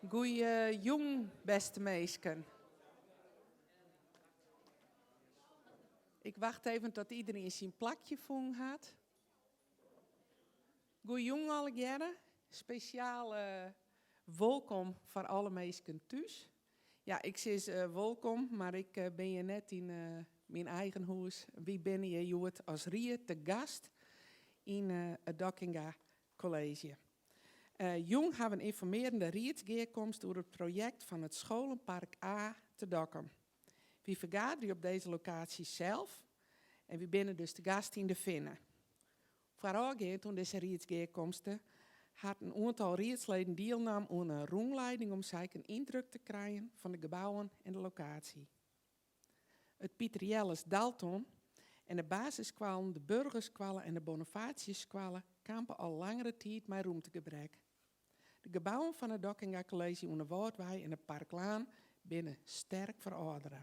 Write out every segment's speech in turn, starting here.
Goeiejûn, bêste minsken. Ik wacht even tot iderien syn plakje fûn hat. Goeiejûn allegearre. Spesjaal wolkom foar alle minsken thús. Ja, ik sis wolkom, mar ik bin hjir net yn myn eigen hûs. Wy binne hjir hjoed as ried te gast yn it Dockinga College. Jûn ha we in ynformearjende riedsgearkomst oer it projekt fan it Scholenpark A te Dokkum. Wy fergaderje op dizze lokaasje sels en wy binne dus te gast yn De Finne. Foarôfgeand oan dizze riedsgearkomste hat in oantal riedsleden dielnaam oan in rûnleiding om sa ek in yndruk te krijen fan de gebouwen en de lokaasje. It Piter Jelles Dalton en de basisskoallen de Burgerskoalle en de Bonifatiusskoalle kampe al langere tiid mei rûmtegebrek. De gebouwen fan it Dockinga College oan de Wâldwei en de Parklaan binne sterk ferâldere.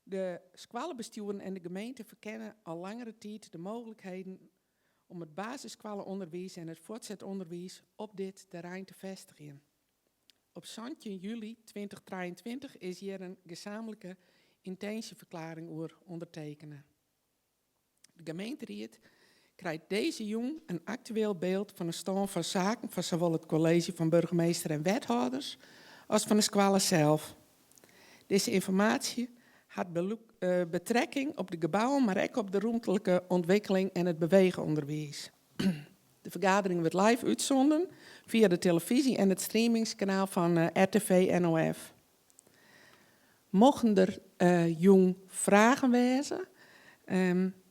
De skoallebestjoeren en de gemeente ferkenne al langere tiid de mooglikheden om it basisskoalleûnderwiis en it fuortset ûnderwiis op dit terrein te fêstigjen. Op 17 july 2023 is hjir in gesaamlike yntinsjeferklearring oer ûndertekene. De gemeenteried krijt dizze jûn in aktueel byld fan de stân fan saken fan sawol it kolleezje fan burgemeester en wethâlders as fan de skoalle sels. Dizze ynformaasje hat betrekking op de gebouwen, mar ek op de rûmtelike ûntwikkeling en it beweechûnderwiis. De fergadering wurdt live útsonden fia de telefyzje en it streamingskanaal fan RTV NOF. Mochten der jûn fragen wêze,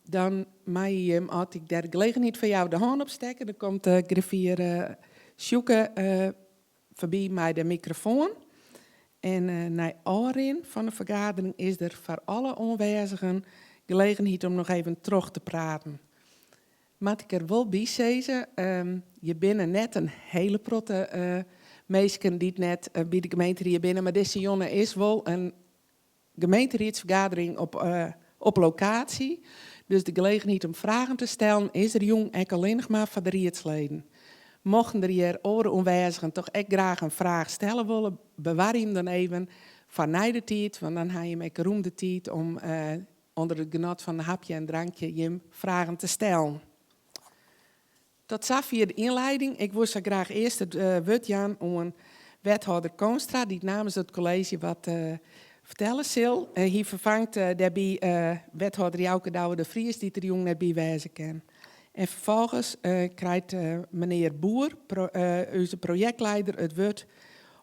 dan meie jim, as ik dêr de gelegenheid foar jou, de hân opstekke. Dan komt griffier Sjoeke foarby mei de mikrofoan. En nei ôfrin fan de fergadering is der foar alle oanwêzigen gelegenheid om noch even troch te praten. Moat ik der wol by sizze, hjir binne net in hiele protte minsken dy't net by de gemeenteried binne, mar dizze jûn is wol in gemeenteriedsfergadering op lokaasje. Dus de gelegenheid om fragen te stellen is der jûn ek allinnich mar foar de riedsleden. Mochten der hjir oare oanwêzigen toch ek graach in fraach stelle wolle, bewarje him dan even foar nei de tiid, want dan ha jim ek rûm de tiid om ûnder it genot fan in hapje en drankje jim fragen te stellen. Tot safier de ynleiding. Ik woe sa graach earst it wurd jaan oan wethâlder Koonstra, dy't namens it kolleezje wat fertelle sil. Hy ferfangt dêrby wethâlder Jouke Douwe de Vries, dy't der jûn net by wêze kin. En ferfolgens krijt menear Boer, ús projektleider, it wurd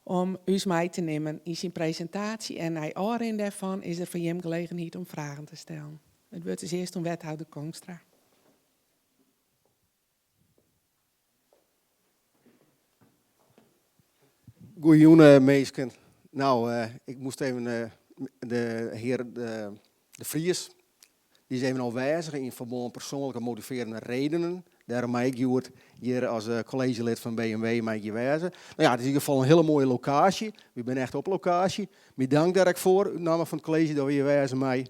om ús mei te nimmen yn syn presintaasje en nei ôfrin dêrfan is der foar jim gelegenheid om fragen te stellen. It wurd is earst oan wethouder Koonstra. Goeiejûn minsken. Nou, ik moast even de hear De Vries, dy is even ôfwêzich yn ferbân persoanlike motivearjende redenen. Dêrom mei ik hjoed hjir as kolleezjelid fan B&W mei ik hjir wêze. No ja, it is yn ieder gefal in hiele moaie lokaasje. Wy binne echt op lokaasje. My dank dêr ek foar, út namme fan it kolleezje, dat we hjir wêze mei.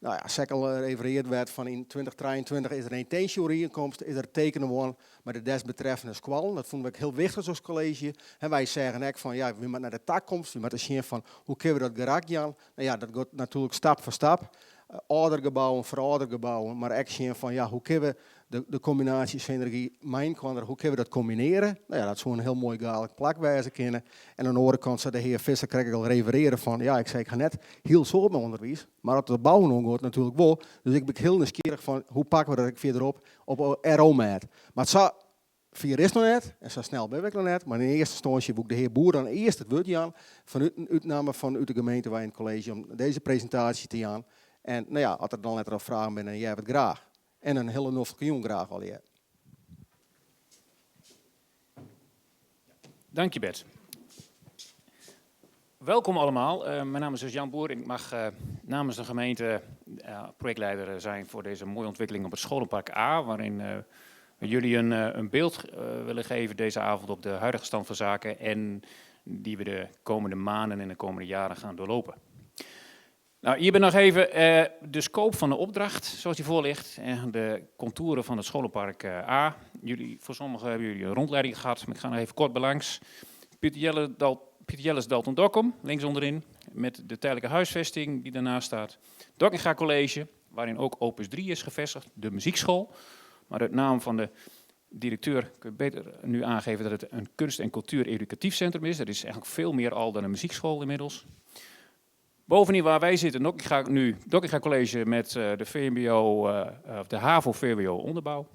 No ja, sa't al refereard werd fan yn 2023 is der in yntinsjeoerienkomst is der tekene wurden mei de desbetreffende skoallen. Dat fûnen we ek hiel wichtich as kolleezje. En wy seagen ek fan ja, wy moatte nei de takomst, wy moatte sjen fan hoe kinne we dat gerak jaan. No ja, dat giet natuerlik stap foar stap. Âldere gebouwen, ferâldere gebouwen, mar ek sjen fan ja, hoe kinne we de, de kombinaasje synergy meiïnkoar, hoe kinne we dat kombinearje? No ja, dat soe in hiel moai gaadlik plak wêze kinne. En oan de oare kant sei de hear Visser krekt al referearre fan ja, ik sei ik ha net hiel soad mei ûnderwiis, mar as it it bouwen oangiet natuerlik wol. Dus ik bin hiel nijsgjirrich fan hoe pakke we dat ek fierder op op RO-mêd. Mar sa fier is it noch net en sa snel binne we ek noch net, mar yn earste ynstânsje woe ik de hear Boer dan earst it wurd jaan fanút út namme fan út de gemeente wei yn it kolleezje om dizze presintaasje te jaan. En no ja, as der dan letter noch fragen binne, dan hearre we it graach. En in hiele noflike jûn graach allegear. Dank je Bert. Welkom allemaal. Mijn naam is dus Jan Boer. Ik mag namens de gemeente projectleider zijn voor deze mooie ontwikkeling op het Scholenpark A, waarin we jullie een beeld willen geven deze avond op de huidige stand van zaken en die we de komende maanden en de komende jaren gaan doorlopen. Nou, hier ben nog even de scope van de opdracht zoals die voor ligt en de contouren van het Scholenpark A. Jullie, voor sommigen hebben jullie een rondleiding gehad, maar ik ga nog even kort belangs. Pieter Jelle, Dal, Pieter Jelles Dalton Dokkum, links onderin, met de tijdelijke huisvesting die daarnaast staat. Dockinga College, waarin ook Opus 3 is gevestigd, de muziekschool. Maar uit naam van de directeur kun je beter nu aangeven dat het een kunst- en cultuur-educatief centrum is. Dat is eigenlijk veel meer al dan een muziekschool inmiddels. Bovendien waar wij zitten, Dockinga nu, Dockinga College met de VMBO, of de HAVO-VWO onderbouw.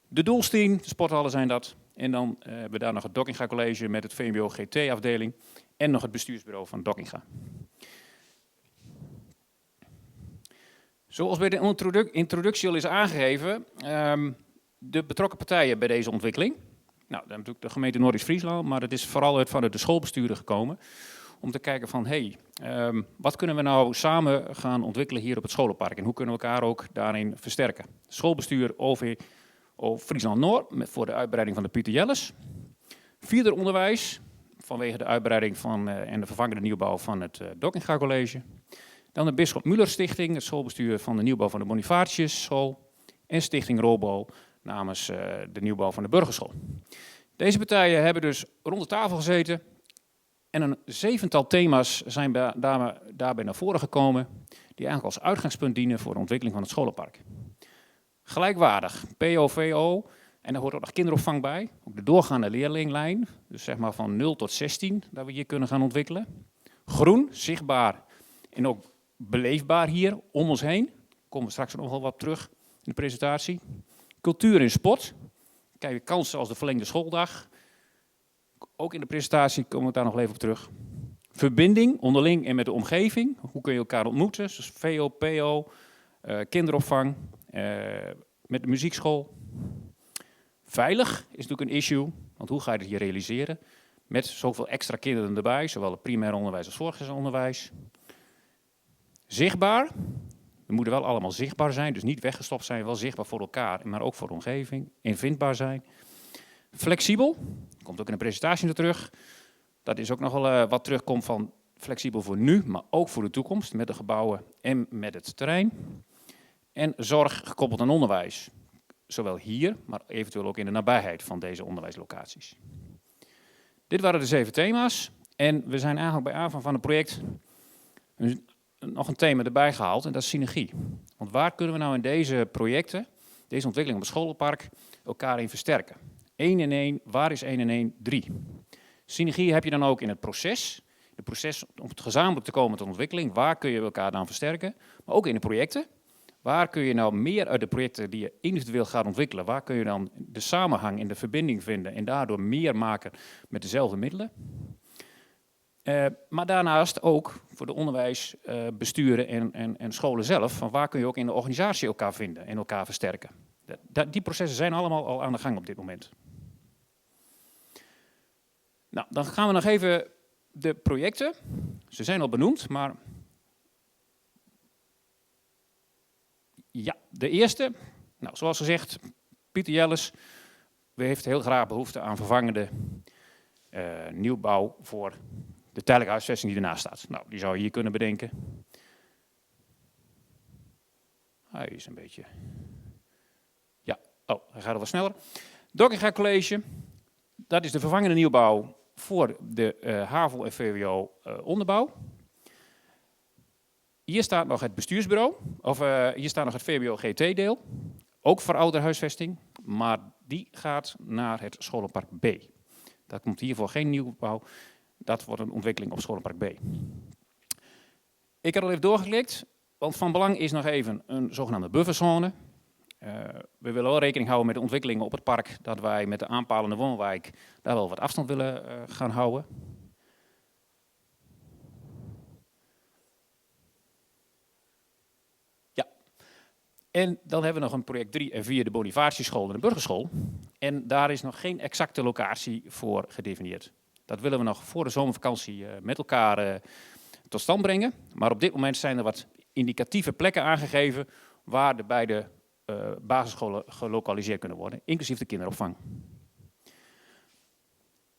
De Doelstien, de sporthallen zijn dat. En dan hebben we daar nog het Dockinga College met het VMBO GT-afdeling en nog het bestuursbureau van Dockinga. Zoals bij de introductie al is aangegeven, de betrokken partijen bij deze ontwikkeling. Nou, dan natuurlijk de gemeente Noordoost-Friesland, maar het is vooral uit vanuit de schoolbesturen gekomen. Om te kijken van, wat kunnen we nou samen gaan ontwikkelen hier op het scholenpark? En hoe kunnen we elkaar ook daarin versterken? Schoolbestuur OV Friesland Noord voor de uitbreiding van de Pieter Jelles. Vierder onderwijs, vanwege de uitbreiding van en de vervangende nieuwbouw van het Dockinga College. Dan de Bisschop Muller Stichting, het schoolbestuur van de nieuwbouw van de Bonifatius School. En Stichting Robo namens de nieuwbouw van de Burgerschool. Deze partijen hebben dus rond de tafel gezeten en een zevental thema's zijn daarbij naar voren gekomen, die eigenlijk als uitgangspunt dienen voor de ontwikkeling van het scholenpark. Gelijkwaardig, POVO, en daar hoort ook nog kinderopvang bij, ook de doorgaande leerlinglijn, dus zeg maar van 0 tot 16, dat we hier kunnen gaan ontwikkelen. Groen, zichtbaar en ook beleefbaar hier om ons heen. Daar komen we straks nog wel wat terug in de presentatie. Cultuur en sport, kijk, kansen als de verlengde schooldag. Ook in de presentatie komen we daar nog even op terug. Verbinding, onderling en met de omgeving. Hoe kun je elkaar ontmoeten? Zoals VO, PO, kinderopvang, met de muziekschool. Veilig is natuurlijk een issue, want hoe ga je het hier realiseren? Met zoveel extra kinderen erbij, zowel het primair onderwijs als voortgezet onderwijs. Zichtbaar. We moeten wel allemaal zichtbaar zijn, dus niet weggestopt zijn, wel zichtbaar voor elkaar, maar ook voor de omgeving. En vindbaar zijn. Flexibel, komt ook in de presentatie nog terug. Dat is ook nog wel wat terugkomt van flexibel voor nu, maar ook voor de toekomst, met de gebouwen en met het terrein. En zorg gekoppeld aan onderwijs. Zowel hier, maar eventueel ook in de nabijheid van deze onderwijslocaties. Dit waren de 7 thema's. En we zijn eigenlijk bij aanvang van het project nog een thema erbij gehaald, en dat is synergie. Want waar kunnen we nou in deze projecten, deze ontwikkeling op het scholenpark, elkaar in versterken? 1 en 1, waar is 1 en 1? 3. Synergie heb je dan ook in het proces. Het proces om het gezamenlijk te komen tot ontwikkeling. Waar kun je elkaar dan versterken? Maar ook in de projecten. Waar kun je nou meer uit de projecten die je individueel gaat ontwikkelen, waar kun je dan de samenhang en de verbinding vinden en daardoor meer maken met dezelfde middelen? Maar daarnaast ook voor de onderwijsbesturen en scholen zelf, van waar kun je ook in de organisatie elkaar vinden en elkaar versterken. Die processen zijn allemaal al aan de gang op dit moment. Dan gaan we nog even de projecten. Ze zijn al benoemd, maar... Ja, de eerste. Zoals gezegd, Pieter Jelles heeft heel graag behoefte aan vervangende nieuwbouw voor de tijdelijke huisvesting die ernaast staat. Die zou je hier kunnen bedenken. Hij is een beetje... Ja, oh, hij gaat al wat sneller. Dockinga College, dat is de vervangende nieuwbouw voor de HAVO en VWO onderbouw. Hier staat nog het bestuursbureau, of hier staat nog het VWO GT-deel, ook voor ouderhuisvesting, maar die gaat naar het scholenpark B. Dat komt hiervoor geen nieuwbouw, dat wordt een ontwikkeling op scholenpark B. Ik heb al even doorgeklikt, want van belang is nog even een zogenaamde bufferzone. We willen wel rekening houden met de ontwikkelingen op het park, dat wij met de aanpalende woonwijk daar wel wat afstand willen gaan houden. Ja. En dan hebben we nog een project 3 en 4, de Bonifatiuschool en de Burgerschool. En daar is nog geen exacte locatie voor gedefinieerd. Dat willen we nog voor de zomervakantie met elkaar tot stand brengen. Maar op dit moment zijn er wat indicatieve plekken aangegeven waar de beide basisscholen gelokaliseerd kunnen worden, inclusief de kinderopvang.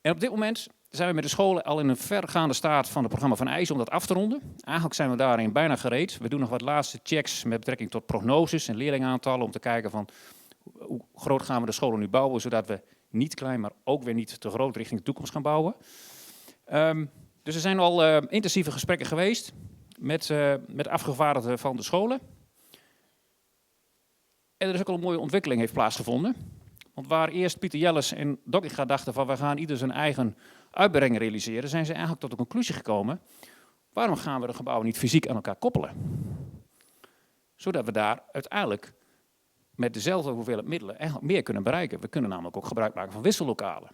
En op dit moment zijn we met de scholen al in een vergaande staat van het programma van eisen om dat af te ronden. Eigenlijk zijn we daarin bijna gereed. We doen nog wat laatste checks met betrekking tot prognoses en leerlingaantallen om te kijken van hoe groot gaan we de scholen nu bouwen, zodat we Niet klein, maar ook weer niet te groot richting de toekomst gaan bouwen. Dus er zijn al intensieve gesprekken geweest met afgevaardigden van de scholen. En er is ook al een mooie ontwikkeling heeft plaatsgevonden. Want waar eerst Pieter Jelles en Dockinga dachten van we gaan ieder zijn eigen uitbrenging realiseren, zijn ze eigenlijk tot de conclusie gekomen, waarom gaan we de gebouwen niet fysiek aan elkaar koppelen? Zodat we daar uiteindelijk met dezelfde hoeveelheid middelen eigenlijk meer kunnen bereiken. We kunnen namelijk ook gebruik maken van wissellokalen.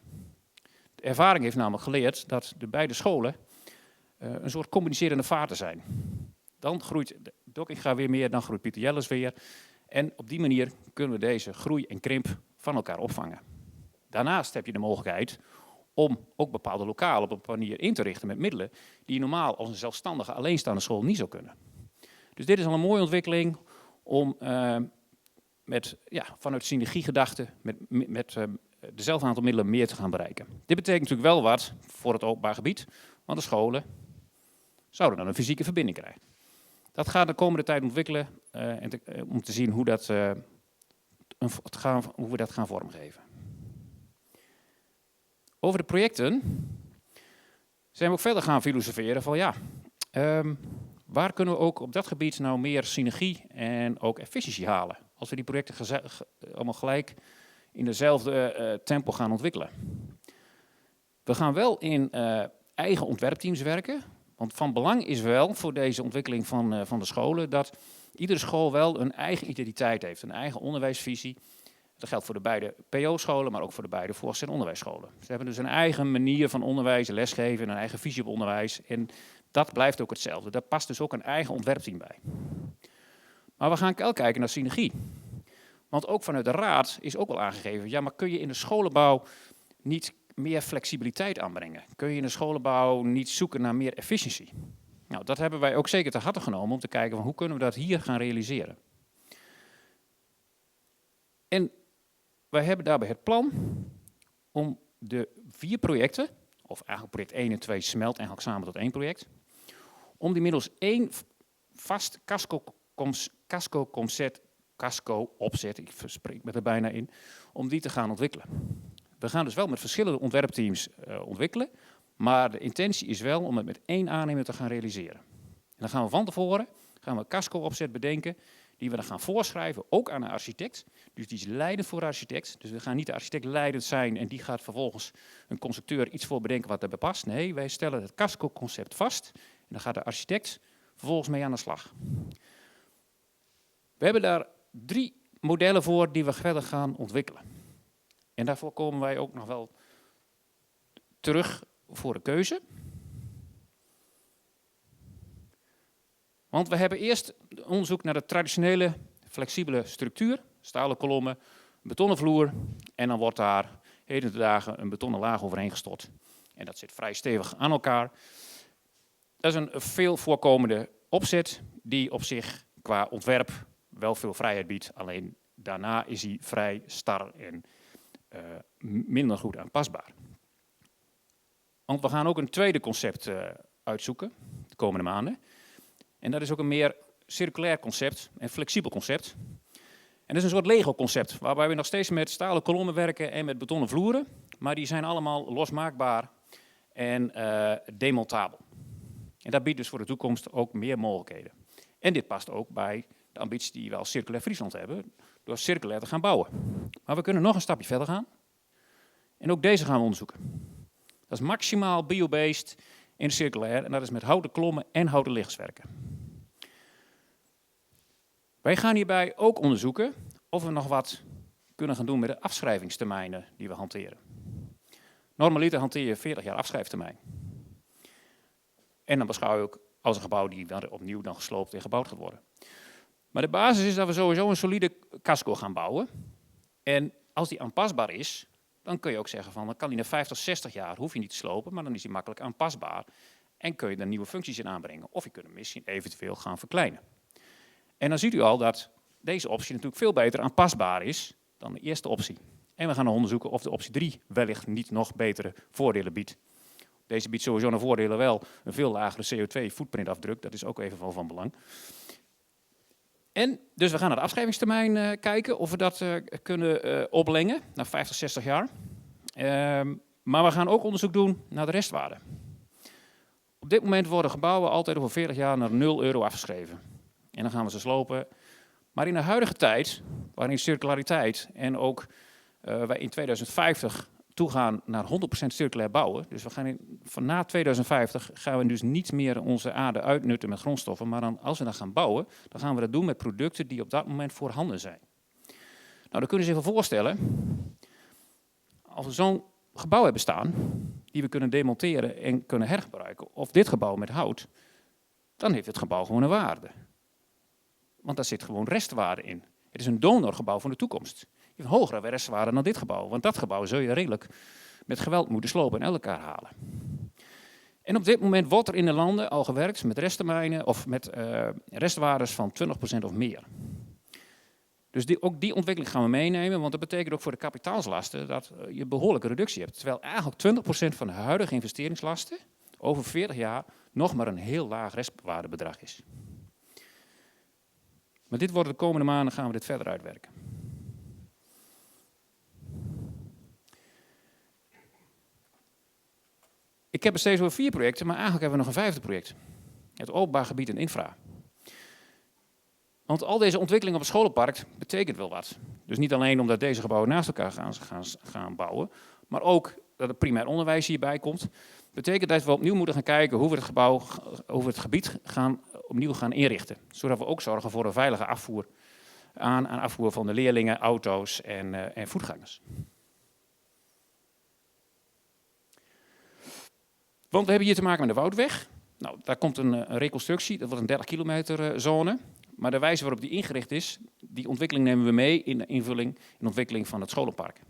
De ervaring heeft namelijk geleerd dat de beide scholen een soort communicerende vaten zijn. Dan groeit Dockinga weer meer, dan groeit Pieter Jelles weer. En op die manier kunnen we deze groei en krimp van elkaar opvangen. Daarnaast heb je de mogelijkheid om ook bepaalde lokalen op een manier in te richten met middelen die je normaal als een zelfstandige alleenstaande school niet zou kunnen. Dus dit is al een mooie ontwikkeling om vanuit synergiegedachte met dezelfde aantal middelen meer te gaan bereiken. Dit betekent natuurlijk wel wat voor het openbaar gebied, want de scholen zouden dan een fysieke verbinding krijgen. Dat gaat de komende tijd ontwikkelen en om te zien hoe we dat gaan vormgeven. Over de projecten zijn we ook verder gaan filosoferen van waar kunnen we ook op dat gebied nou meer synergie en ook efficiëntie halen? Als we die projecten allemaal gelijk in dezelfde tempo gaan ontwikkelen. We gaan wel in eigen ontwerpteams werken, want van belang is wel voor deze ontwikkeling van de scholen dat iedere school wel een eigen identiteit heeft, een eigen onderwijsvisie. Dat geldt voor de beide PO-scholen, maar ook voor de beide voortgezet onderwijsscholen. Ze hebben dus een eigen manier van onderwijs, lesgeven, een eigen visie op onderwijs. En dat blijft ook hetzelfde. Daar past dus ook een eigen ontwerpteam bij. Maar we gaan wel kijken naar synergie. Want ook vanuit de raad is ook wel aangegeven, ja, maar kun je in de scholenbouw niet meer flexibiliteit aanbrengen? Kun je in de scholenbouw niet zoeken naar meer efficiëntie? Dat hebben wij ook zeker ter harte genomen om te kijken van hoe kunnen we dat hier gaan realiseren. En wij hebben daarbij het plan om de 4 projecten, of eigenlijk project 1 en 2 smelt eigenlijk samen tot 1 project, om die middels 1 vast casco opzet, ik verspreek me er bijna in, om die te gaan ontwikkelen. We gaan dus wel met verschillende ontwerpteams ontwikkelen, maar de intentie is wel om het met 1 aannemer te gaan realiseren. En dan gaan we van tevoren casco opzet bedenken, die we dan gaan voorschrijven, ook aan de architect. Dus die is leidend voor de architect. Dus we gaan niet de architect leidend zijn en die gaat vervolgens een constructeur iets voor bedenken wat daarbij past. Nee, wij stellen het casco-concept vast en dan gaat de architect vervolgens mee aan de slag. We hebben daar 3 modellen voor die we verder gaan ontwikkelen. En daarvoor komen wij ook nog wel terug voor de keuze. Want we hebben eerst onderzoek naar de traditionele flexibele structuur, stalen kolommen, betonnen vloer en dan wordt daar heden te dagen een betonnen laag overheen gestort. En dat zit vrij stevig aan elkaar. Dat is een veel voorkomende opzet die op zich qua ontwerp wel veel vrijheid biedt. Alleen daarna is hij vrij star en minder goed aanpasbaar. Want we gaan ook een tweede concept uitzoeken de komende maanden. En dat is ook een meer circulair concept en flexibel concept. En dat is een soort Lego-concept, waarbij we nog steeds met stalen kolommen werken en met betonnen vloeren. Maar die zijn allemaal losmaakbaar en demontabel. En dat biedt dus voor de toekomst ook meer mogelijkheden. En dit past ook bij de ambitie die we als Circulair Friesland hebben, door circulair te gaan bouwen. Maar we kunnen nog een stapje verder gaan. En ook deze gaan we onderzoeken. Dat is maximaal biobased en circulair. En dat is met houten klommen en houten liggerswerken. Wij gaan hierbij ook onderzoeken of we nog wat kunnen gaan doen met de afschrijvingstermijnen die we hanteren. Normaliter hanteer je 40 jaar afschrijftermijn. En dan beschouw je ook als een gebouw die dan opnieuw dan gesloopt en gebouwd gaat worden. Maar de basis is dat we sowieso een solide casco gaan bouwen. En als die aanpasbaar is, dan kun je ook zeggen van, dan kan die na 50, 60 jaar, hoef je niet te slopen, maar dan is die makkelijk aanpasbaar. En kun je er nieuwe functies in aanbrengen. Of je kunt hem misschien eventueel gaan verkleinen. En dan ziet u al dat deze optie natuurlijk veel beter aanpasbaar is dan de eerste optie. En we gaan nog onderzoeken of de optie 3 wellicht niet nog betere voordelen biedt. Deze biedt sowieso naar voordelen wel een veel lagere CO2-footprintafdruk. Dat is ook even wel van belang. En dus we gaan naar de afschrijvingstermijn kijken of we dat kunnen oplengen naar 50, 60 jaar. Maar we gaan ook onderzoek doen naar de restwaarde. Op dit moment worden gebouwen altijd over 40 jaar naar 0 euro afgeschreven. En dan gaan we ze slopen. Maar in de huidige tijd, waarin circulariteit en ook wij in 2050 toegaan naar 100% circulair bouwen. Dus we gaan in, van na 2050 gaan we dus niet meer onze aarde uitnutten met grondstoffen. Maar dan, als we dan gaan bouwen, dan gaan we dat doen met producten die op dat moment voorhanden zijn. Nou, dan kunnen je zich wel voorstellen, als we zo'n gebouw hebben staan, die we kunnen demonteren en kunnen hergebruiken, of dit gebouw met hout, dan heeft het gebouw gewoon een waarde. Want daar zit gewoon restwaarde in. Het is een donorgebouw van de toekomst. Je hebt een hogere restwaarde dan dit gebouw, want dat gebouw zul je redelijk met geweld moeten slopen en uit elkaar halen. En op dit moment wordt er in de landen al gewerkt met resttermijnen of met restwaardes van 20% of meer. Dus ook die ontwikkeling gaan we meenemen, want dat betekent ook voor de kapitaalslasten dat je een behoorlijke reductie hebt. Terwijl eigenlijk 20% van de huidige investeringslasten over 40 jaar nog maar een heel laag restwaardebedrag is. Maar dit wordt de komende maanden, gaan we dit verder uitwerken. Ik heb het steeds over 4 projecten, maar eigenlijk hebben we nog een 5e project. Het openbaar gebied en infra. Want al deze ontwikkeling op het scholenpark betekent wel wat. Dus niet alleen omdat deze gebouwen naast elkaar gaan bouwen, maar ook dat het primair onderwijs hierbij komt. Betekent dat we opnieuw moeten gaan kijken hoe we het gebouw, hoe we het gebied gaan, opnieuw gaan inrichten. Zodat we ook zorgen voor een veilige afvoer aan en afvoer van de leerlingen, auto's en voetgangers. Want we hebben hier te maken met de Woudweg. Nou, daar komt een reconstructie, dat wordt een 30 kilometer zone. Maar de wijze waarop die ingericht is, die ontwikkeling nemen we mee in de invulling en ontwikkeling van het scholenpark.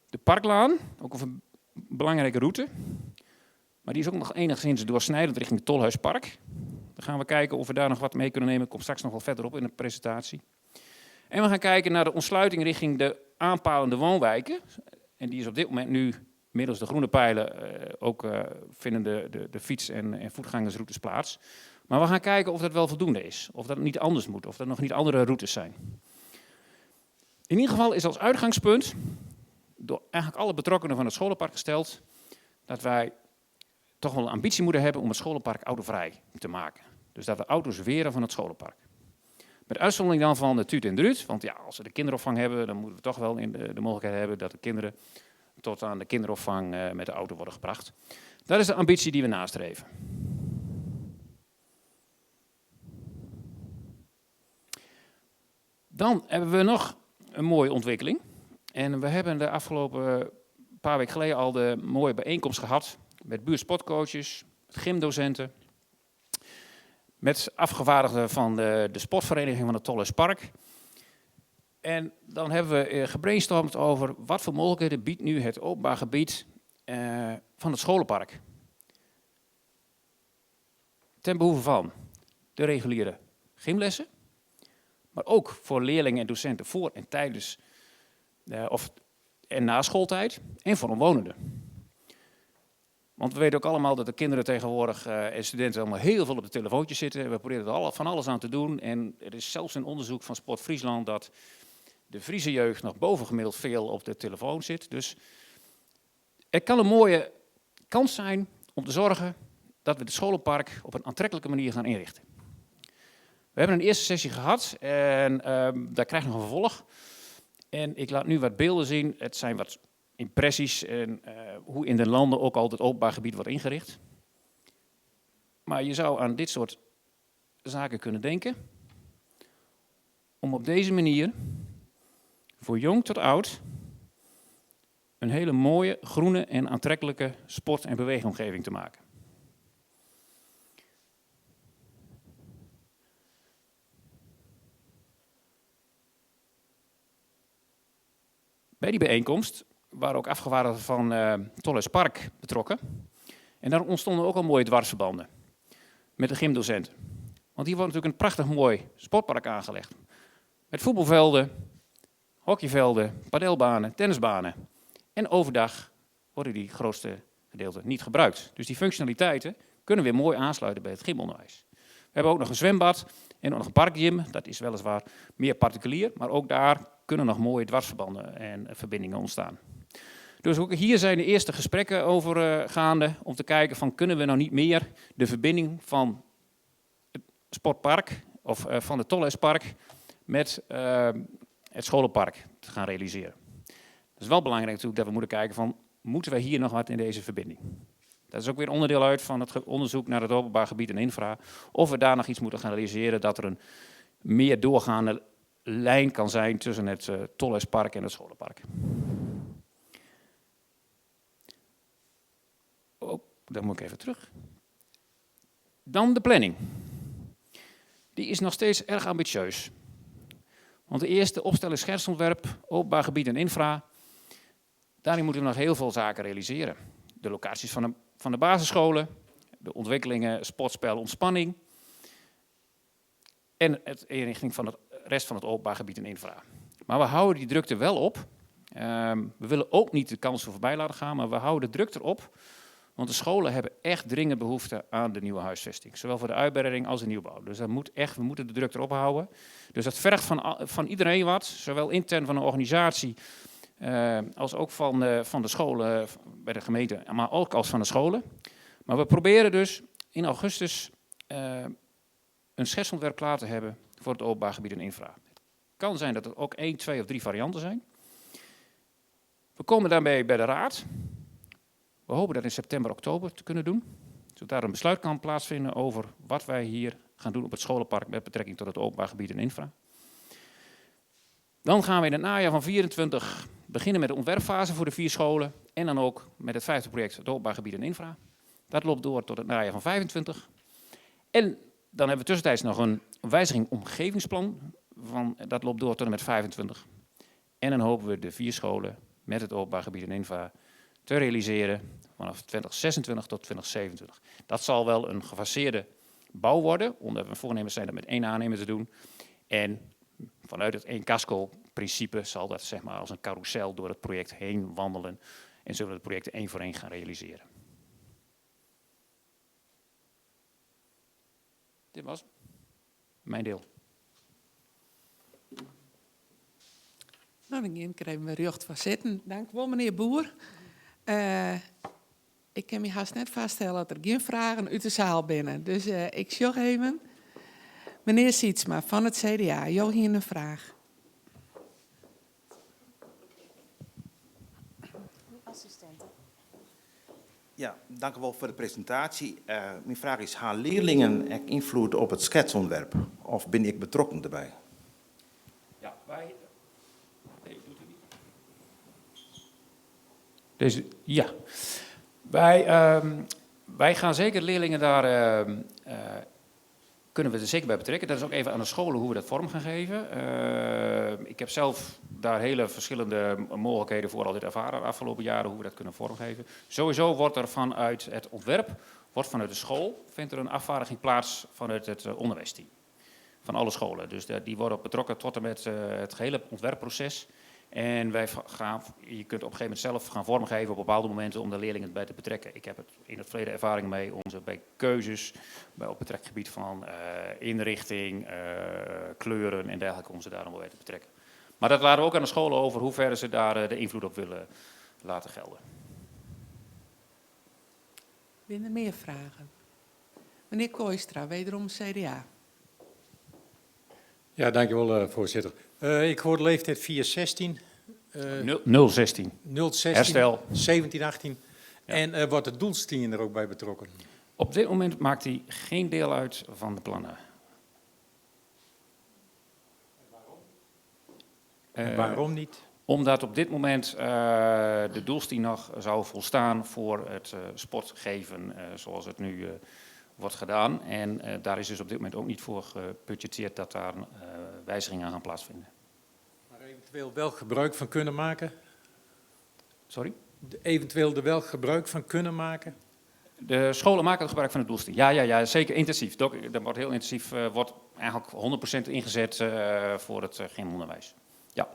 De Parklaan, ook een belangrijke route, maar die is ook nog enigszins doorsnijdend richting het Tolhuispark. Dan gaan we kijken of we daar nog wat mee kunnen nemen. Ik kom straks nog wel verderop in de presentatie. En we gaan kijken naar de ontsluiting richting de aanpalende woonwijken. En die is op dit moment nu middels de groene pijlen ook vinden de fiets- en voetgangersroutes plaats. Maar we gaan kijken of dat wel voldoende is, of dat niet anders moet, of dat nog niet andere routes zijn. In ieder geval is als uitgangspunt door eigenlijk alle betrokkenen van het scholenpark gesteld dat wij toch wel een ambitie moeten hebben om het scholenpark autovrij te maken. Dus dat we auto's weren van het scholenpark. Met uitzondering dan van de tuut en druut, want als we de kinderopvang hebben, dan moeten we toch wel in de mogelijkheid hebben dat de kinderen tot aan de kinderopvang met de auto worden gebracht. Dat is de ambitie die we nastreven. Dan hebben we nog een mooie ontwikkeling. En we hebben de afgelopen paar weken geleden al de mooie bijeenkomst gehad met buurtsportcoaches, met gymdocenten, met afgevaardigden van de sportvereniging van het Tolhuispark. En dan hebben we gebrainstormd over wat voor mogelijkheden biedt nu het openbaar gebied van het scholenpark. Ten behoeve van de reguliere gymlessen, maar ook voor leerlingen en docenten voor en tijdens of en na schooltijd en voor omwonenden. Want we weten ook allemaal dat de kinderen tegenwoordig en studenten allemaal heel veel op de telefoontjes zitten. We proberen er van alles aan te doen. En er is zelfs een onderzoek van Sport Friesland dat de Friese jeugd nog bovengemiddeld veel op de telefoon zit. Dus het kan een mooie kans zijn om te zorgen dat we het scholenpark op een aantrekkelijke manier gaan inrichten. We hebben een eerste sessie gehad en daar krijg ik nog een vervolg. En ik laat nu wat beelden zien. Het zijn wat impressies en hoe in de landen ook al het openbaar gebied wordt ingericht. Maar je zou aan dit soort zaken kunnen denken. Om op deze manier voor jong tot oud een hele mooie, groene en aantrekkelijke sport- en beweegomgeving te maken. Bij die bijeenkomst waren ook afgevaardigden van Tolhuispark betrokken. En daar ontstonden ook al mooie dwarsverbanden met de gymdocenten. Want hier wordt natuurlijk een prachtig mooi sportpark aangelegd. Met voetbalvelden, hockeyvelden, padelbanen, tennisbanen. En overdag worden die grootste gedeelte niet gebruikt. Dus die functionaliteiten kunnen weer mooi aansluiten bij het gymonderwijs. We hebben ook nog een zwembad en ook nog een parkgym. Dat is weliswaar meer particulier, maar ook daar kunnen nog mooie dwarsverbanden en verbindingen ontstaan. Dus ook hier zijn de eerste gesprekken over gaande om te kijken van kunnen we nou niet meer de verbinding van het sportpark of van het Tolhuispark met het scholenpark te gaan realiseren. Het is wel belangrijk natuurlijk dat we moeten kijken van moeten wij hier nog wat in deze verbinding. Dat is ook weer onderdeel uit van het onderzoek naar het openbaar gebied en infra. Of we daar nog iets moeten gaan realiseren dat er een meer doorgaande lijn kan zijn tussen het Tolhuispark en het scholenpark. Oh, dan moet ik even terug. Dan de planning. Die is nog steeds erg ambitieus. Want de eerste opstel is schetsontwerp, openbaar gebied en infra. Daarin moeten we nog heel veel zaken realiseren. De locaties van de basisscholen, de ontwikkelingen, sportspel, ontspanning. En het inrichting van het rest van het openbaar gebied en infra. Maar we houden die drukte wel op. We willen ook niet de kansen voorbij laten gaan, maar we houden de druk erop. Want de scholen hebben echt dringend behoefte aan de nieuwe huisvesting. Zowel voor de uitbreiding als de nieuwbouw. Dus we moeten de druk erop houden. Dus dat vergt van iedereen wat. Zowel intern van de organisatie als ook van de scholen bij de gemeente. Maar ook als van de scholen. Maar we proberen dus in augustus een schetsontwerp klaar te hebben voor het openbaar gebied en infra. Het kan zijn dat er ook 1, 2 of 3 varianten zijn. We komen daarmee bij de raad. We hopen dat in september, oktober te kunnen doen. Zodat daar een besluit kan plaatsvinden over wat wij hier gaan doen op het scholenpark met betrekking tot het openbaar gebied en infra. Dan gaan we in het najaar van 24 beginnen met de ontwerpfase voor de 4 scholen. En dan ook met het 5e project, het openbaar gebied en infra. Dat loopt door tot het najaar van 25. En dan hebben we tussentijds nog een wijziging omgevingsplan. Dat loopt door tot en met 25. En dan hopen we de 4 scholen met het openbaar gebied en infra te realiseren vanaf 2026 tot 2027. Dat zal wel een gefaseerde bouw worden, omdat we voornemens zijn dat met 1 aannemer te doen. En vanuit het 1 casco-principe zal dat als een carousel door het project heen wandelen en zullen we het project 1 voor 1 gaan realiseren. Dit was mijn deel. Dan ga ik er even weer recht van zitten. Dank u wel, meneer Boer. Ik kan me haast net vaststellen dat er geen vragen uit de zaal binnen. Dus ik zoek even. Meneer Sietsma van het CDA, jou hier een vraag. Assistenten. Ja, dank u wel voor de presentatie. Mijn vraag is, hebben leerlingen echt invloed op het schetsontwerp? Of ben ik betrokken daarbij? Ja, wij... Nee, doet u niet. Deze, ja. Wij gaan zeker leerlingen daar, kunnen we er zeker bij betrekken. Dat is ook even aan de scholen hoe we dat vorm gaan geven. Ik heb zelf daar hele verschillende mogelijkheden voor altijd ervaren de afgelopen jaren, hoe we dat kunnen vormgeven. Sowieso wordt er vanuit het ontwerp, wordt vanuit de school, vindt er een afvaardiging plaats vanuit het onderwijsteam. Van alle scholen. Dus die worden betrokken tot en met het gehele ontwerpproces. En je kunt op een gegeven moment zelf gaan vormgeven op bepaalde momenten om de leerlingen bij te betrekken. Ik heb het in het verleden ervaring mee om ze bij keuzes, op het gebied van inrichting, kleuren en dergelijke, om ze daar nog bij te betrekken. Maar dat laten we ook aan de scholen over hoe ver ze daar de invloed op willen laten gelden. Zijn er meer vragen? Meneer Kooistra, wederom CDA. Ja, dankjewel, voorzitter. Ik hoor de leeftijd 4-16. Nul zestien. Nul zestien. Herstel. 17, 18. Ja. En wordt de doelstien er ook bij betrokken? Op dit moment maakt hij geen deel uit van de plannen. Waarom? Waarom niet? Omdat op dit moment de doelstien nog zou volstaan voor het sportgeven zoals het nu wordt gedaan. En daar is dus op dit moment ook niet voor gebudgeteerd dat daar wijzigingen aan gaan plaatsvinden. Maar eventueel wel gebruik van kunnen maken? Sorry? Eventueel er wel gebruik van kunnen maken? De scholen maken gebruik van de doelstien. Ja, ja, ja, zeker intensief. Dat wordt heel intensief, wordt eigenlijk 100% ingezet voor het gymonderwijs. Ja.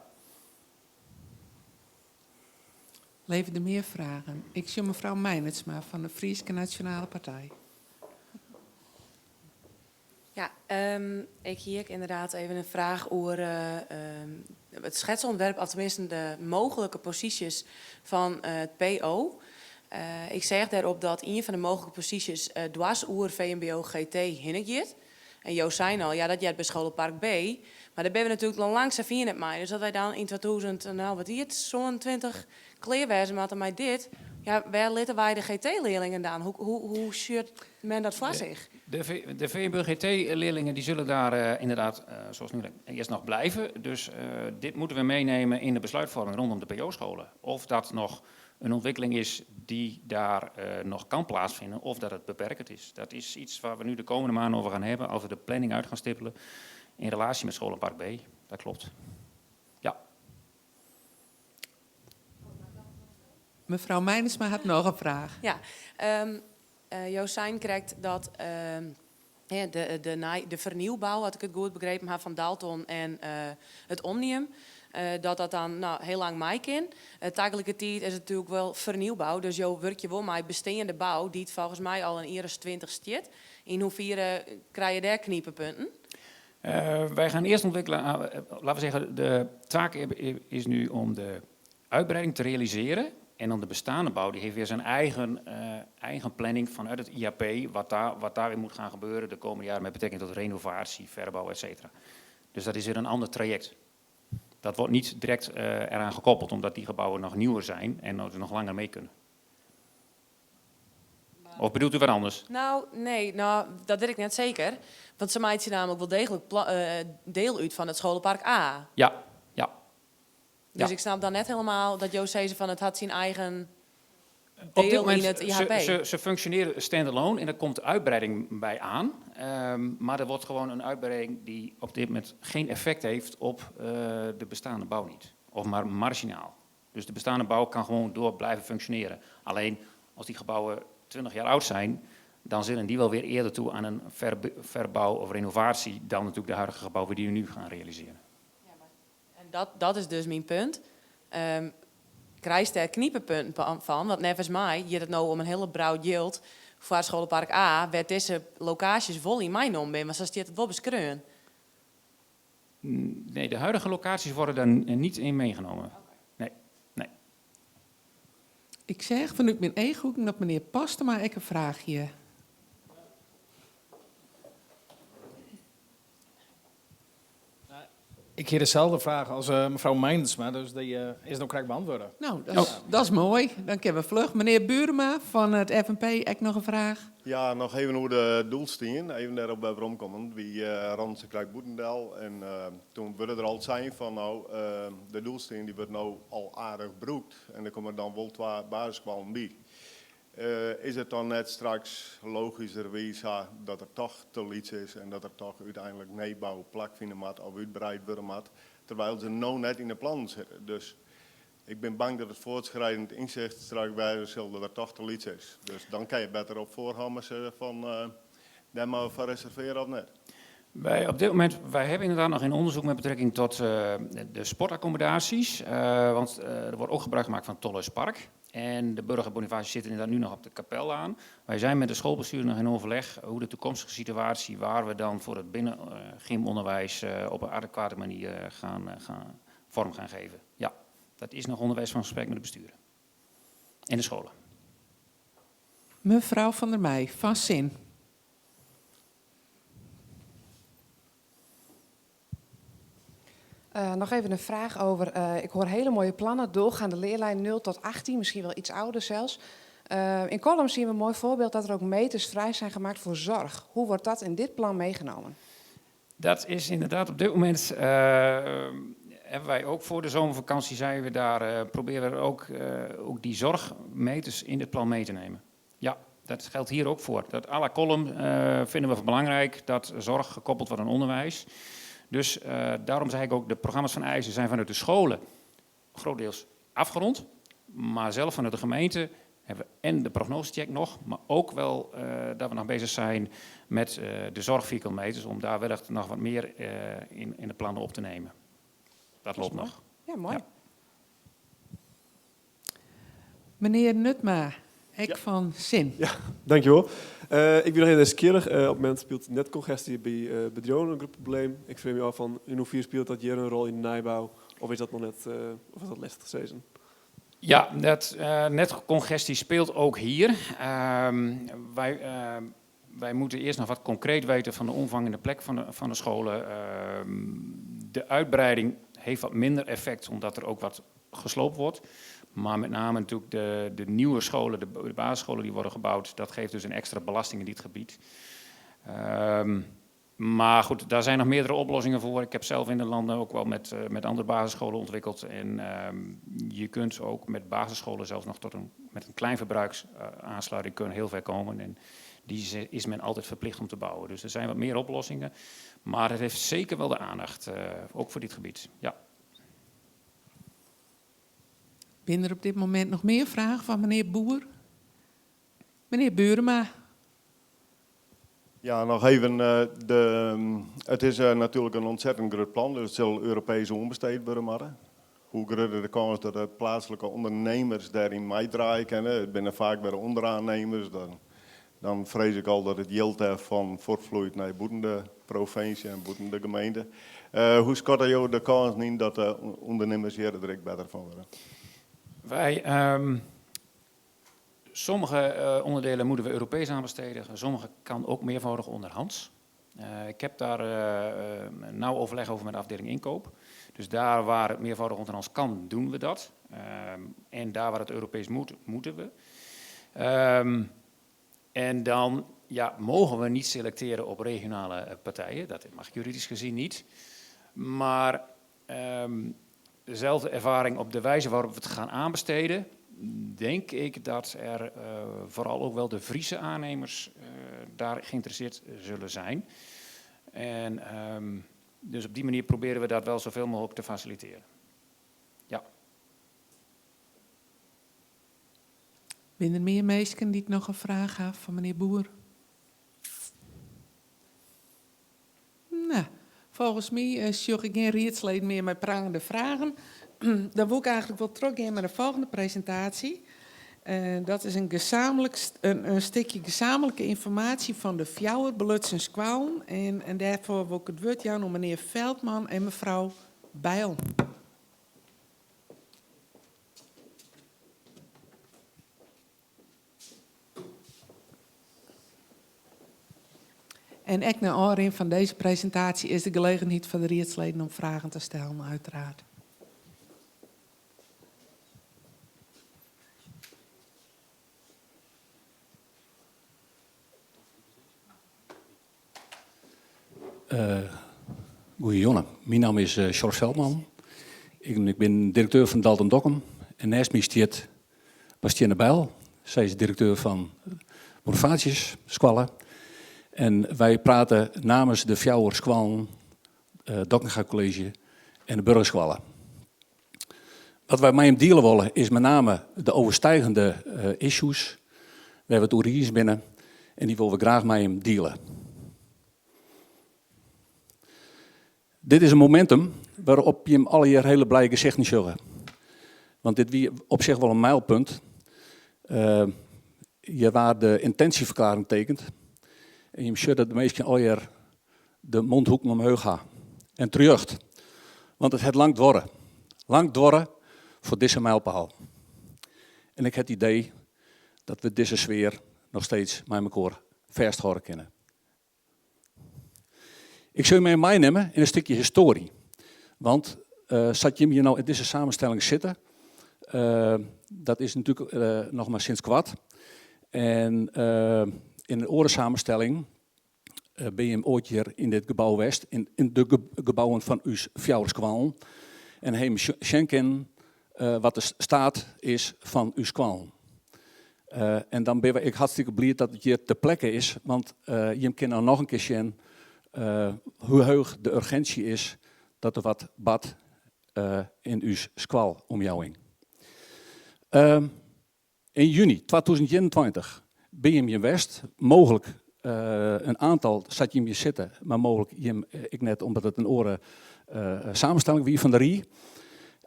Leven er meer vragen? Ik zie mevrouw Meinertsma van de Frieske Nationale Partij. Ja, ik hier inderdaad even een vraag over it schetsontwerp, of teminsten de mooglike posysjes fan it PO. Ik seach dêrop dat ien fan de mooglike posysjes dwars oer VMBO GT hinne giet. En jo seinen al, ja dat heart by Scholenpark B, mar dêr binne we natuerlik al lang safier net mei. Dus as wy dan yn 2000, no wat wie it, 27 klear wêze moatte mei dit, ja wêr litte wy de GT-learlingen dan? Hoe, hoe, hoe sjocht men dat foar sich? De VMBO GT-leerlingen die zullen daar inderdaad, zoals nu, eerst nog blijven. Dus dit moeten we meenemen in de besluitvorming rondom de PO-scholen. Of dat nog een ontwikkeling is die daar nog kan plaatsvinden of dat het beperkend is. Dat is iets waar we nu de komende maanden over gaan hebben als we de planning uit gaan stippelen in relatie met Scholenpark B. Dat klopt. Ja. Mevrouw Meinsma hat noch in fraach. Ja, jo seinen krekt dat de fernieuwbou, as ik it goed begrepen ha, fan Dalton en it Omnium, dat dat dan no, hiel lang mei kin. Tagelikertiid is it natuerlik wol fernieuwbou, dus jo wurkje wol mei besteande bou dy't folgens my al in jier as 20 stiet. Yn hoefiere krije je dêr knipepunten? Wij gaan eerst ontwikkelen, laten we zeggen, de taak is nu om de uitbreiding te realiseren. En dan de bestaande bouw, die heeft weer zijn eigen planning vanuit het IAP, wat daar weer moet gaan gebeuren de komende jaren met betrekking tot renovatie, verbouw, et cetera. Dus dat is weer een ander traject. Dat wordt niet direct eraan gekoppeld, omdat die gebouwen nog nieuwer zijn en nog langer mee kunnen. Of bedoelt u wat anders? Nou, nee, nou, dat wit ik net seker. Want se meitsje namentlik wol deeglik diel út fan it Scholenpark A. Dus ik snap dan net hielendal dat jo sizze fan it hat syn eigen Op dit diel yn moment, it IHP. ze functioneren stand-alone en er komt uitbreiding bij aan. Maar er wordt gewoon een uitbreiding die op dit moment geen effect heeft op de bestaande bouw niet. Of maar marginaal. Dus de bestaande bouw kan gewoon door blijven functioneren. Alleen als die gebouwen 20 jaar oud zijn, dan zullen die wel weer eerder toe aan een verbouw of renovatie dan natuurlijk de huidige gebouwen die we nu gaan realiseren. En dat is dus myn punt. Krijst dêr knipepunten fan? Want neffens my giet it no om in hiele brout jild foar Scholenpark A, wêr't dizze lokaasjes wol yn meinommen binne, want sa stiet it wol beskreaun. Nee, de huidige locaties worden daar niet in meegenomen. Nee. Ik seach fanút myn eachhoeken dat menear Postema ek in fraachje. Ik hie deselde fraach as mefrou Meinsma, dus dy is no krekt beäntwurde. No, dat is moai. Dan kinne we fluch. Menear Burema fan it FNP, ek noch in fraach? Ja, noch even oer de doelstien, even dêrop wer weromkommen. Wy rûnen se krekt bûten del en doe wurde der al sein fan no, de doelstien dy wurdt no al aardich brûkt en der komme dan wol twa basisskoallen by. Is it dan net straks logiskerwiis dat er dochs te lyts is en dat der dochs úteinlik nijbou plakfine moat of útwreide wurde moat, terwyl se no net yn de plannen sitte. Dus ik bin bang dat it voortschrijdend inzicht straks wêze sil dat er dochs te lyts is. Dus dan kinne je better op foarhân sizze fan dêr moatte we foar reservearje of net. Wij, op dit moment, wij hebben inderdaad nog geen onderzoek met betrekking tot de sportaccommodaties. Want er wordt ook gebruik gemaakt van het Tolhuispark. En de Burger Bonifacius zit inderdaad nu nog op de Kapellaan. Wij zijn met de schoolbestuur nog in overleg hoe de toekomstige situatie, waar we dan voor het binnen gymonderwijs op een adequate manier gaan vorm gaan geven. Ja, dat is nog onderwijs van gesprek met de besturen. En de scholen. Mefrou van der Meij, fan Sin. Nog even een vraag over. Ik hoor hele mooie plannen, doorgaande leerlijn 0 tot 18, misschien wel iets ouder zelfs. In Kollum zien we een mooi voorbeeld dat er ook meters vrij zijn gemaakt voor zorg. Hoe wordt dat in dit plan meegenomen? Dat is inderdaad op dit moment. Hebben wij ook voor de zomervakantie zijn we daar, proberen we ook die zorgmeters in het plan mee te nemen. Ja, dat geldt hier ook voor. Dat à la Kollum vinden we belangrijk dat zorg gekoppeld wordt aan onderwijs. Dus daarom zei ik ook, de programma's van eisen zijn vanuit de scholen grotendeels afgerond. Maar zelf vanuit de gemeente hebben we en de prognosecheck nog, maar ook wel dat we nog bezig zijn met de zorgvierkante om daar wellicht nog wat meer in de plannen op te nemen. Dat loopt nog. Ja, moai. Ja. Menear Nutma, ek fan Sin. Ja, dankjewol. Ik bin noch even nijsgjirrich. Op it momint spilet net kongesje by bedriuwen in grut probleem. Ik freegje my ôf fan yn hoefier spilet dat hjir in rol yn de nijbou? Of is dat noch net, of is dat lestich te sizzen? Ja, dat netcongestie speelt ook hier. Wij moeten eerst nog wat concreet weten van de omvang en de plek van de scholen. De uitbreiding heeft wat minder effect, omdat er ook wat gesloopt wordt. Maar met name natuurlijk de nieuwe scholen, de basisscholen die worden gebouwd, dat geeft dus een extra belasting in dit gebied. Maar goed, daar zijn nog meerdere oplossingen voor. Ik heb zelf in de landen ook wel met andere basisscholen ontwikkeld. En je kunt ook met basisscholen zelfs nog met een klein verbruiksaansluiting kunnen heel ver komen. En die is men altijd verplicht om te bouwen. Dus er zijn wat meer oplossingen. Maar het heeft zeker wel de aandacht, ook voor dit gebied. Ja. Binne der op dit momint noch mear fragen fan menear Boer? Menear Burema. Ja, noch even. It is natuerlik in ontzettend grut plan, dus it sil Europeesk oanbesteed wurde moatte. Hoe grut is de kâns dat de pleatslike ûndernimmers dêryn meidraaie kinne? It binne faak wer ûnderaannemers. Dan frees ik al dat it jild dêrfan fuortfloeit nei bûten de provinsje en bûten de gemeente. Hoe skatte jo de kânsen yn dat de ûndernimmers hjir der ek better fan wurde? Sommige onderdelen moeten we Europees aanbesteden, sommige kan ook meervoudig onderhands. Ik heb daar nauw overleg over met de afdeling inkoop. Dus daar waar het meervoudig onderhands kan, doen we dat. En daar waar het Europees moet, moeten we. En dan ja, mogen we niet selecteren op regionale partijen. Dat mag juridisch gezien niet. Maar dezelfde ervaring op de wijze waarop we het gaan aanbesteden, denk ik dat er vooral ook wel de Friese aannemers daar geïnteresseerd zullen zijn. En dus op die manier proberen we dat wel zoveel mogelijk te faciliteren. Ja. Binne der mear minsken dy't noch in fraach ha foar menear Boer? No, folgens my sjoch ik gjin riedsleden mear mei prangende fragen. Dan wol ik eigentlik wol trochgean mei de folgjende presintaasje. Dat is in stikje gesaamlike ynformaasje fan de fjouwer belutsen skoallen. En dêrfoar wol ik it wurd jaan oan menear Veldman en mefrou Bijl. En ek nei ôfrin fan dizze presintaasje is der gelegenheid foar de riedsleden om fragen te stellen, uiteraard. Goeiejûn, myn namme is Sjors Veldman. Ik bin direkteur fan Dalton Dokkum en neist my stiet Bastienne Bijl. Sy is direkteur fan Bonifatius Skoalle. En wy prate namens de fjouwer skoallen, Dockinga College en de Burgerskoalle. Wat wy mei jim diele wolle is met name de overstijgende issues wêr't we it oer iens binne en dy wolle we graach mei jim diele. Dit is in momentum wêrop't jim allegear hiele blije gesichten sjogge. Want dit wie op sich wol in mijlpunt. Hjir waard de intentieverklaring tekend en jim sjogge dat de minsken allegear de mondhoeken omheech ha. En terjocht, want it hat lang duorre. Lang duorre foar dizze mijlpaal. En ik ha it idee dat we dizze sfear noch steeds mei mekoar fêsthâlde kinne. Ik sil jim meinimme yn in stikje histoarje. Want sa't jim hjir no yn dizze samenstelling sitte, dat is natuerlik noch mar sinds koart. En yn in oare samenstelling binne jim oait hjir yn dit gebou west, yn de gebouwen fan ús fjouwer skoallen. En ha jim sjen kinnen wat de staat is fan ús skoallen. En dan binne we ek hartstikke bliid dat it hjir ter plekke is, want jim kinne noch in kear sjen hoe heech de urginsje is dat der wat bart yn ús skoalomjouwing. Yn juny 2021 binne jim hjir west, mooglik in oantal sa't jim hjir sitte, mar mooglik jim ek net omdat it in oare samenstelling wie fan de rie.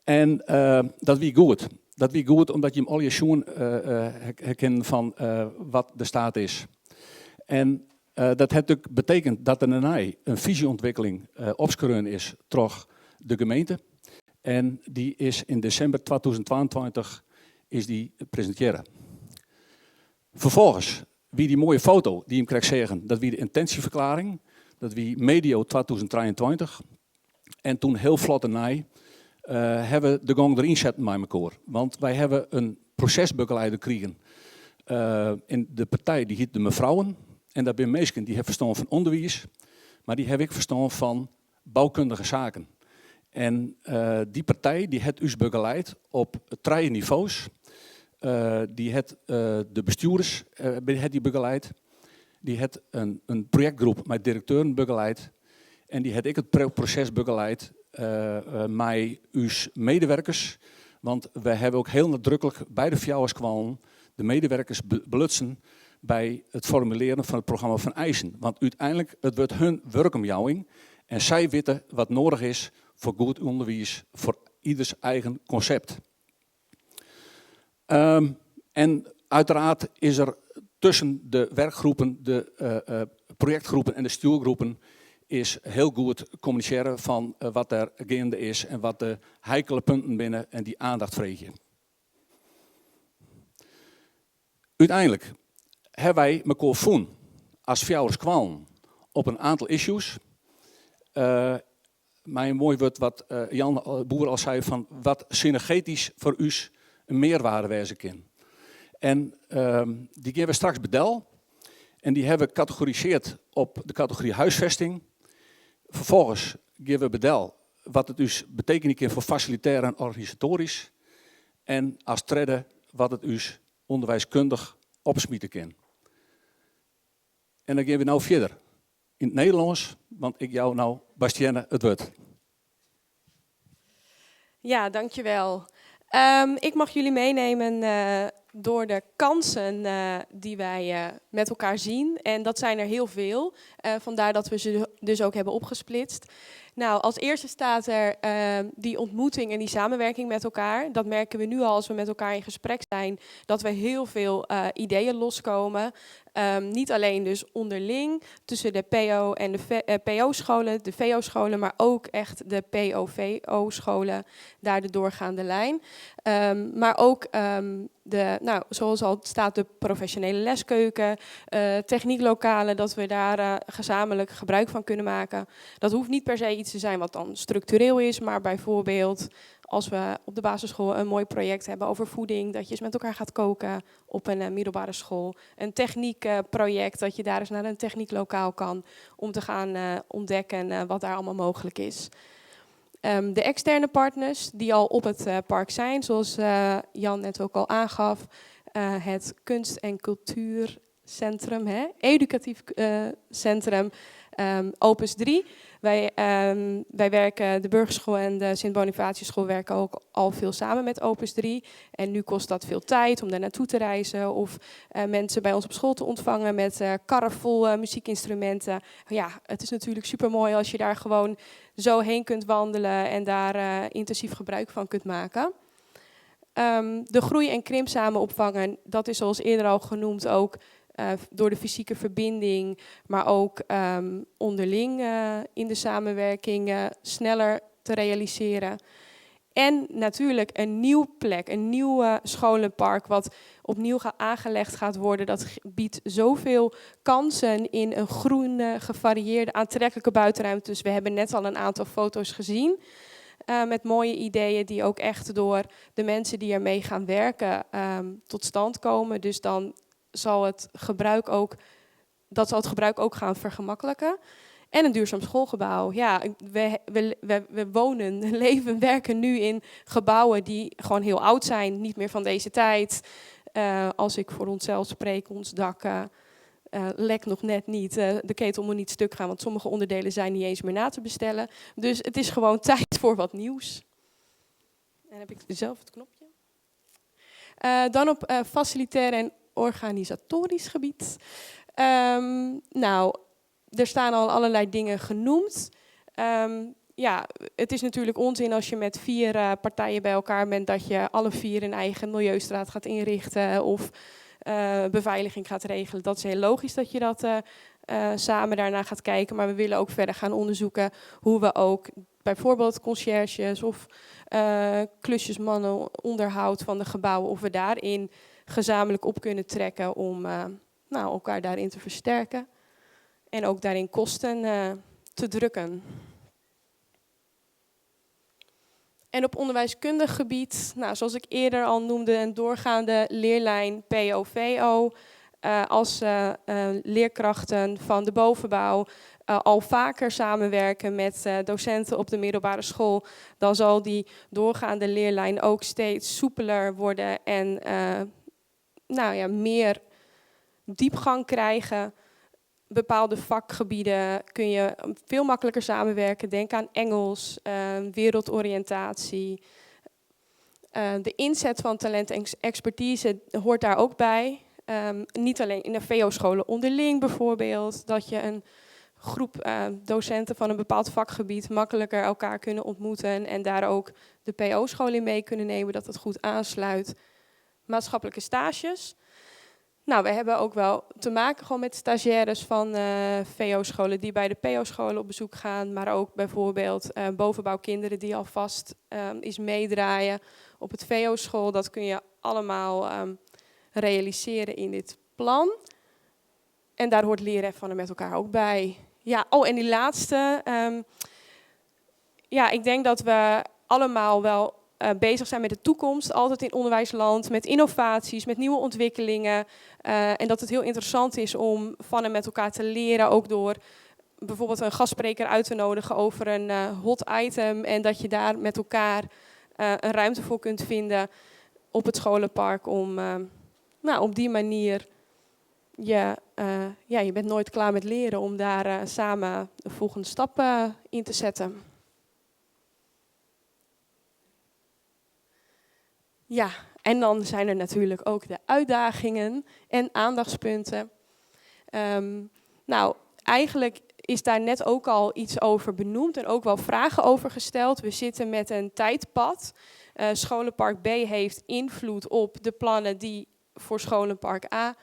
En dat wie goed. Dat wie goed omdat jim allegear sjoen ha kinnen fan wat de staat is. En dat hat ek betekend dat der dêrnei in fyzjeûntwikkeling opskreaun is troch de gemeente. En dy is yn desimber 2022 is dy presintearre. Ferfolgens wie dy moaie foto dy't jim krekt seagen, dat wie de intentieverklaring. Dat wie medio 2023. En toen heel flot dêrnei hawwe we de gong deryn setten mei mekoar. Want wy hawwe in prosesbegeleider krigen yn de partij dy hiet de Mevrouwen. En dat binne minsken dy hawwe ferstân fan ûnderwiis, mar dy hawwe ek ferstân fan boukundige saken. En dy partij dy hat ús begeleid op trije nivo's. Dy hat de bestjoerders hat dy begeleid. Dy hat in projektgroep mei direkteuren begeleid. En dy hat ek it proses begeleid mei ús medewerkers. Want wy hawwe ek hiel nadruklik by de fjouwer skoallen de medewerkers belutsen by it formulearjen fan it programma fan eisen. Want úteinlik, it wurdt hun wurkomjouwing en sy witte wat noadich is foar goed ûnderwiis foar ieders eigen konsept. En uiteraard is der tusken de werkgroepen, de projektgroepen en de stjoergroepen is hiel goed kommunisearre fan wat der geande is en wat de heikele punten binne en dy aandacht freegje. Uteinlik hawwe wy mekoar fûn as fjouwer skoallen op in oantal issues. Mei in moai wurd wat Jan Boer al sei fan wat synergetysk foar ús in mearwaarde wêze kin. En dy gean we straks bedel en dy hawwe we kategoriseard op de kategory huisvesting. Ferfolgens gean we bedel wat it ús betekenje kin foar fasilitêr en organisatoarysk. En as tredde wat it ús ûnderwiiskundich opsmite kin. En dan gean we no fierder yn it Nederlânsk, want ik jou no Bastienne it wurd. Ja, dankjewel. Ik mag jullie meenemen door de kansen die wij met elkaar zien. En dat zijn er heel veel. Vandaar dat we ze dus ook hebben opgesplitst. Nou, als eerste staat er die ontmoeting en die samenwerking met elkaar. Dat merken we nu al als we met elkaar in gesprek zijn, dat we heel veel ideeën loskomen. Niet alleen dus onderling tussen de PO en de PO-scholen, de VO-scholen, maar ook echt de POVO-scholen, daar de doorgaande lijn. Maar ook de, nou, zoals al staat, de professionele leskeuken, technieklokalen, dat we daar gezamenlijk gebruik van kunnen maken. Dat hoeft niet per se iets te zijn wat dan structureel is, maar bijvoorbeeld als we op de basisschool een mooi project hebben over voeding, dat je eens met elkaar gaat koken op een middelbare school. Een techniekproject, dat je daar eens naar een technieklokaal kan om te gaan ontdekken wat daar allemaal mogelijk is. De externe partners die al op het park zijn, zoals Jan net ook al aangaf, het kunst- en cultuurcentrum, hè, educatief centrum, Opus 3. Wij werken, de Burgerschool en de Sint-Bonifatiusschool werken ook al veel samen met Opus 3. En nu kost dat veel tijd om daar naartoe te reizen of mensen bij ons op school te ontvangen met karren vol muziekinstrumenten. Ja, het is natuurlijk supermooi als je daar gewoon zo heen kunt wandelen en daar intensief gebruik van kunt maken. De groei en krimp samen opvangen, dat is zoals eerder al genoemd ook door de fysieke verbinding, maar ook onderling in de samenwerking sneller te realiseren. En natuurlijk een nieuw plek, een nieuw scholenpark wat opnieuw aangelegd gaat worden. Dat biedt zoveel kansen in een groene, gevarieerde, aantrekkelijke buitenruimte. Dus we hebben net al een aantal foto's gezien. Met mooie ideeën die ook echt door de mensen die ermee gaan werken tot stand komen. Dus dan zal het gebruik ook, dat zal het gebruik ook gaan vergemakkelijken. En een duurzaam schoolgebouw. Ja, we wonen, leven, werken nu in gebouwen die gewoon heel oud zijn, niet meer van deze tijd. Als ik voor onszelf spreek, ons dak lekt nog net niet. De ketel moet niet stuk gaan, want sommige onderdelen zijn niet eens meer na te bestellen. Dus het is gewoon tijd voor wat nieuws. En dan heb ik zelf het knopje. Dan op facilitair en organisatorisch gebied. Er staan al allerlei dingen genoemd. Het is natuurlijk onzin als je met 4 partijen bij elkaar bent dat je alle 4 een eigen milieustraat gaat inrichten of beveiliging gaat regelen. Dat is heel logisch dat je dat samen daarna gaat kijken. Maar we willen ook verder gaan onderzoeken hoe we ook bijvoorbeeld conciërges of klusjesmannen, onderhoud van de gebouwen, of we daarin gezamenlijk op kunnen trekken om nou, elkaar daarin te versterken. En ook daarin kosten te drukken. En op onderwijskundig gebied, nou, zoals ik eerder al noemde, een doorgaande leerlijn POVO. Als leerkrachten van de bovenbouw al vaker samenwerken met docenten op de middelbare school, dan zal die doorgaande leerlijn ook steeds soepeler worden en nou ja, meer diepgang krijgen. Bepaalde vakgebieden kun je veel makkelijker samenwerken. Denk aan Engels, wereldoriëntatie. De inzet van talent en expertise hoort daar ook bij. Niet alleen in de VO-scholen onderling bijvoorbeeld. Dat je een groep docenten van een bepaald vakgebied makkelijker elkaar kunnen ontmoeten. En daar ook de PO-school in mee kunnen nemen, dat het goed aansluit. Maatschappelijke stages. Nou, we hebben ook wel te maken gewoon met stagiaires van VO-scholen die bij de PO-scholen op bezoek gaan. Maar ook bijvoorbeeld bovenbouwkinderen die alvast eens meedraaien op het VO-school. Dat kun je allemaal realiseren in dit plan. En daar hoort leren van en met elkaar ook bij. Ja, oh, en die laatste. Ja, ik denk dat we allemaal wel bezig zijn met de toekomst, altijd in onderwijsland, met innovaties, met nieuwe ontwikkelingen. En dat het heel interessant is om van en met elkaar te leren, ook door bijvoorbeeld een gastspreker uit te nodigen over een hot item. En dat je daar met elkaar een ruimte voor kunt vinden op het scholenpark om nou, op die manier, ja, je bent nooit klaar met leren, om daar samen de volgende stap in te zetten. Ja, en dan zijn er natuurlijk ook de uitdagingen en aandachtspunten. Nou, eigenlijk is daar net ook al iets over benoemd en ook wel vragen over gesteld. We zitten met een tijdpad. Scholenpark B heeft invloed op de plannen die voor Scholenpark A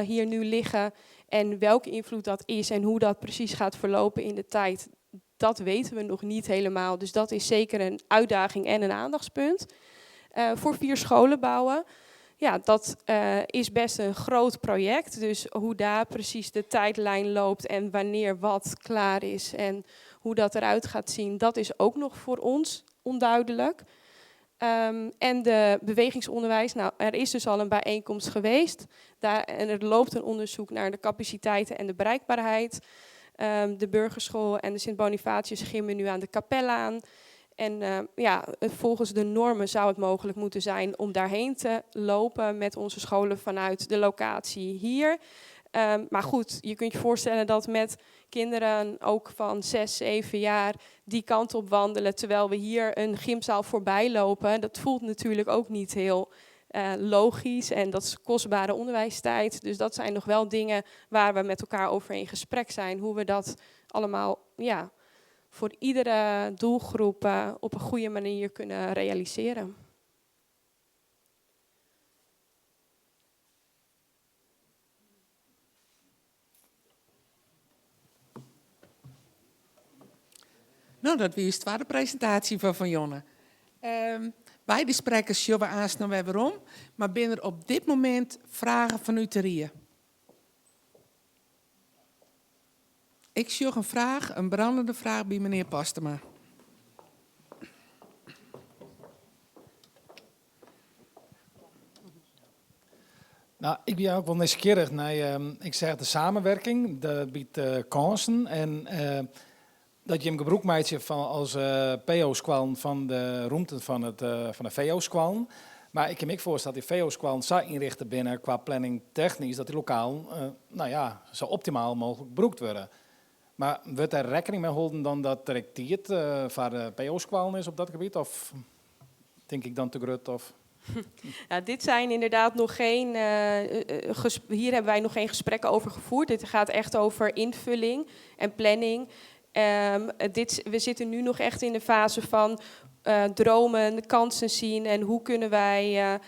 hier nu liggen. En welke invloed dat is en hoe dat precies gaat verlopen in de tijd, dat weten we nog niet helemaal. Dus dat is zeker een uitdaging en een aandachtspunt. Voor 4 scholen bouwen, ja, dat is best een groot project. Dus hoe daar precies de tijdlijn loopt en wanneer wat klaar is en hoe dat eruit gaat zien, dat is ook nog voor ons onduidelijk. En de bewegingsonderwijs, nou, er is dus al een bijeenkomst geweest. En er loopt een onderzoek naar de capaciteiten en de bereikbaarheid. De burgerschool en de Sint-Bonifatius gimmen nu aan de kapel aan. En ja, volgens de normen zou het mogelijk moeten zijn om daarheen te lopen met onze scholen vanuit de locatie hier. Maar goed, je kunt je voorstellen dat met kinderen ook van 6, 7 jaar die kant op wandelen, terwijl we hier een gymzaal voorbij lopen. Dat voelt natuurlijk ook niet heel logisch en dat is kostbare onderwijstijd. Dus dat zijn nog wel dingen waar we met elkaar over in gesprek zijn. Hoe we dat allemaal, ja, voor iedere doelgroep op een goede manier kunnen realiseren. Nou, dat was de tweede presentatie van Jonne. Beide sprekers zullen we aanstaan weer waarom, maar binnen op dit moment vragen vanuit de rie. Ik zoek een vraag, een brandende vraag bij meneer Pastema. Nou, ik ben ook wel nieuwsgierig naar, ik zeg de samenwerking, dat biedt kansen en dat je hem gebruik maakt van als PO-squalen van de ruimte van de VO-squalen. Maar ik kan me ook voorstellen dat die VO-squalen zo inrichten binnen qua planning technisch, dat die lokaal nou ja, zo optimaal mogelijk gebruikt worden. Maar wordt daar rekening mee houden dan dat er tijd voor de PO-squalen is op dat gebied? Of denk ik dan te groot? Of? Ja, dit zijn inderdaad nog geen, hier hebben wij nog geen gesprekken over gevoerd. Dit gaat echt over invulling en planning. We zitten nu nog echt in de fase van dromen, kansen zien en hoe kunnen wij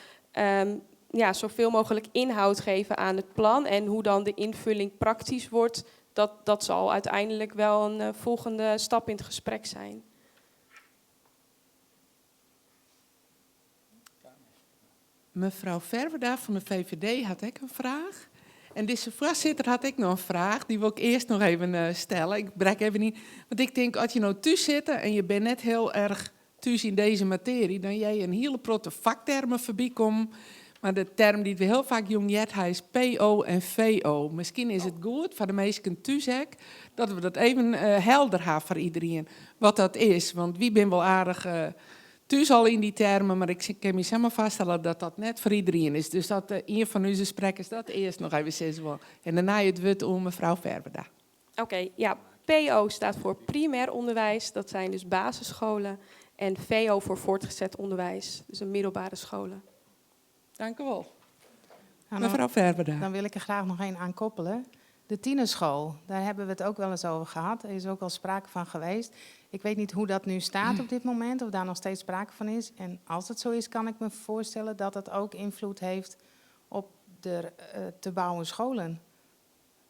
ja, zoveel mogelijk inhoud geven aan het plan. En hoe dan de invulling praktisch wordt, dat, dat zal uiteindelijk wel een volgende stap in het gesprek zijn. Mevrouw Ferwerda van de VVD had ik een vraag. En deze voorzitter had ik nog een vraag, die wil ik eerst nog even stellen. Ik brek even niet. Want ik denk, als je nou thuis zit en je bent net heel erg thuis in deze materie, dan jij een hele protte vaktermen voorbij komt. Maar de term die we heel vaak jong jet, hij is PO en VO. Misschien is het goed voor de meesten thuis dat we dat even helder hebben voor iedereen, wat dat is. Want wie ben wel aardig thuis al in die termen, maar ik kan me zelf vaststellen dat dat net voor iedereen is. Dus dat een van onze sprekers dat eerst nog even zeggen wil. En daarna het woord om mevrouw Ferwerda. Oké, ja, PO staat voor primair onderwijs, dat zijn dus basisscholen. En VO voor voortgezet onderwijs, dus een middelbare scholen. Dank u wel. Nou, mevrouw Ferwerda. Dan wil ik er graag nog één aan koppelen. De tienerschool, daar hebben we het ook wel eens over gehad. Er is ook al sprake van geweest. Ik weet niet hoe dat nu staat op dit moment, of daar nog steeds sprake van is. En als het zo is, kan ik me voorstellen dat dat ook invloed heeft op de te bouwen scholen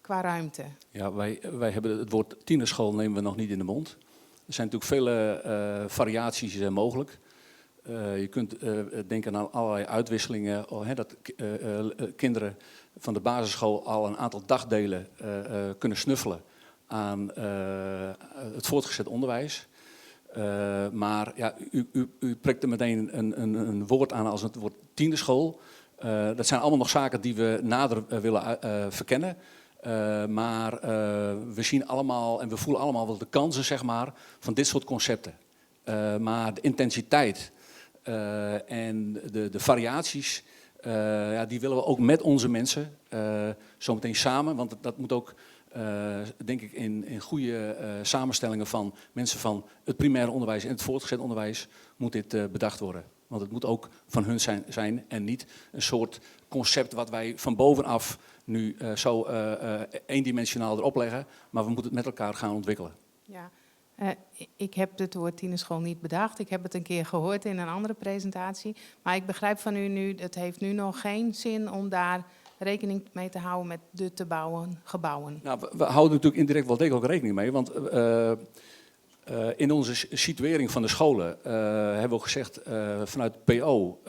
qua ruimte. Ja, wij hebben het woord tienerschool nemen we nog niet in de mond. Er zijn natuurlijk vele variaties mogelijk. Je kunt denken aan allerlei uitwisselingen, oh, hè, dat kinderen van de basisschool al een aantal dagdelen kunnen snuffelen aan het voortgezet onderwijs. Maar ja, u prikt er meteen een woord aan als het woord tienerschool. Dat zijn allemaal nog zaken die we nader willen verkennen. Maar we zien allemaal en we voelen allemaal wel de kansen, zeg maar, van dit soort concepten. Maar de intensiteit en de variaties, ja, die willen we ook met onze mensen zometeen samen. Want dat moet ook, denk ik, in goede samenstellingen van mensen van het primaire onderwijs en het voortgezet onderwijs moet dit bedacht worden. Want het moet ook van hun zijn en niet een soort concept wat wij van bovenaf nu zo eendimensionaal erop leggen. Maar we moeten het met elkaar gaan ontwikkelen. Ja. Ik heb het woord tienerschool niet bedacht. Ik heb het een keer gehoord in een andere presentatie. Maar ik begrijp van u nu, het heeft nu nog geen zin om daar rekening mee te houden met de te bouwen gebouwen. Nou, we houden natuurlijk indirect wel degelijk rekening mee. Want in onze situering van de scholen hebben we ook gezegd, vanuit PO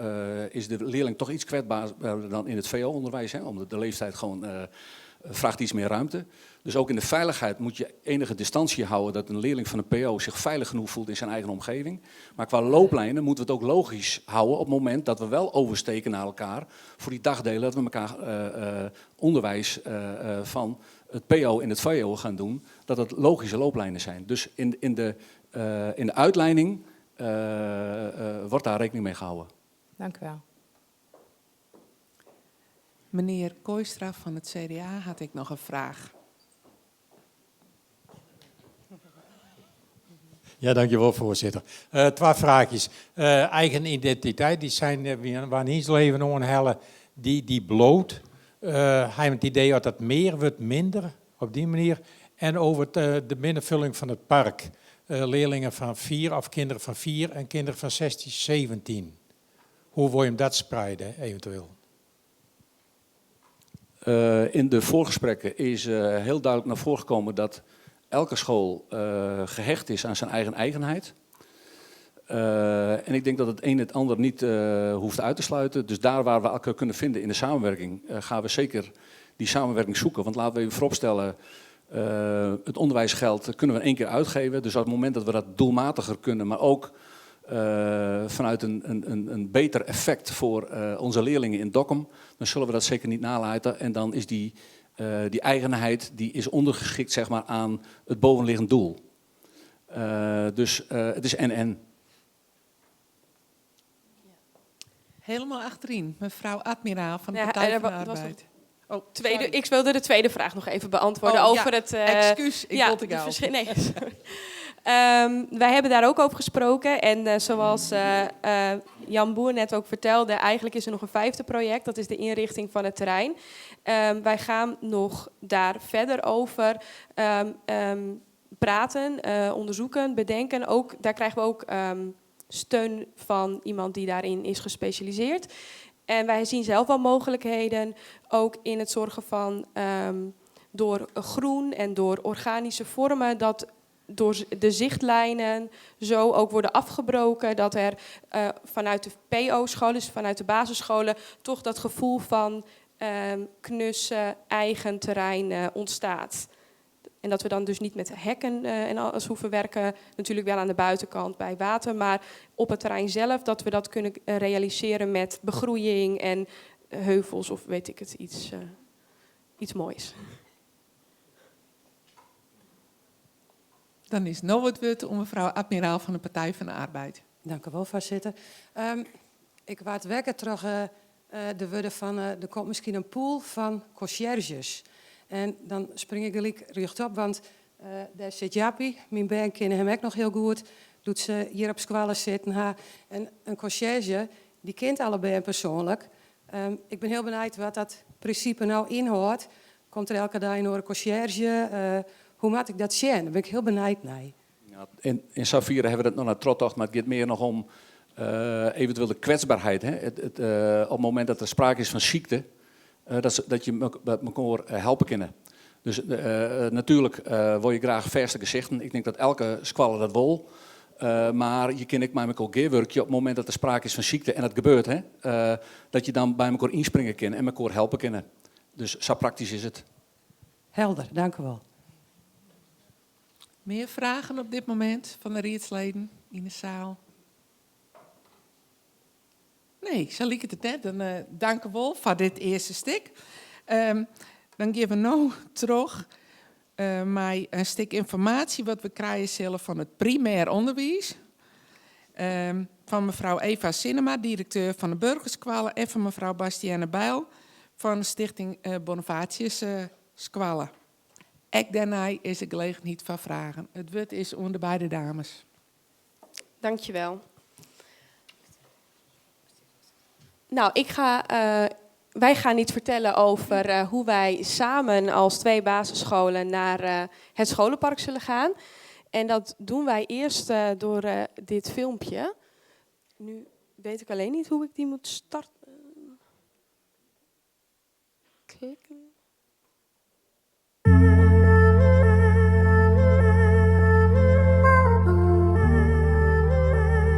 is de leerling toch iets kwetsbaarder dan in het VO-onderwijs. Hè, omdat de leeftijd gewoon vraagt iets meer ruimte. Dus ook in de veiligheid moet je enige distantie houden dat een leerling van een PO zich veilig genoeg voelt in zijn eigen omgeving. Maar qua looplijnen moeten we het ook logisch houden op het moment dat we wel oversteken naar elkaar voor die dagdelen, dat we elkaar onderwijs van het PO en het VO gaan doen, dat het logische looplijnen zijn. Dus in de uitleiding wordt daar rekening mee gehouden. Dank u wel. Meneer Kooistra van het CDA had ik nog een vraag. Ja, dankjewel voorzitter. Twee vraagjes. Eigen identiteit, die zijn waar niet leven onhellen, die bloot. Hij heeft het idee dat dat meer wordt minder, op die manier. En over de binnenvulling van het park. Leerlingen van 4 of kinderen van 4 en kinderen van 16, 17. Hoe wil je hem dat spreiden eventueel? In de voorgesprekken is heel duidelijk naar voren gekomen dat elke school gehecht is aan zijn eigen eigenheid. En ik denk dat het een het ander niet hoeft uit te sluiten. Dus daar waar we elkaar kunnen vinden in de samenwerking, gaan we zeker die samenwerking zoeken. Want laten we even vooropstellen, het onderwijsgeld kunnen we in één keer uitgeven. Dus op het moment dat we dat doelmatiger kunnen, maar ook vanuit een beter effect voor onze leerlingen in Dokkum, dan zullen we dat zeker niet nalaten. En dan is die eigenheid die is ondergeschikt, zeg maar, aan het bovenliggend doel. Dus het is en-en. Helemaal achterin, mevrouw Admiraal van de Ja, Partij er van de was Arbeid. nog Oh, tweede, sorry. ik wilde de tweede vraag nog even beantwoorden Oh, over ja. het, Excuus, ik ja, wilde de gauw. verschil-, nee, sorry. Wij hebben daar ook over gesproken. En zoals Jan Boer net ook vertelde, eigenlijk is er nog een 5e project. Dat is de inrichting van het terrein. Wij gaan nog daar verder over praten, onderzoeken, bedenken. Ook, daar krijgen we ook steun van iemand die daarin is gespecialiseerd. En wij zien zelf wel mogelijkheden, ook in het zorgen van um, door groen en door organische vormen, dat door de zichtlijnen zo ook worden afgebroken. Dat er uh, vanuit de PO-scholen, dus vanuit de basisscholen, toch dat gevoel van um, knusse, eigen terrein uh, ontstaat. En dat we dan dus niet met hekken uh, en alles hoeven werken. Natuurlijk wel aan de buitenkant bij water. Maar op het terrein zelf dat we dat kunnen realiseren met begroeiing en heuvels of weet ik het, iets, uh, iets moois. Dan is nu het woord om mevrouw Admiraal van de Partij van de Arbeid. Dank u wel, voorzitter. Um, ik waard wekker terug uh, de woorden van uh, er komt misschien een pool van conciërges. En dan spring ik gelijk rechtop, want uh, daar zit Jappie, mijn band kennen hem ook nog heel goed. Doet ze hier op squallen zitten. Ha. En een conciërge, die kent allebei persoonlijk. Um, ik ben heel benieuwd wat dat principe nou inhoudt. Komt er elke dag een conciërge? Uh, hoe moet ik dat zien? Daar ben ik heel benieuwd naar. Ja, in, in Safira hebben we dat nog naar trottocht, maar het gaat meer nog om uh, eventueel de kwetsbaarheid. Hè? Het, het, uh, op het moment dat er sprake is van ziekte, uh, dat, dat je elkaar helpen kunnen. Dus natuurlijk wil je graag verse gezichten. Ik denk dat elke squaller dat wil. Maar je kan ik met elkaar geerwerkje op het moment dat er sprake is van ziekte, en dat gebeurt, hè, dat je dan bij elkaar inspringen kan en elkaar helpen kunnen. Dus zo praktisch is het. Helder, dank u wel. Meer vragen op dit moment van de rietsleden in de zaal? Nee, zal ik het net. Dan uh, dank u wel voor dit eerste stuk. Um, dan geven we nu terug uh, mij een stuk informatie wat we krijgen zullen van het primair onderwijs. Um, van mevrouw Eva Cinema, directeur van de Burgerskwallen, en van mevrouw Bastiane Bijl van de Stichting uh, Bonifatius uh, Squallen. Ek daarna is de gelegenheid van vragen. Het woord is onder beide dames. Dankjewel. Nou, ik ga, uh, wij gaan iets vertellen over uh, hoe wij samen als twee basisscholen naar uh, het scholenpark zullen gaan. En dat doen wij eerst door dit filmpje. Nu weet ik alleen niet hoe ik die moet starten. Klikken.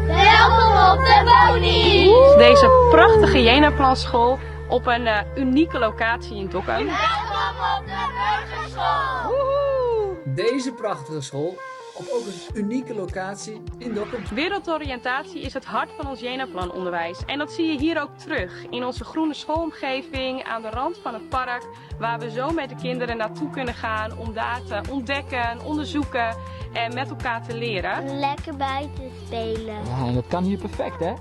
Welkom op de Boni! Deze prachtige Jenaplanschool op een uh, unieke locatie in Dokkum. Welkom op de Burgerschool! Woehoe! Deze prachtige school op ook een unieke locatie in Dokkum. Wereldoriëntatie is het hart van ons Jenaplan-onderwijs. En dat zie je hier ook terug in onze groene schoolomgeving aan de rand van het park, waar we zo met de kinderen naartoe kunnen gaan om daar te ontdekken, onderzoeken en met elkaar te leren. Lekker buiten spelen. Ja, en dat kan hier perfect, hè?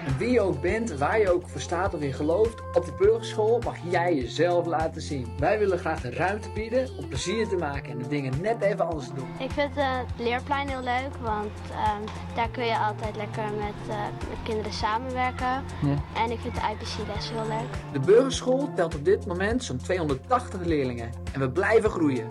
En wie je ook bent, waar je ook voor staat of in gelooft, op de burgerschool mag jij jezelf laten zien. Wij willen graag de ruimte bieden om plezier te maken en de dingen net even anders te doen. Ik vind het leerplein heel leuk, want um, daar kun je altijd lekker met, uh, met kinderen samenwerken. Ja. En ik vind de IPC-les heel leuk. De burgerschool telt op dit moment zo'n 280 leerlingen en we blijven groeien.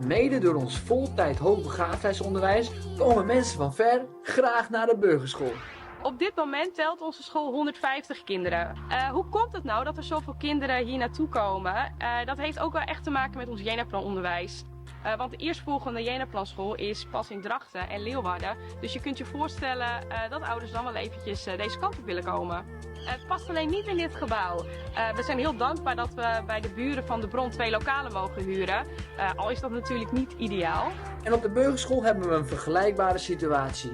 Mede door ons voltijd hoogbegaafdheidsonderwijs komen mensen van ver graag naar de burgerschool. Op dit moment telt onze school 150 kinderen. Uh, hoe komt het nou dat er zoveel kinderen hier naartoe komen? Uh, dat heeft ook wel echt te maken met ons Jenaplan-onderwijs. Uh, want de eerstvolgende Jenaplanschool is pas in Drachten en Leeuwarden. Dus je kunt je voorstellen dat ouders dan wel eventjes deze kant op willen komen. Het past alleen niet in dit gebouw. We zijn heel dankbaar dat we bij de buren van de Bron twee lokalen mogen huren. Al is dat natuurlijk niet ideaal. En op de burgerschool hebben we een vergelijkbare situatie.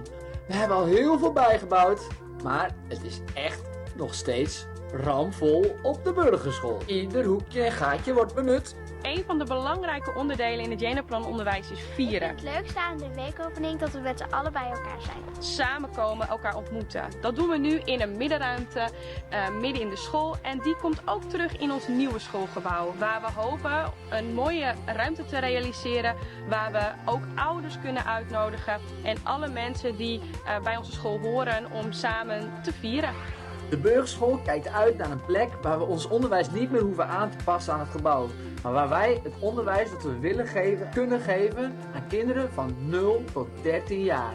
We hebben al heel veel bijgebouwd, maar het is echt nog steeds ramvol op de burgerschool. Ieder hoekje en gaatje wordt benut. Een van de belangrijke onderdelen in het Jenaplan-onderwijs is vieren. Ik vind het leukste aan de weekopening dat we met z'n allen bij elkaar zijn. Samenkomen, elkaar ontmoeten. Dat doen we nu in een middenruimte, uh, midden in de school. En die komt ook terug in ons nieuwe schoolgebouw. Waar we hopen een mooie ruimte te realiseren. Waar we ook ouders kunnen uitnodigen. En alle mensen die uh, bij onze school horen om samen te vieren. De burgerschool kijkt uit naar een plek waar we ons onderwijs niet meer hoeven aan te passen aan het gebouw. Maar waar wij het onderwijs dat we willen geven, kunnen geven aan kinderen van 0 tot 13 jaar.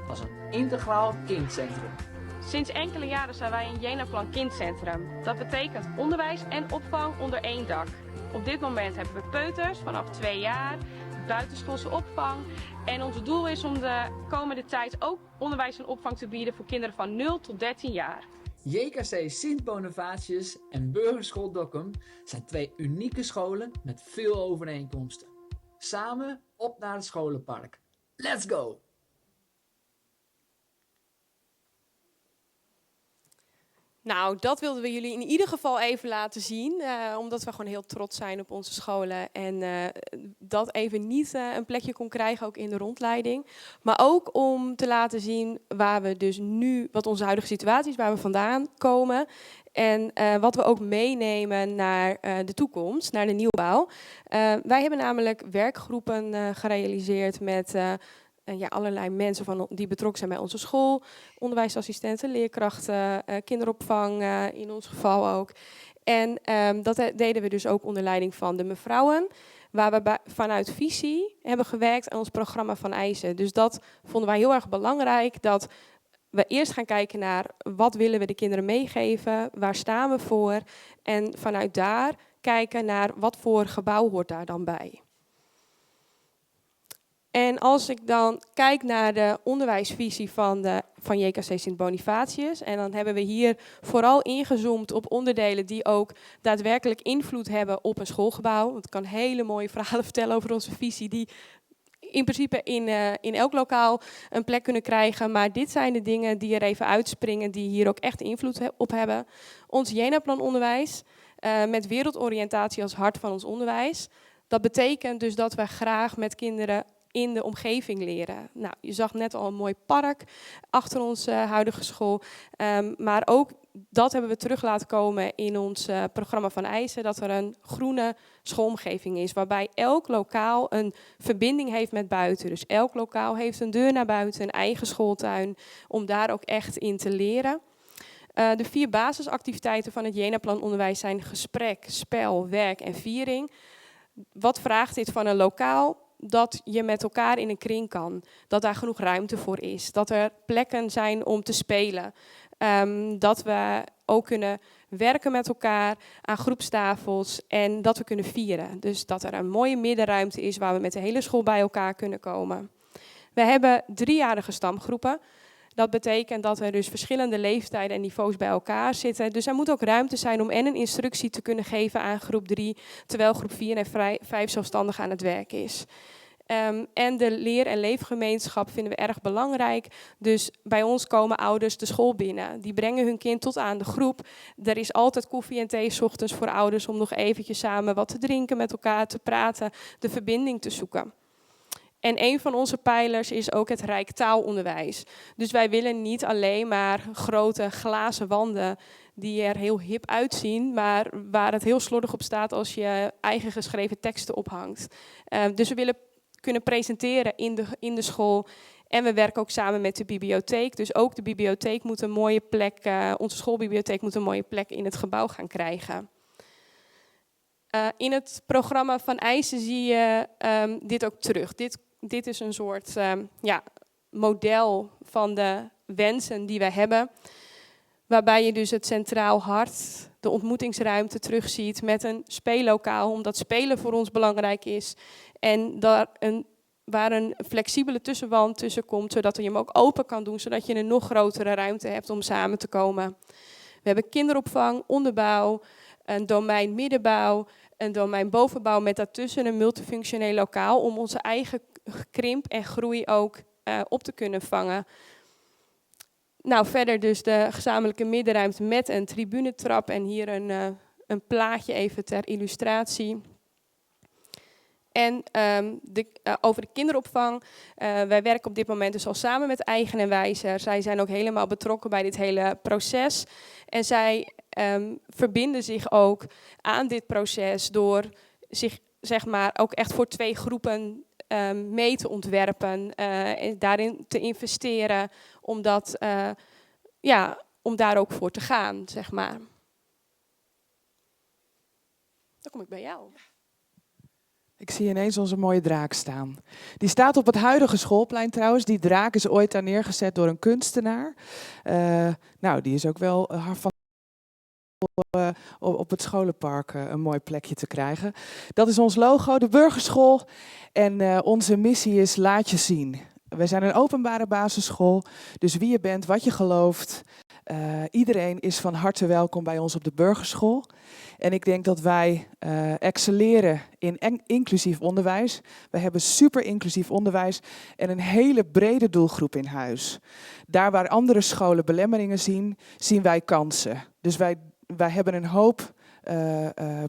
Als een integraal kindcentrum. Sinds enkele jaren zijn wij een Jenaplan Kindcentrum. Dat betekent onderwijs en opvang onder één dak. Op dit moment hebben we peuters vanaf 2 jaar, buitenschoolse opvang. En ons doel is om de komende tijd ook onderwijs en opvang te bieden voor kinderen van 0 tot 13 jaar. JKC Sint Bonifatius en Burgerschool Dokkum zijn twee unieke scholen met veel overeenkomsten. Samen op naar het scholenpark. Let's go! Nou, dat wilden we jullie in ieder geval even laten zien. Omdat we gewoon heel trots zijn op onze scholen. En dat even niet een plekje kon krijgen, ook in de rondleiding. Maar ook om te laten zien waar we dus nu, wat onze huidige situatie is, waar we vandaan komen. En wat we ook meenemen naar de toekomst, naar de nieuwbouw. Wij hebben namelijk werkgroepen gerealiseerd met allerlei mensen die betrokken zijn bij onze school. Onderwijsassistenten, leerkrachten, kinderopvang in ons geval ook. En dat deden we dus ook onder leiding van de mevrouwen. Waar we vanuit visie hebben gewerkt aan ons programma van eisen. Dus dat vonden wij heel erg belangrijk. Dat we eerst gaan kijken naar wat willen we de kinderen meegeven. Waar staan we voor? En vanuit daar kijken naar wat voor gebouw hoort daar dan bij. En als ik dan kijk naar de onderwijsvisie van JKC Sint Bonifatius, en dan hebben we hier vooral ingezoomd op onderdelen die ook daadwerkelijk invloed hebben op een schoolgebouw. Want ik kan hele mooie verhalen vertellen over onze visie die in principe in elk lokaal een plek kunnen krijgen. Maar dit zijn de dingen die er even uitspringen, die hier ook echt invloed op hebben. Ons Jenaplan-onderwijs met wereldoriëntatie als hart van ons onderwijs. Dat betekent dus dat we graag met kinderen in de omgeving leren. Je zag net al een mooi park achter onze huidige school. Maar ook dat hebben we terug laten komen in ons programma van eisen, dat er een groene schoolomgeving is, waarbij elk lokaal een verbinding heeft met buiten. Dus elk lokaal heeft een deur naar buiten, een eigen schooltuin, om daar ook echt in te leren. De 4 basisactiviteiten van het Jenaplan-onderwijs zijn gesprek, spel, werk en viering. Wat vraagt dit van een lokaal? Dat je met elkaar in een kring kan. Dat daar genoeg ruimte voor is. Dat er plekken zijn om te spelen. Dat we ook kunnen werken met elkaar aan groepstafels en dat we kunnen vieren. Dus dat er een mooie middenruimte is waar we met de hele school bij elkaar kunnen komen. We hebben 3-jarige stamgroepen. Dat betekent dat er dus verschillende leeftijden en niveaus bij elkaar zitten. Dus er moet ook ruimte zijn om en een instructie te kunnen geven aan groep 3, terwijl groep 4 en 5 zelfstandig aan het werk is. En de leer- en leefgemeenschap vinden we erg belangrijk. Dus bij ons komen ouders de school binnen. Die brengen hun kind tot aan de groep. Er is altijd koffie en thee 's ochtends voor ouders om nog eventjes samen wat te drinken, met elkaar te praten, de verbinding te zoeken. En een van onze pijlers is ook het rijk taalonderwijs. Dus wij willen niet alleen maar grote glazen wanden die er heel hip uitzien, maar waar het heel slordig op staat als je eigen geschreven teksten ophangt. Dus we willen kunnen presenteren in de school. En we werken ook samen met de bibliotheek. Dus ook de bibliotheek moet een mooie plek, onze schoolbibliotheek moet een mooie plek in het gebouw gaan krijgen. In het programma van eisen zie je dit ook terug. Dit is een soort model van de wensen die wij hebben. Waarbij je dus het centraal hart, de ontmoetingsruimte terugziet met een speellokaal. Omdat spelen voor ons belangrijk is. En daar waar een flexibele tussenwand tussen komt, zodat je hem ook open kan doen. Zodat je een nog grotere ruimte hebt om samen te komen. We hebben kinderopvang, onderbouw, een domein middenbouw, een domein bovenbouw met daartussen een multifunctioneel lokaal om onze eigen krimp en groei ook op te kunnen vangen. Verder dus de gezamenlijke middenruimte met een tribunetrap en hier een plaatje even ter illustratie. En over de kinderopvang. Wij werken op dit moment dus al samen met Eigen en Wijzer. Zij zijn ook helemaal betrokken bij dit hele proces. En zij verbinden zich ook aan dit proces door zich, ook echt voor 2 groepen mee te ontwerpen en daarin te investeren, om daar ook voor te gaan. Dan kom ik bij jou. Ik zie ineens onze mooie draak staan. Die staat op het huidige schoolplein trouwens. Die draak is ooit daar neergezet door een kunstenaar. Uh, nou, die is ook wel van op het scholenpark een mooi plekje te krijgen. Dat is ons logo, de burgerschool. En onze missie is laat je zien. Wij zijn een openbare basisschool, dus wie je bent, wat je gelooft, iedereen is van harte welkom bij ons op de burgerschool. En ik denk dat wij excelleren in inclusief onderwijs. We hebben super inclusief onderwijs en een hele brede doelgroep in huis. Daar waar andere scholen belemmeringen zien, zien wij kansen. Dus wij hebben een hoop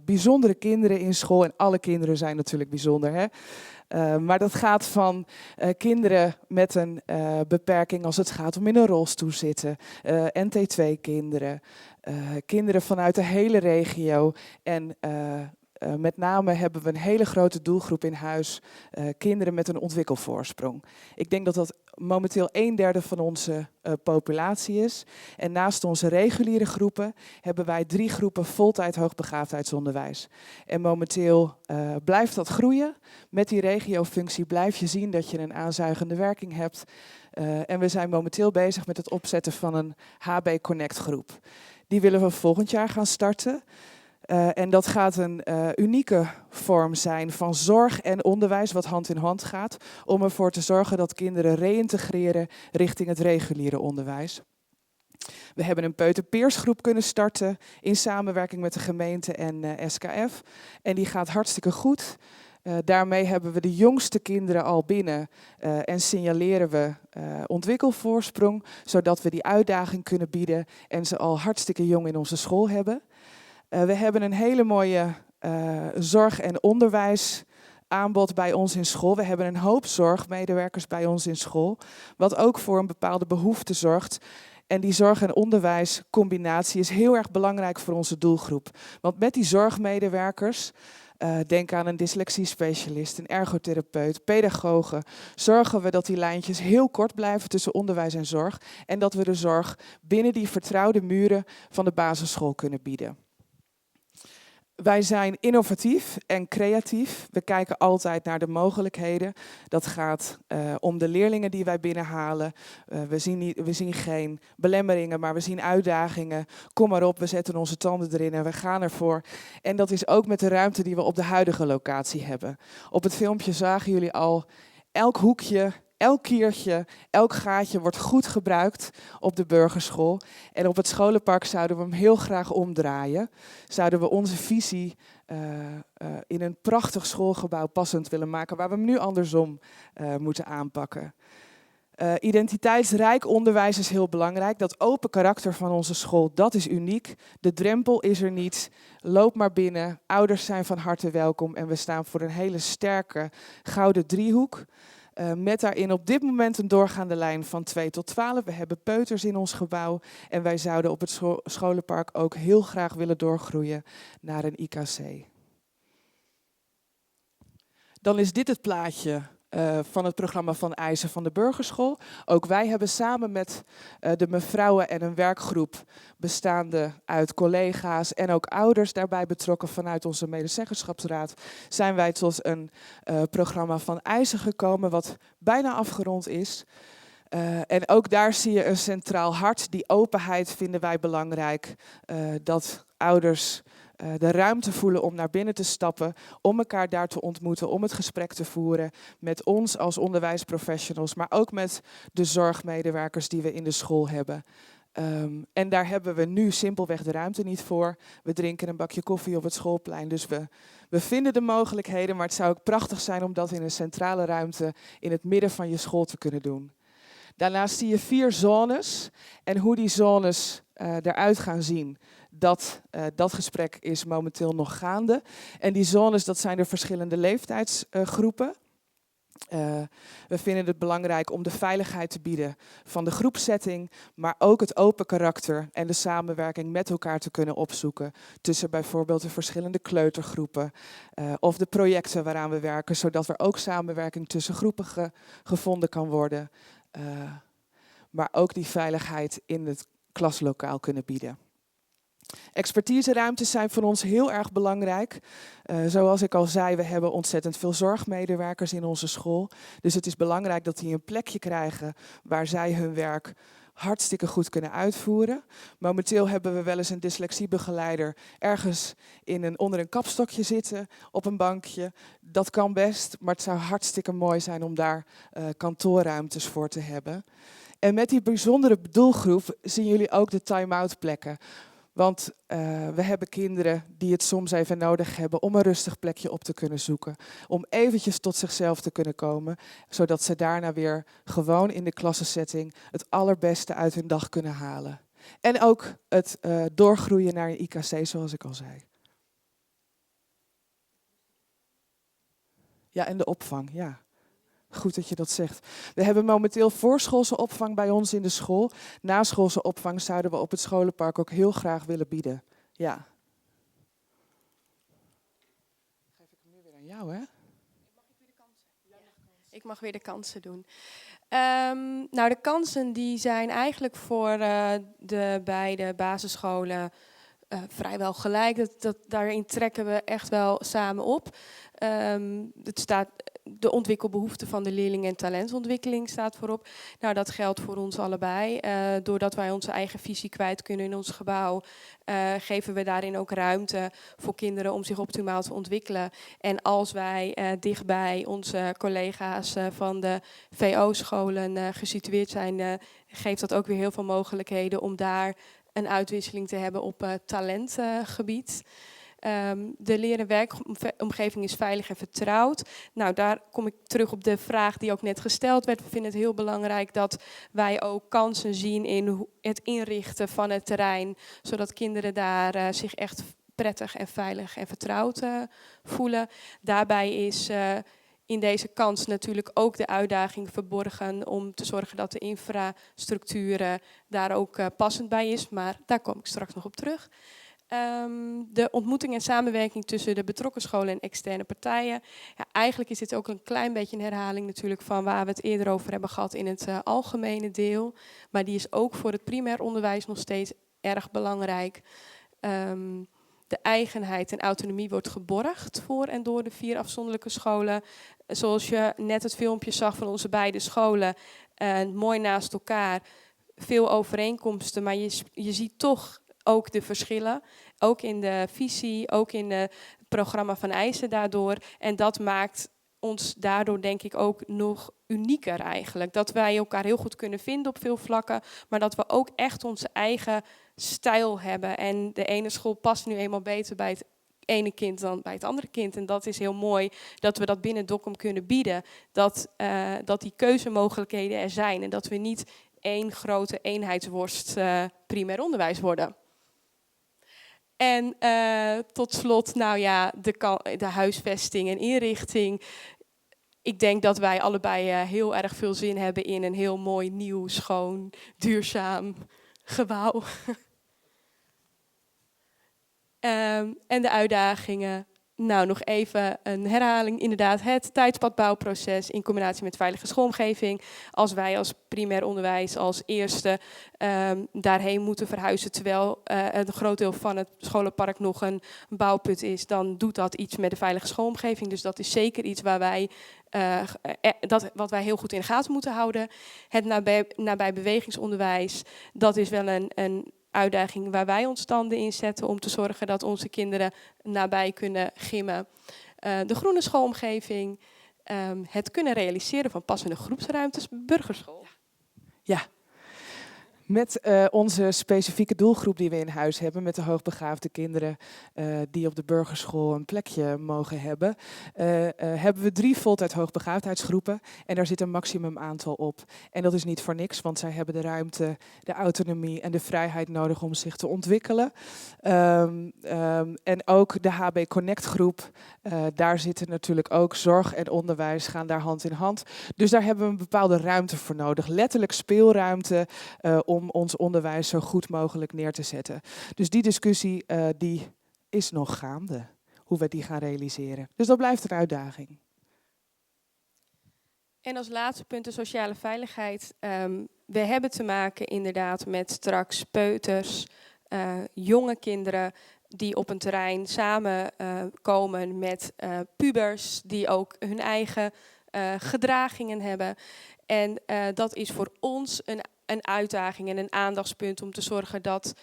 bijzondere kinderen in school. En alle kinderen zijn natuurlijk bijzonder, hè? Maar dat gaat van kinderen met een beperking als het gaat om in een rolstoel zitten, NT2-kinderen, kinderen vanuit de hele regio. En met name hebben we een hele grote doelgroep in huis, kinderen met een ontwikkelvoorsprong. Ik denk dat dat momenteel 1/3 van onze populatie is. En naast onze reguliere groepen hebben wij 3 groepen voltijd hoogbegaafdheidsonderwijs. En momenteel blijft dat groeien. Met die regiofunctie blijf je zien dat je een aanzuigende werking hebt. En we zijn momenteel bezig met het opzetten van een HB Connect groep. Die willen we volgend jaar gaan starten. En dat gaat een unieke vorm zijn van zorg en onderwijs wat hand in hand gaat, om ervoor te zorgen dat kinderen reïntegreren richting het reguliere onderwijs. We hebben een peuterpeersgroep kunnen starten in samenwerking met de gemeente en SKF. En die gaat hartstikke goed. Daarmee hebben we de jongste kinderen al binnen en signaleren we ontwikkelvoorsprong, zodat we die uitdaging kunnen bieden en ze al hartstikke jong in onze school hebben. We hebben een hele mooie zorg- en onderwijsaanbod bij ons in school. We hebben een hoop zorgmedewerkers bij ons in school, wat ook voor een bepaalde behoefte zorgt. En die zorg- en onderwijscombinatie is heel erg belangrijk voor onze doelgroep. Want met die zorgmedewerkers, denk aan een dyslexie-specialist, een ergotherapeut, pedagogen, zorgen we dat die lijntjes heel kort blijven tussen onderwijs en zorg. En dat we de zorg binnen die vertrouwde muren van de basisschool kunnen bieden. Wij zijn innovatief en creatief. We kijken altijd naar de mogelijkheden. Dat gaat om de leerlingen die wij binnenhalen. We zien geen belemmeringen, maar we zien uitdagingen. Kom maar op, we zetten onze tanden erin en we gaan ervoor. En dat is ook met de ruimte die we op de huidige locatie hebben. Op het filmpje zagen jullie al, elk hoekje, elk kiertje, elk gaatje wordt goed gebruikt op de burgerschool. En op het scholenpark zouden we hem heel graag omdraaien. Zouden we onze visie in een prachtig schoolgebouw passend willen maken, waar we hem nu andersom moeten aanpakken. Identiteitsrijk onderwijs is heel belangrijk. Dat open karakter van onze school, dat is uniek. De drempel is er niet. Loop maar binnen. Ouders zijn van harte welkom. En we staan voor een hele sterke gouden driehoek. Met daarin op dit moment een doorgaande lijn van 2 tot 12. We hebben peuters in ons gebouw. En wij zouden op het scholenpark ook heel graag willen doorgroeien naar een IKC. Dan is dit het plaatje van het programma van eisen van de burgerschool. Ook wij hebben samen met de mevrouwen en een werkgroep bestaande uit collega's en ook ouders daarbij betrokken vanuit onze medezeggenschapsraad, zijn wij tot een programma van eisen gekomen wat bijna afgerond is. En ook daar zie je een centraal hart. Die openheid vinden wij belangrijk. Dat ouders de ruimte voelen om naar binnen te stappen, om elkaar daar te ontmoeten, om het gesprek te voeren met ons als onderwijsprofessionals, maar ook met de zorgmedewerkers die we in de school hebben. En daar hebben we nu simpelweg de ruimte niet voor. We drinken een bakje koffie op het schoolplein, dus we vinden de mogelijkheden, maar het zou ook prachtig zijn om dat in een centrale ruimte in het midden van je school te kunnen doen. Daarnaast zie je 4 zones en hoe die zones eruit gaan zien. Dat gesprek is momenteel nog gaande. En die zones, dat zijn de verschillende leeftijdsgroepen. We vinden het belangrijk om de veiligheid te bieden van de groepsetting, maar ook het open karakter en de samenwerking met elkaar te kunnen opzoeken tussen bijvoorbeeld de verschillende kleutergroepen of de projecten waaraan we werken, zodat er ook samenwerking tussen groepen gevonden kan worden. Maar ook die veiligheid in het klaslokaal kunnen bieden. Expertiseruimtes zijn voor ons heel erg belangrijk. Zoals ik al zei, we hebben ontzettend veel zorgmedewerkers in onze school. Dus het is belangrijk dat die een plekje krijgen waar zij hun werk hartstikke goed kunnen uitvoeren. Momenteel hebben we wel eens een dyslexiebegeleider ergens in een, onder een kapstokje zitten, op een bankje. Dat kan best, maar het zou hartstikke mooi zijn om daar kantoorruimtes voor te hebben. En met die bijzondere doelgroep zien jullie ook de time-out plekken. Want we hebben kinderen die het soms even nodig hebben om een rustig plekje op te kunnen zoeken. Om eventjes tot zichzelf te kunnen komen, zodat ze daarna weer gewoon in de klassensetting het allerbeste uit hun dag kunnen halen. En ook het doorgroeien naar een IKC, zoals ik al zei. Ja, en de opvang, ja. Goed dat je dat zegt. We hebben momenteel voorschoolse opvang bij ons in de school. Naschoolse opvang zouden we op het scholenpark ook heel graag willen bieden. Ja. Geef ik hem nu weer aan jou, hè? Ik mag weer de kansen doen. Nou, de kansen die zijn eigenlijk voor de beide basisscholen vrijwel gelijk. Daarin trekken we echt wel samen op. Het staat, de ontwikkelbehoeften van de leerling en talentontwikkeling staat voorop. Nou, dat geldt voor ons allebei. Doordat wij onze eigen visie kwijt kunnen in ons gebouw, geven we daarin ook ruimte voor kinderen om zich optimaal te ontwikkelen. En als wij dichtbij onze collega's van de VO-scholen gesitueerd zijn, geeft dat ook weer heel veel mogelijkheden om daar een uitwisseling te hebben op talentgebied. De leer- en werkomgeving is veilig en vertrouwd. Nou, daar kom ik terug op de vraag die ook net gesteld werd. We vinden het heel belangrijk dat wij ook kansen zien in het inrichten van het terrein, zodat kinderen daar zich echt prettig en veilig en vertrouwd voelen. Daarbij is in deze kans natuurlijk ook de uitdaging verborgen om te zorgen dat de infrastructuur daar ook passend bij is. Maar daar kom ik straks nog op terug. De ontmoeting en samenwerking tussen de betrokken scholen en externe partijen. Ja, eigenlijk is dit ook een klein beetje een herhaling natuurlijk van waar we het eerder over hebben gehad in het algemene deel. Maar die is ook voor het primair onderwijs nog steeds erg belangrijk. De eigenheid en autonomie wordt geborgd voor en door de 4 afzonderlijke scholen. Zoals je net het filmpje zag van onze beide scholen, mooi naast elkaar. Veel overeenkomsten, maar je ziet toch ook de verschillen. Ook in de visie, ook in het programma van eisen daardoor. En dat maakt ons daardoor denk ik ook nog unieker eigenlijk. Dat wij elkaar heel goed kunnen vinden op veel vlakken, maar dat we ook echt onze eigen stijl hebben. En de ene school past nu eenmaal beter bij het ene kind dan bij het andere kind. En dat is heel mooi dat we dat binnen Dokkum kunnen bieden. Dat die keuzemogelijkheden er zijn en dat we niet één grote eenheidsworst primair onderwijs worden. En tot slot, de huisvesting en inrichting. Ik denk dat wij allebei heel erg veel zin hebben in een heel mooi, nieuw, schoon, duurzaam gebouw. En de uitdagingen. Nog even een herhaling. Inderdaad, het tijdspadbouwproces in combinatie met veilige schoolomgeving. Als wij als primair onderwijs als eerste daarheen moeten verhuizen, terwijl een groot deel van het scholenpark nog een bouwput is, dan doet dat iets met de veilige schoolomgeving. Dus dat is zeker iets wat wij heel goed in de gaten moeten houden. Het nabij bewegingsonderwijs, dat is wel een uitdaging waar wij ons tanden in zetten om te zorgen dat onze kinderen nabij kunnen gymmen. De groene schoolomgeving, het kunnen realiseren van passende groepsruimtes, burgerschool. Ja. Met onze specifieke doelgroep die we in huis hebben, met de hoogbegaafde kinderen die op de burgerschool een plekje mogen hebben, hebben we 3 voltijd hoogbegaafdheidsgroepen en daar zit een maximum aantal op. En dat is niet voor niks, want zij hebben de ruimte, de autonomie en de vrijheid nodig om zich te ontwikkelen. En ook de HB Connect groep, daar zitten natuurlijk ook zorg en onderwijs, gaan daar hand in hand. Dus daar hebben we een bepaalde ruimte voor nodig, letterlijk speelruimte om ons onderwijs zo goed mogelijk neer te zetten. Dus die discussie die is nog gaande, hoe we die gaan realiseren. Dus dat blijft een uitdaging. En als laatste punt de sociale veiligheid. We hebben te maken inderdaad met straks peuters, Jonge kinderen die op een terrein samen komen met pubers die ook hun eigen gedragingen hebben. En dat is voor ons een uitdaging en een aandachtspunt om te zorgen dat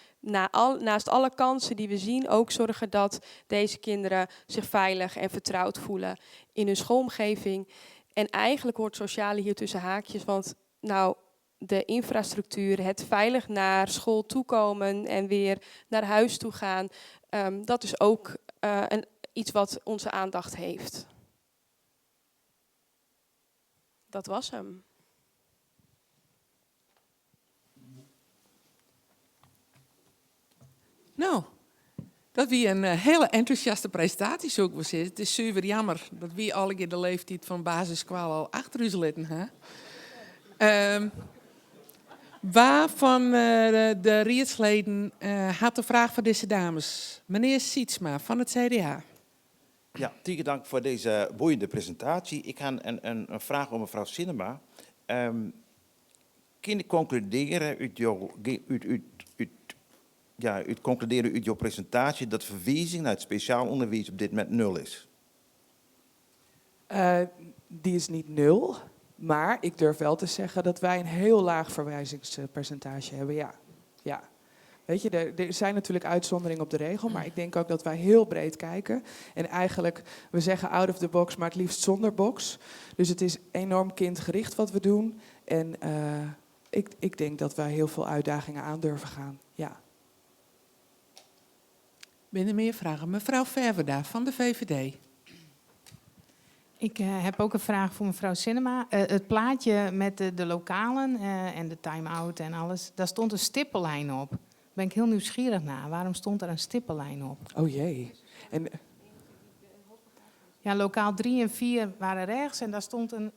naast alle kansen die we zien, ook zorgen dat deze kinderen zich veilig en vertrouwd voelen in hun schoolomgeving. En eigenlijk hoort sociale hier tussen haakjes, want nou, de infrastructuur, het veilig naar school toekomen en weer naar huis toe gaan, dat is ook iets wat onze aandacht heeft. Dat was hem. Nou, dat wie in hiele entûsjaste presintaasje, soe ik wol sizze. It is suver jammer dat wy allegear de leeftiid fan basisskoalle al achter ús litten ha. Wa fan de riedsleden hat in fraach foar dizze dames? Menear Sietsma fan it CDA. Ja, tige tank foar dizze boeiende presintaasje. Ik ha in fraach oan mefrou Sinnema. Kin ik konkludearje út jo, út, út, út, ja, út konkludearje út jo presintaasje dat ferwizing nei it spesjaal ûnderwiis op dit momint nul is? Die is niet nul, maar ik durf wel te zeggen dat wij een heel laag verwijzingspercentage hebben, ja. Ja. Weet je, er zijn natuurlijk uitzonderingen op de regel, maar ik denk ook dat wij heel breed kijken. En eigenlijk, we zeggen out of the box, maar het liefst zonder box. Dus het is enorm kindgericht wat we doen. En ik denk dat wij heel veel uitdagingen aan durven gaan, ja. Binne der mear fragen? Mefrou Ferwerda fan de VVD. Ik heb ook een vraag voor mevrouw Sinnema. Het plaatje met de lokalen en de time-out en alles, daar stond een stippellijn op. Daar ben ik heel nieuwsgierig naar. Waarom stond er een stippellijn op? Oh jee. En... Ja, lokaal 3 en 4 waren rechts en daar stond een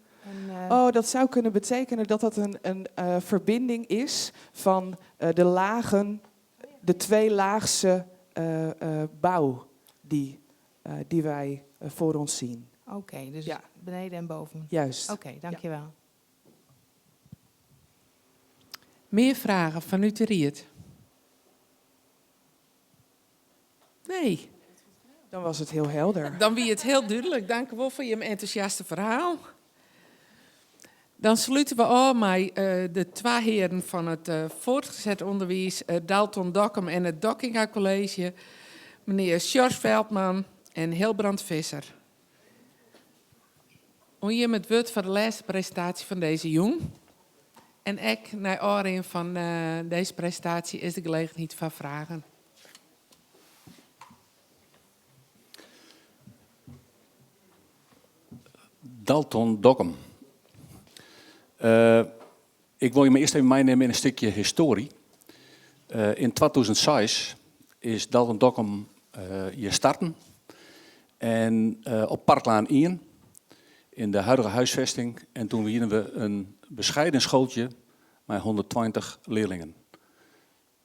Oh, dat zou kunnen betekenen dat dat een verbinding is van de lagen, de tweelaagse bouw die wij voor ons zien. Oké, dus beneden en boven. Juist. Oké, dankjewel. Ja. Mear fragen fanút de ried? Nee. Dan was it hiel helder. Dan wie it hiel dúdlik. Tankewol foar jim entûsjaste ferhaal. Dan slute we ôf mei de twa hearen fan it fuortset ûnderwiis, Dalton Dokkum en it Dockinga College, menear Sjors Veldman en Hilbrand Visser. Oan jim it wurd foar de lêste presintaasje fan dizze jûn. En ek nei ôfrin fan dizze presintaasje is de gelegenheid foar fragen. Dalton Dokkum. Ik wol jim earst even meinimme yn in stikje histoarje. Yn 2006 is Dalton Dokkum hjir starten. En op Parklaan 1, yn de huidige huisvesting. En doe wiene we in bescheiden skoaltsje mei 120 learlingen.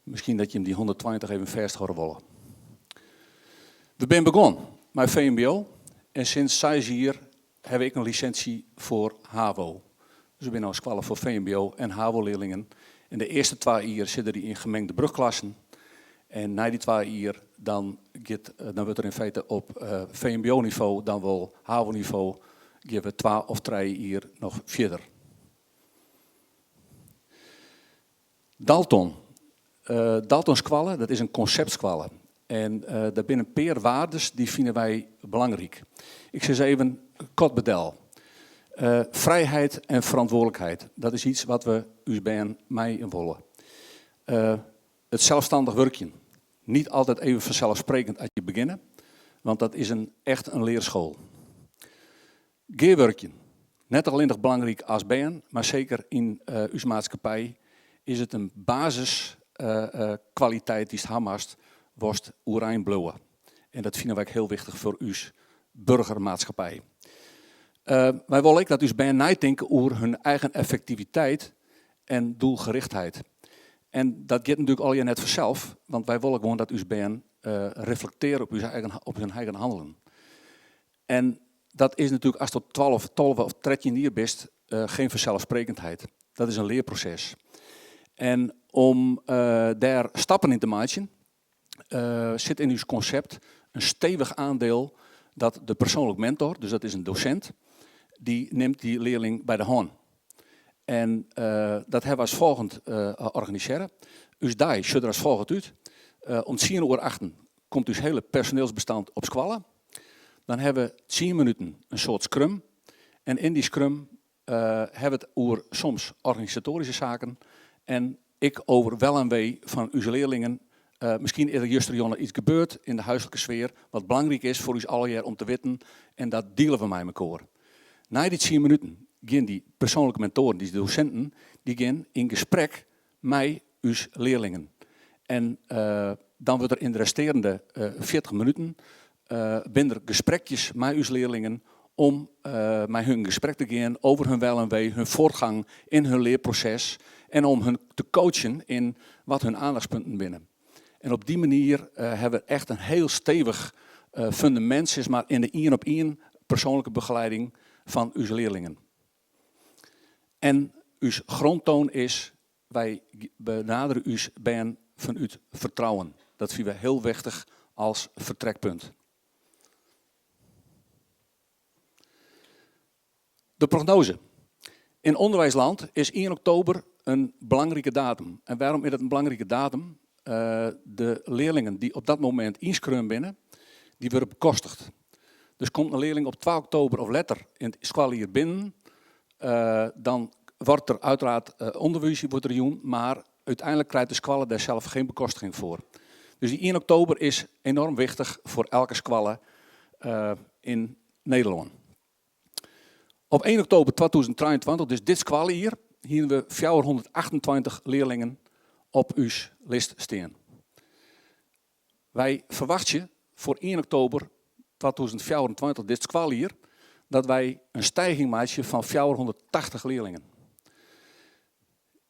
Miskien dat jim dy 120 even fêsthâlde wolle. We binne begûn mei VMBO en sûnt seis jier ha we ek in lisinsje foar HAVO. Dus we binne no skoalle foar VMBO en HAVO-learlingen. En de earste twa jier sitte dy yn gemengde brugklassen. En nei dy twa jier dan, giet, dan wurdt der yn feite op VMBO-nivo, dan wol HAVO-nivo, geane we twa of trije jier noch fierder. Dalton. Dalton Skoalle, dat is in konseptskoalle. En der binne in pear wearden dy fine wy belangryk. Ik sis even koart bedel. Frijheid en ferantwurdlikheid, dat is yts wat we ús bern mei wolle. It selsstannich wurkjen. Net altyd even fanselssprekkend as je begjinne, want dat is echt in learschool. Gearwurkjen. Net allinnich belangryk as bern, mar seker yn ús maatskippij is it in basiskwaliteit dy'tst ha moatst, wolst oerein bliuwe. En dat fine wy ek hiel wichtich foar ús boargermaatskippij. Wy wolle ek dat ús bern neitinke oer harren eigen effektiviteit en doelgerichtheid. En dat giet natuerlik allegear net fansels, want wy wolle gewoan dat ús bern reflektearje op harren eigen hanneljen. En dat is natuerlik, ast 12, 12 of 13 jier bist, gjin fanselssprekkendheid. Dat is in learproses. En om dêr stappen yn te meitsjen, sit yn ús konsept in stevich aandeel dat de persoanlik mentor, dus dat is in dosint, dy nimt dy learling by de hân. En dat hawwe we as folgjend organisearre. Us dei sjocht der as folget út. Om tsien oer achten komt ús hele personeelsbestand op skoalle. Dan hawwe we tsien minuten in soart scrum. En yn dy scrum hawwe we it oer soms organisatoaryske saken en ek oer wel en wee fan ús learlingen. Miskien is der justerjûn iets gebeurd yn de huislike sfear wat belangryk is foar ús allegear om te witten en dat diele we mei mekoar. Nei dy tsien minuten gean dy persoanlike mentoaren, dy dosinten, dy gean yn gesprek mei ús learlingen. En dan wurdt der yn de restearende 40 minuten binne der gesprekjes mei ús learlingen om mei hun yn gesprek te gean over hun wel en wee, hun voortgang in hun learproses en om hun te coachen yn wat hun aandachtspunten binne. En op dy manier hawwe we echt in hiel stevich fundamint sis mar, yn de ien op ien persoanlike begeleiding fan ús learlingen. En ús grondtoon is, wy benadere ús bern fanút fertrouwen. Dat fine we hiel wichtich as fertrekpunt. De prognose. In onderwijsland is 1 oktober in belangrike datum. En wêrom is dat in belangrike datum? De learlingen dy't op dat momint ynskreaun binne, dy wurde bekostigd. Dus komt in learling op 2 oktober of letter yn it skoaljier binnen, dan wordt der uiteraard ûnderwiis wurdt der jûn, mar úteinlik krijt de skoalle dêr sels gjin bekostiging foar. Dus dy 1 oktober is enorm wichtich foar elke skoalle yn Nederlân. Op 1 oktober 2023, dus dit skoaljier, hiene we 428 learlingen op ús list stean. Wy ferwachtsje foar 1 oktober 2024, dit skoaljier, dat wy in stijging meitsje fan 480 learlingen.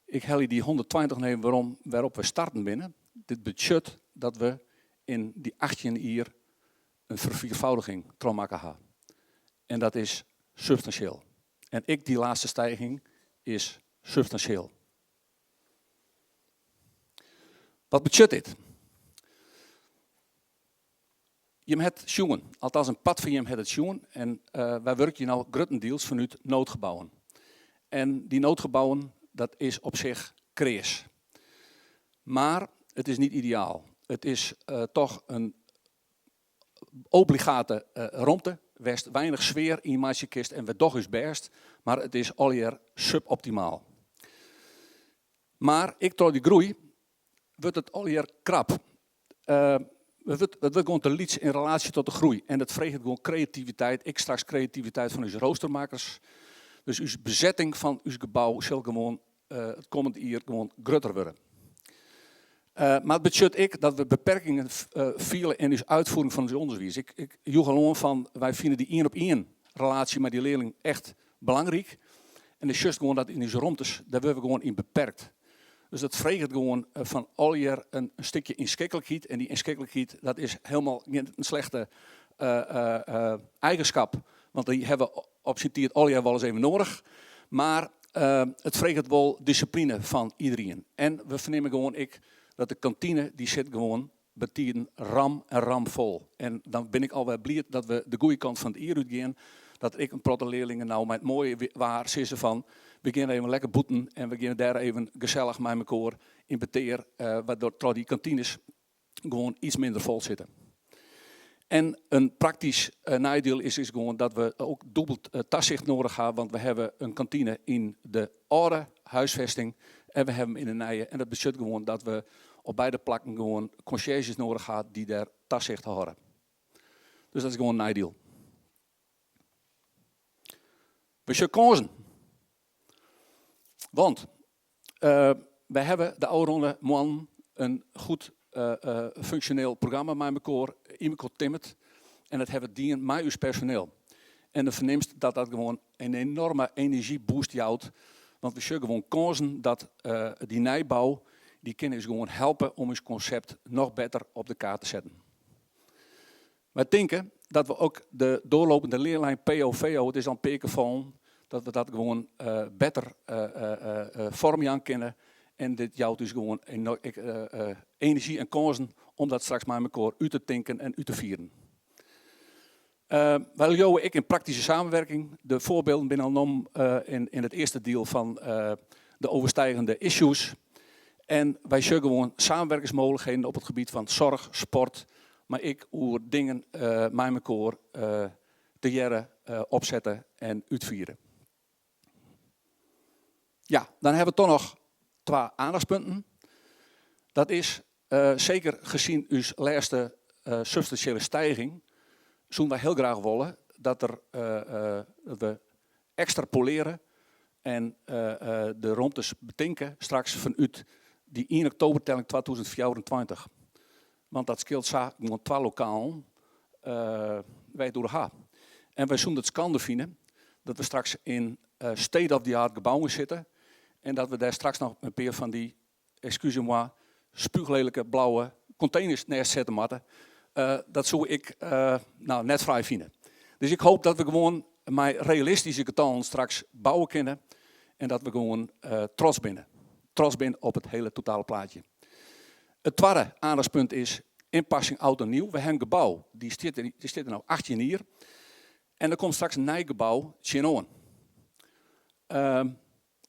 Ik helje dy 120 even werom wêrop't we starten binne. Dit betsjut dat we yn dy 18 jier in ferfielfâldiging trochmakke ha. En dat is substansjeel. En ek dy lêste stijging is substansjeel. Wat betsjut dit? Jim het sjoen, althans in part fan jim het it sjoen en wy wurkje no gruttendiels fanút noodgebouwen. En dy noodgebouwen, dat is op sich kreas. Mar it is net ideaal. It is toch in obligate romte wêr'tst weinich sfear yn meitsje kinst en we dogge ús bêst, mar it is allegear suboptimaal. Mar ek troch dy groei wurdt it allegear krap. It wurdt, it wurdt gewoan te lyts yn relaasje tot de groei en dat freget gewoan kreativiteit, ek straks kreativiteit fan ús roostermakkers. Dus ús besetting fan ús gebou sil gewoan it kommend jier gewoan grutter wurde. Mar it betsjut ek dat we beperkingen fiele yn ús útfiering fan ús ûnderwiis. Ik, ik joech al oan fan wy fine dy ien op ien relaasje mei dy learling echt belangryk. En dan sjochst gewoan dat yn ús romtes, dêr wurde we gewoan yn beperkt. Dus dat freget gewoan fan allegear in stikje ynskiklikheid. En dy ynskiklikheid, dat is hielendal gjin slechte eigenskip. Want dy hawwe we op syn tiid allegear wolris even nedich. Mar it freget wol dissipline fan iderien. En we fernimme gewoan ek dat de kantine, dy sit gewoan bytiden ram en ram fol. En dan bin ik alwer bliid dat we de goede kant fan it jier útgean. Dat ek in protte learlingen no mei it moaie waar sizze fan we gean even lekker bûten en we gean dêr even gesellich mei mekoar yn petear, wêrtroch troch dy kantines gewoan iets minder fol sitte. En in praktysk neidiel is, is gewoan dat we ek dûbeld tasicht nedich hawwe, want we hawwe in kantine yn de âlde húsfesting en we hawwe him yn de nije. En dat betsjut gewoan dat we op beide plakken gewoan konsjerzjes nedich hawwe dy't dêr tasicht hâlde. Dus dat is gewoan in neidiel. We sjogge kânsen. Want wy hawwe de ôfrûne moannen in goed funksjoneel programma mei mekoar yn mekoar timmerd. En dat hawwe we dien mei ús personeel. En do fernimst dat dat gewoan in enorme enerzjyboost jout. Want we sjogge gewoan kânsen dat dy nijbou, dy kin ús gewoan helpe om ús konsept noch better op de kaart te setten. Wy tinke dat we ek de doorlopende leerlijn PO-VO, it is al in pear kear fallen, dat we dat gewoan better foarm jaan kinne. En dit jout ús gewoan enerzjy en kânsen om dat straks mei mekoar út te tinken en út te fieren. Wy leauwe ek yn praktyske samenwerking. De foarbylden binne al nommen yn it earste diel fan de overstijgende issues. En wy sjogge gewoan samenwerkingsmooglikheden op it gebiet fan zorg, sport, mar ek oer dingen mei mekoar tegearre opsette en útfiere. Ja, dan hawwe we toch noch twa aandachtspunten. Dat is seker gezien ús lêste substansjele stijging, soene wy hiel graach wolle dat der dat we ekstrapoleare en de romtes betinke straks fanút dy ien oktobertelling 2024. Want dat skeelt sa gewoan twa lokalen wêr't it oer ha. En wy soene it skande fine dat we straks yn state of the art gebouwen sitte en dat we dêr straks noch in pear fan dy, excusez-moi, spûchlelike blauwe konteners nêst sette moatte. Dat soe ik no net fraai fine. Dus ik hoop dat we gewoan mei realistyske getallen straks bouwe kinne en dat we gewoan trots binne. Trots binne op it hiele totale plaatsje. It twadde aandachtspunt is inpassing oud en nieuw. We ha in gebou, dy stiet der, dy stiet der no 18 jier. En der komt straks in nij gebou tsjinoan.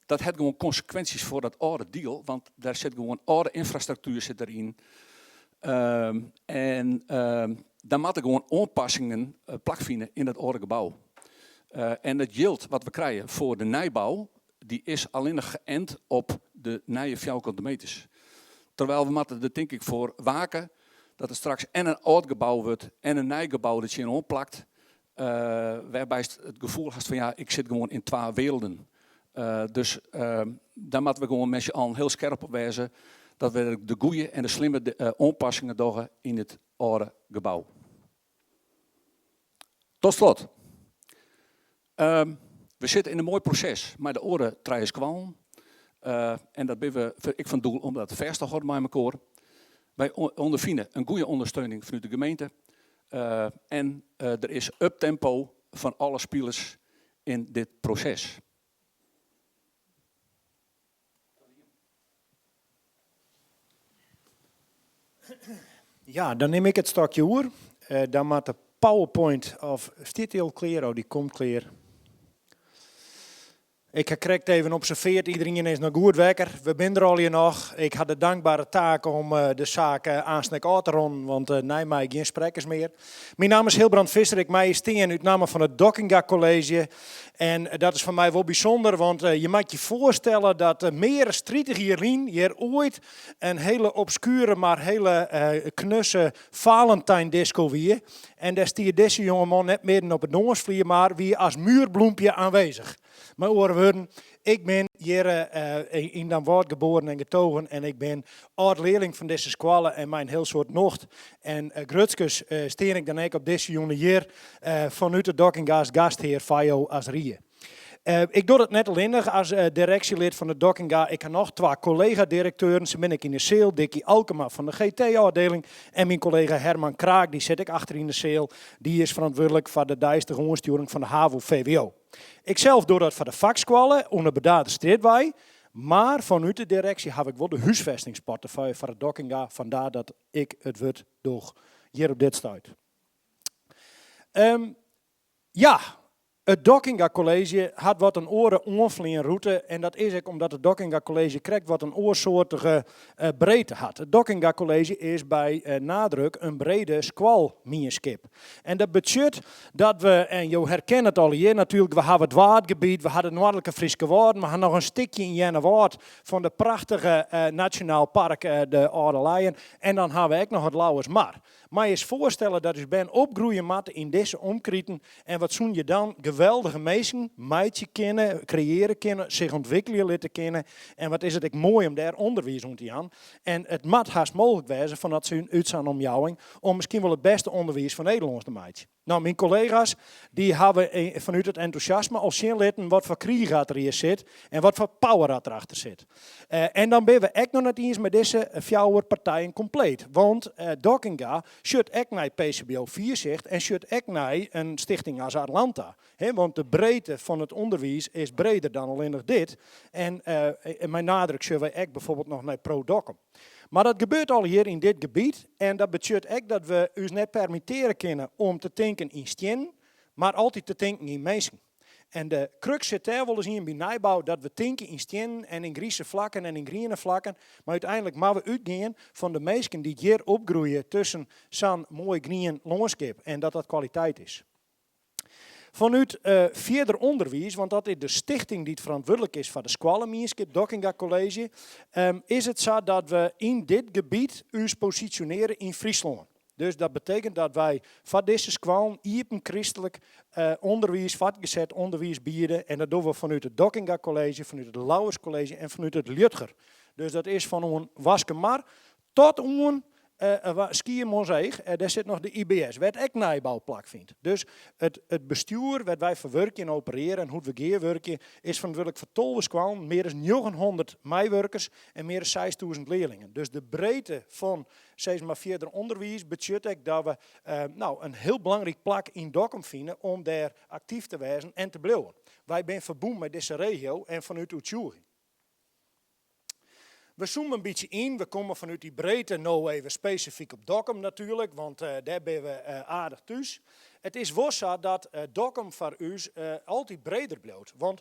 Dat hat gewoan konsekwinsjes foar dat âlde diel, want der sit gewoan âlde ynfrastruktuer sit deryn. En der moatte gewoan oanpassingen plakfine yn dat âlde gebou. En it jild wat we krije foar de nijbou, dy is allinnich geënt op de nije fjouwerkante meters. Terwijl we moatte der tink ik foar wake dat der straks en in âld gebou wurdt en in nij gebou der tsjinoan plakt, wêrby'tst it gefoel hast fan ja, ik sit gewoan yn twa werelden. Dus dêr moatte we gewoan met syn allen hiel skerp op wêze dat we de goede en de slimme oanpassingen dogge yn it âlde gebou. Tot slot. We sitte yn in moai proses mei de oare trije skoallen. En dat binne we ek fan doel om dat fêst te hâlden mei mekoar. Wy ûnderfine in goede ûndersteuning fanút de gemeente. En der is uptempo fan alle spilers yn dit proses. Ja, dan nim ik it stokje oer. Dan moat de PowerPoint, of stiet dy al klear? Oh, dy komt klear. Ik ha krekt even observeard, iderien is noch goed wekker. We binne der allegear noch. Ik ha de dankbare taak om de saak aanst ek ôf te ronnen, want nei my gjin sprekkers mear. Myn namme is Hilbrand Visser, ik mei stean út namme fan it Dockinga College. En dat is foar my wol bysûnder, want je moat je foarstelle dat mear as 30 jier lyn hjir oait in hele obskuere, mar hele knusse Valentijn-disco wie. En dêr stie dizze jongeman net midden op 'e dânsflier, mar wie as muurbloempje aanwezig. Mei oare wurden, ik bin hjir yn Damwâld geboren en getogen en ik bin âld-learling fan dizze skoalle en mei in hiel soad nocht en grutskens stean ik dan ek op dizze jûn hjir fanút de Dockinga as gasthear foar jo as rie. Ik doch dat net allinnich as direksjelid fan de Dockinga, ik ha noch twa kollega-direkteuren, se binne ek yn de seal, Dicky Alkema fan de GT-ôfdeling en myn kollega Herman Kraak, dy sit ek achter yn de seal, dy is ferantwurdlik foar de deistige oanstjoering fan de HAVO-VWO. Iksels doch dat foar de fakskoalle oan de Burdaarderstrjitwei, mar fanút de direksje haw ik wol de húsfestingsportefeuille foar it Dockinga, fandaar dat ik it wurd doch hjir op dit stuit. Ja, it Dockinga College hat wat in oare oanfleanrûte en dat is ek omdat it Dockinga College krekt wat in oarsoartige breedte hat. It Dockinga College is by nadruk in brede skoalmienskip. En dat betsjut dat we, en jo herkenne it allegear natuerlik, we hawwe it Waadgebiet, we ha de Noardlike Fryske Wâlden, we ha noch in stikje yn Earnewâld fan de prachtige Nasjonaal Park de Alde Leien en dan ha we ek noch it Lauwersmar. Mar je foarstelle dat ús bern opgroeie moatte yn dizze omkriten en wat soene je dan geweldige minsken meitsje kinne, kreëare kinne, sich ûntwikkelje litte kinne en wat is it ek moai om dêr ûnderwiis oan te jaan. En it moat hast mooglik wêze fanút sa'n omjouwing om miskien wol it bêste ûnderwiis fan Nederlân te meitsjen. No, myn kollega's dy hawwe fanút it entûsjasme al sjen litten wat foar kriich at der hjir sit en wat foar power at der achter sit. En dan binne we ek noch net iens mei dizze fjouwer partijen kompleet, want Dockinga sjocht ek nei PCBO Fiersicht en sjocht ek nei in stichting as Arlanta. Want de breedte fan it ûnderwiis is breder dan allinnich dit en mei nadruk sjogge wy ek bijvoorbeeld noch nei Pro Dokkum. Mar dat gebeurt allegear yn dit gebiet en dat betsjut ek dat we ús net permitteare kinne om te tinken yn stiennen, mar altyd te tinken yn minsken. En de kruks sit dêr wolris yn by nijbou dat we tinke yn stiennen en yn grize flakken en yn griene flakken, mar úteinlik moatte we útgean fan de minsken dy't hjir opgroeie tusken sa'n moai grien lânskip en dat dat kwaliteit is. Fanút fierder ûnderwiis, want dat is de stichting dy't ferantwurdlik is foar de skoallemienskip Dockinga College, is it sa dat we yn dit gebiet ús posisjonearje yn Fryslân. Dus dat betekent dat wy foar dizze skoallen iepen kristlik ûnderwiis, foartgeset ûnderwiis biede en dat dogge we fanút it Dockinga College, fanút it Lauwers College en fanút it Liudger. Dus dat is fan oan Waskemar tot oan Skiermûntseach, dêr sit noch de IBS, wêr't ek nijbou plakfynt. Dus it it bestjoer wêr't wy foar wurkje en operearje en hoe't we gearwurkje, is ferantwurdlik foar 12 skoallen, mear as 900 meiwurkers en mear as 6000 learlingen. Dus de breedte fan sis mar fierder ûnderwiis betsjut ek dat we no, in hiel belangryk plak yn Dokkum fine om dêr aktyf te wêzen en te bliuwen. Wy binne ferbûn mei dizze regio en fanút oertsjûging. We zoome in bytsje yn, we komme fanút dy breedte no even spesifyk op Dokkum natuerlik, want dêr binne we aardich thús. It is wol sa dat Dokkum foar ús altyd breder bliuwt, want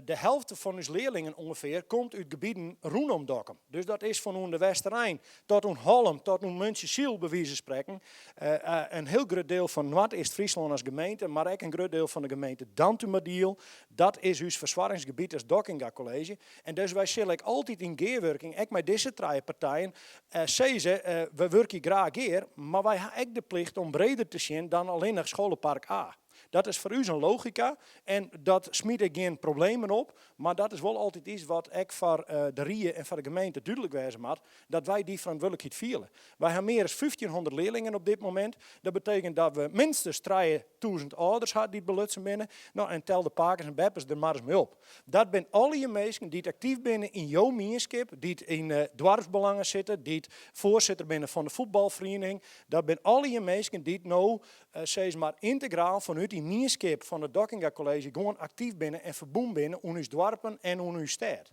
de helft fan ús learlingen ûngefear komt út gebieten rûnom Dokkum. Dus dat is fan oan de Westerein tot oan Hollum, tot oan Muntsjesyl by wize sprekken. In hiel grut diel fan Noardeast-Fryslân as gemeente, mar ek in grut diel fan de gemeente Dantumadiel. Dat is ús fersoargingsgebiet as Dockinga College en dus wy sille ek altyd yn gearwurking, ek mei dizze trije partijen, sizze, we wurkje graach gear, mar wy ha ek de plicht om breder te sjen dan allinnich Scholenpark A. Dat is foar ús in logika en dat smyt ek gjin problemen op, mar dat is wol altyd iets wat ek foar de rie en foar de gemeente dúdlik wêze moat, dat wy dy ferantwurdlikheid fiele. Wy ha mear as 1500 learlingen op dit momint. Dat betekent dat we minstens 3000 âlders ha dy't belutsen binne. No, en tel de pakes en beppes der mar ris mei op. Dat binne allegear minsken dy't aktyf binne yn jo mienskip, dy't yn doarpsbelangen sitte, dy't foarsitter binne fan de fuotbalferiening. Dat binne allegear minsken dy't no sis mar yntegraal fanút dy mienskip fan it Dockinga College gewoan aktyf binne en ferbûn binne oan ús doarpen en oan ús stêd.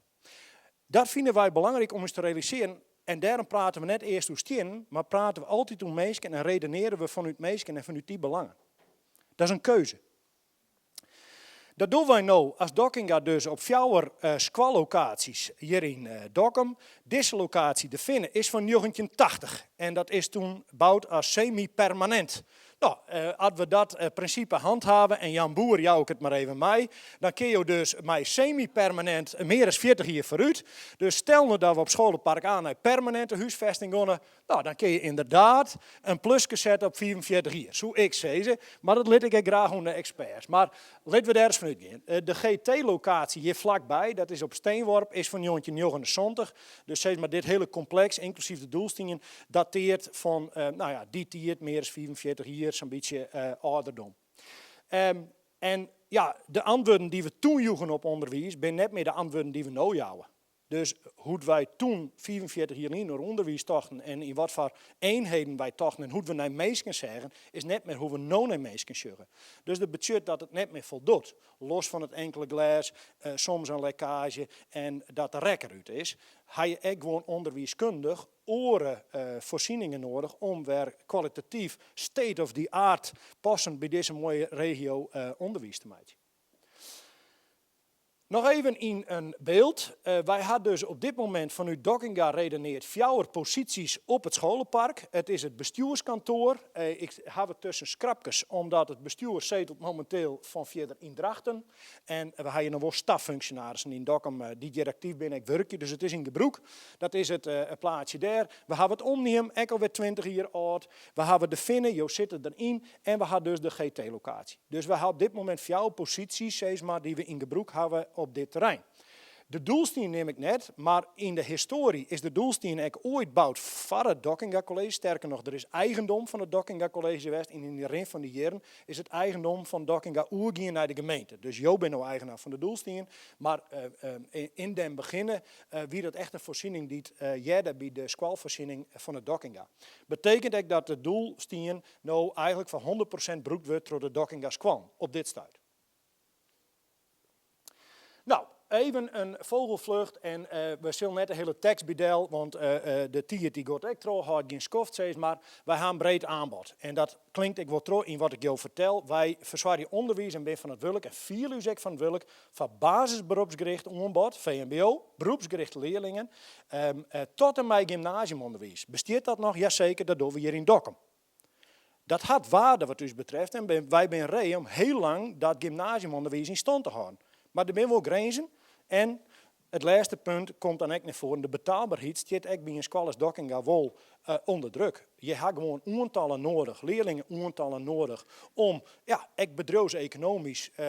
Dat fine wy belangryk om ús te realisearjen en dêrom prate we net earst oer stiennen, mar prate we altyd oer minsken en redeneare we fanút minsken en fanút dy belangen. Dat is in keuze. Dat dogge wy no as Dockinga dus op fjouwer skoallokaasjes hjir yn Dokkum. Dizze lokaasje, De Finne, is fan 1980 en dat is toen boud as semi-permanint. No, as we dat prinsipe handhave, en Jan Boer jou ik it mar even mei, dan kinne jo dus mei semi-permanint mear as 40 jier foarút. Dus stel no dat we op Scholenpark A nei permaninte húsfesting geane, no, dan kinne je ynderdaad in pluske sette op 45 jier, soe ik sizze. Mar dat lit ik ek graach oan de eksperts. Mar litte we dêr ris fan útgean. De GT-lokaasje hjir flakby, dat is op Steenworp, is fan 1979. Dus sis mar dit hiele kompleks, ynklusyf de doelstien, dateart fan no ja, dy tiid, mear as 45 jier, sa'n bytsje âlderdom. En ja, de antwurden dy't we toen joegen op ûnderwiis binne net mear de antwurden dy't we no jouwe. Dus hoe't wy toen, 45 jier lyn, oer ûnderwiis tochten en yn watfoar eenheden wy tochten en hoe't we nei minsken seagen, is net mear hoe't we no nei minsken sjogge. Dus dat betsjut dat it net mear foldocht. Los fan it inkele glês, soms in lekkaazje en dat de rek derút is, ha je ek gewoan ûnderwiiskundich oare foarsieningen noadich om wer kwalitatyf state of the art passend by dizze moaie regio ûnderwiis te meitsjen. Noch even yn in byld. Wy ha dus op dit momint fanút Dockinga redeneard fjouwer posysjes op it scholenpark. It is it bestjoerskantoar. Ik haw it tusken skrapkes omdat it bestjoer setelt mominteel fan fierder yn Drachten. En we ha hjir noch wol staffunksjonarissen yn Dokkum dy't hjir aktyf binne ek wurkje, dus it is yn gebrûk. Dat is it plaatsje dêr. We hawwe it Omnium, ek alwer 20 jier âld. We hawwe de Finne, jo sitte deryn. En we ha dus de GT-lokaasje. Dus we ha op dit momint fjouwer posysjes, sis mar, dy't we yn gebrûk hawwe op dit terrein. De doelstien neam ik net, mar yn de histoarje is de doelstien ek oait boud foar it Dockinga College. Sterker noch, der is eigendom fan it Dockinga College west en yn de rin fan de jierren is it eigendom fan Dockinga oergien nei de gemeente. Dus jo binne no eigenaar fan de doelstien, mar yn den begjinne wie dat echt in foarsiening dy't hearde by de skoalfoarsiening fan it Dockinga. Betekent ek dat de doelstien no eigenlik foar 100% brûkt wurdt troch de Dockinga skoallen op dit stuit. No, even in vogelvlucht en we sille net de hiele tekst by del, want de tiid dy giet ek troch, hâldt gjin skoft sis mar. Wy ha in breed aanbod en dat klinkt ek wol troch yn wat ik jo fertel. Wy fersoargje ûnderwiis en bin ferantwurdlik en fiele ús ek ferantwurdlik foar basisberopsgericht oanbod, VMBO, beroepsgerichte learlingen, tot en mei gymnasiumûnderwiis. Bestiet dat noch? Jaseker, dat dogge we hjir yn Dokkum. Dat hat waarde wat ús betreft en wy binne ree om hiel lang dat gymnasiumûnderwiis yn stân te hâlden. Mar der binne wol grinzen en it lêste punt komt dan ek nei foaren, de betaalberheid stiet ek by in skoalle as Dockinga wol ûnder druk. Je ha gewoan oantallen noadich, learlinge-oantallen noadich om ja, ek bedriuwsekonomysk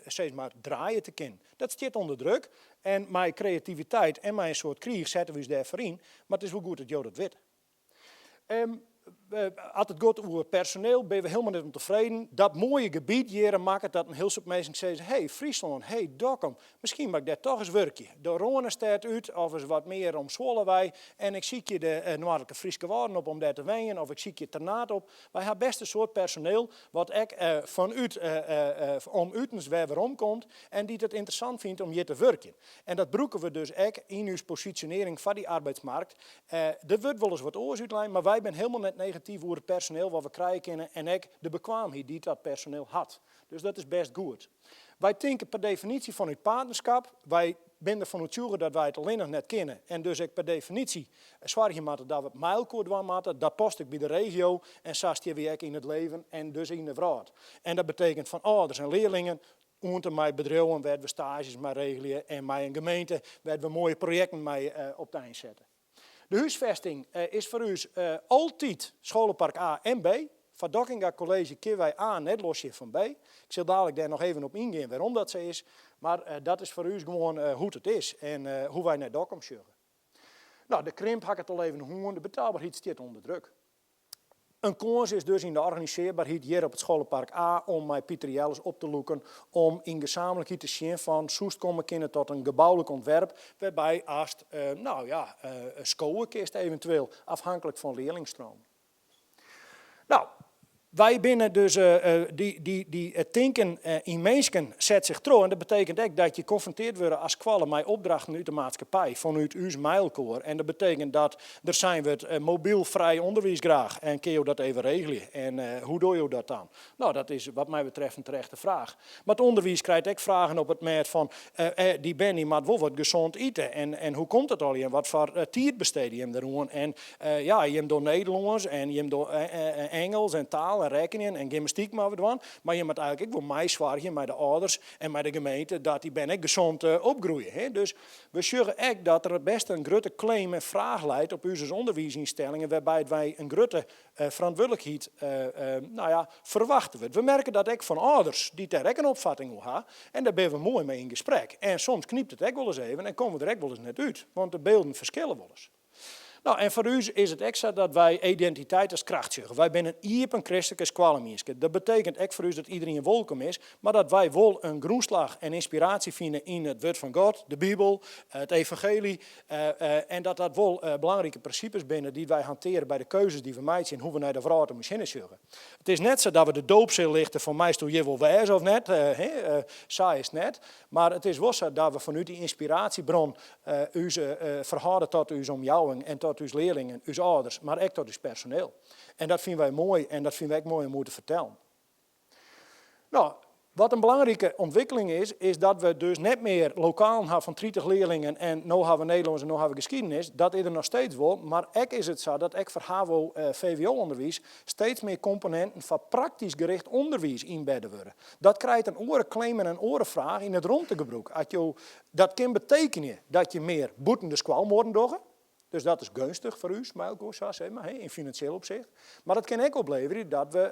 sis mar draaie te kinnen. Dat stiet ûnder druk en mei kreativiteit en mei in soad kriich sette we ús dêrfoar yn, mar it is wol goed dat jo dat witte. As it giet oer personeel binne we hielendal net ûntefreden. Dat moaie gebiet hjir makket dat in hiel soad minsken sizze, hey Fryslân, hey Dokkum, miskien moat ik dêr toch ris wurkje. De Rânestêd út of ris wat mear om Zwolle wei en ik sykje de Noardlike Fryske Wâlden op om dêr te wenjen of ik sykje Ternaard op. Wy ha bêst in soad personeel wat ek fanút om utens wer werom komt en dy't it ynteressant fynt om hjir te wurkjen. En dat brûke we dus ek yn ús posisjonearring foar dy arbeidsmarkt. Der wurdt wolris wat oars útlein, mar wy binne hielendal net negatyf oer it personeel wat we krije kinne en ek de bekwaamheid dy't dat personeel hat. Dus dat is bêst goed. Wy tinke per definysje fanút partnerskap. Wy binne derfan oertsjûge dat wy it allinnich net kinne en dus ek per definysje soargje moatte dat we it mei elkoar dwaan moatte. Dat past ek by de regio en sa stean wy ek yn it leven en dus yn de wrâld. En dat betekent fan âlders en learlingen oant en mei bedriuwen wêr't we staazjes mei regelje en mei in gemeente wêr't we moaie projekten mei op 't ein sette. De húsfesting is foar ús altyd Scholenpark A en B. Foar Dockinga College kinne wy A net losje fan B. Ik sil dalik dêr noch even op yngean wêrom dat sa is, mar dat is foar ús gewoan hoe't it is en hoe wy nei Dokkum sjogge. No, de krimp ha ik it al even hân, de betaalberheid stiet ûnder druk. In kâns is dus yn de organisearbarheid hjir op it Scholenpark A om mei Piter Jelles op te lûken om yn gesamentlikheid te sjen fan soest komme kinne tot in geboulik ûntwerp wêrby ast, no ja, skowe kinst eventueel, afhanklik fan learlingstromen. No, wy binne dus, dy, it tinken yn minsken set sich troch en dat betekent ek dat je konfronteard wurde as skoalle mei opdrachten út de maatskippij, fanút ús mei elkoar. En dat betekent dat Der sein wurdt mobyl frij ûnderwiis graach en kinne jo dat even regelje en hoe dogge jo dat dan? No, dat is wat my betreft in terechte fraach. Mar it ûnderwiis krijt ek fragen op it mêd fan dy bern dy moat wol wat gesond ite en en hoe komt dat allegear en wat foar tiid bestede jim deroan en ja, jim dogge Nederlânsk en jim dogge Ingelsk en taal en rekkenjen en gymnastyk moatte we dwaan, mar jim moatte eigenlik ek wol meisoargje mei de âlders en mei de gemeente dat dy bern ek gesond opgroeie. Dus We sjogge ek dat der bêst in grutte claim en fraach leit op ús as ûnderwiisynstellingen wêrby't wy in grutte ferantwurdlikheid no ja, ferwachte wurdt. We merke dat ek fan âlders dy't dêr ek in opfatting oer ha en dêr binne we moai mei yn gesprek. En soms knypt it ek wolris even en komme we der ek wolris net út, want de bylden ferskille wolris. No, en foar ús is it ek sa dat wy identiteit as kracht sjogge. Wy binne in iepen kristlike skoallemienskip. Dat betekent ek foar ús dat iderien wolkom is, mar dat wy wol in grûnslach en ynspiraasje fine yn it Wurd fan God, de Bibel, it evangelie, en dat dat wol belangrike prinsipes binne dy't wy hanteare by de keuzes dy't we meitsje en hoe we nei de wrâld om ús hinne sjogge. It is net sa dat we de doopsil lichte fan meisto hjir wol wêze of net, sa is it net. Mar it is wol sa dat we fanút dy ynspiraasjebron ús ferhâlde tot ús omjouwing en tot ús learlingen, ús âlders, mar ek tot ús personeel. En dat fine wy moai en dat fine wy ek moai om oer te fertellen. No, wat in belangrike ûntwikkeling is, is dat we dus net mear lokalen ha fan 30 learlingen en no ha we Nederlânsk en no ha we geschiedenis. Dat is der noch steeds wol, mar ek is it sa dat ek foar havo, VWO-ûnderwiis steeds mear komponenten foar praktysk gericht ûnderwiis ynbedde wurde. Dat krijt in oare claim en in oare fraach yn it romtegebrûk. At jo, dat kin betekenje dat je mear bûten de skoalmuorren dogge. Dus dat is geunstich foar ús, mei elkoar sa sis mar, yn finansjeel opsicht. Mar dat kin ek opleverje dat we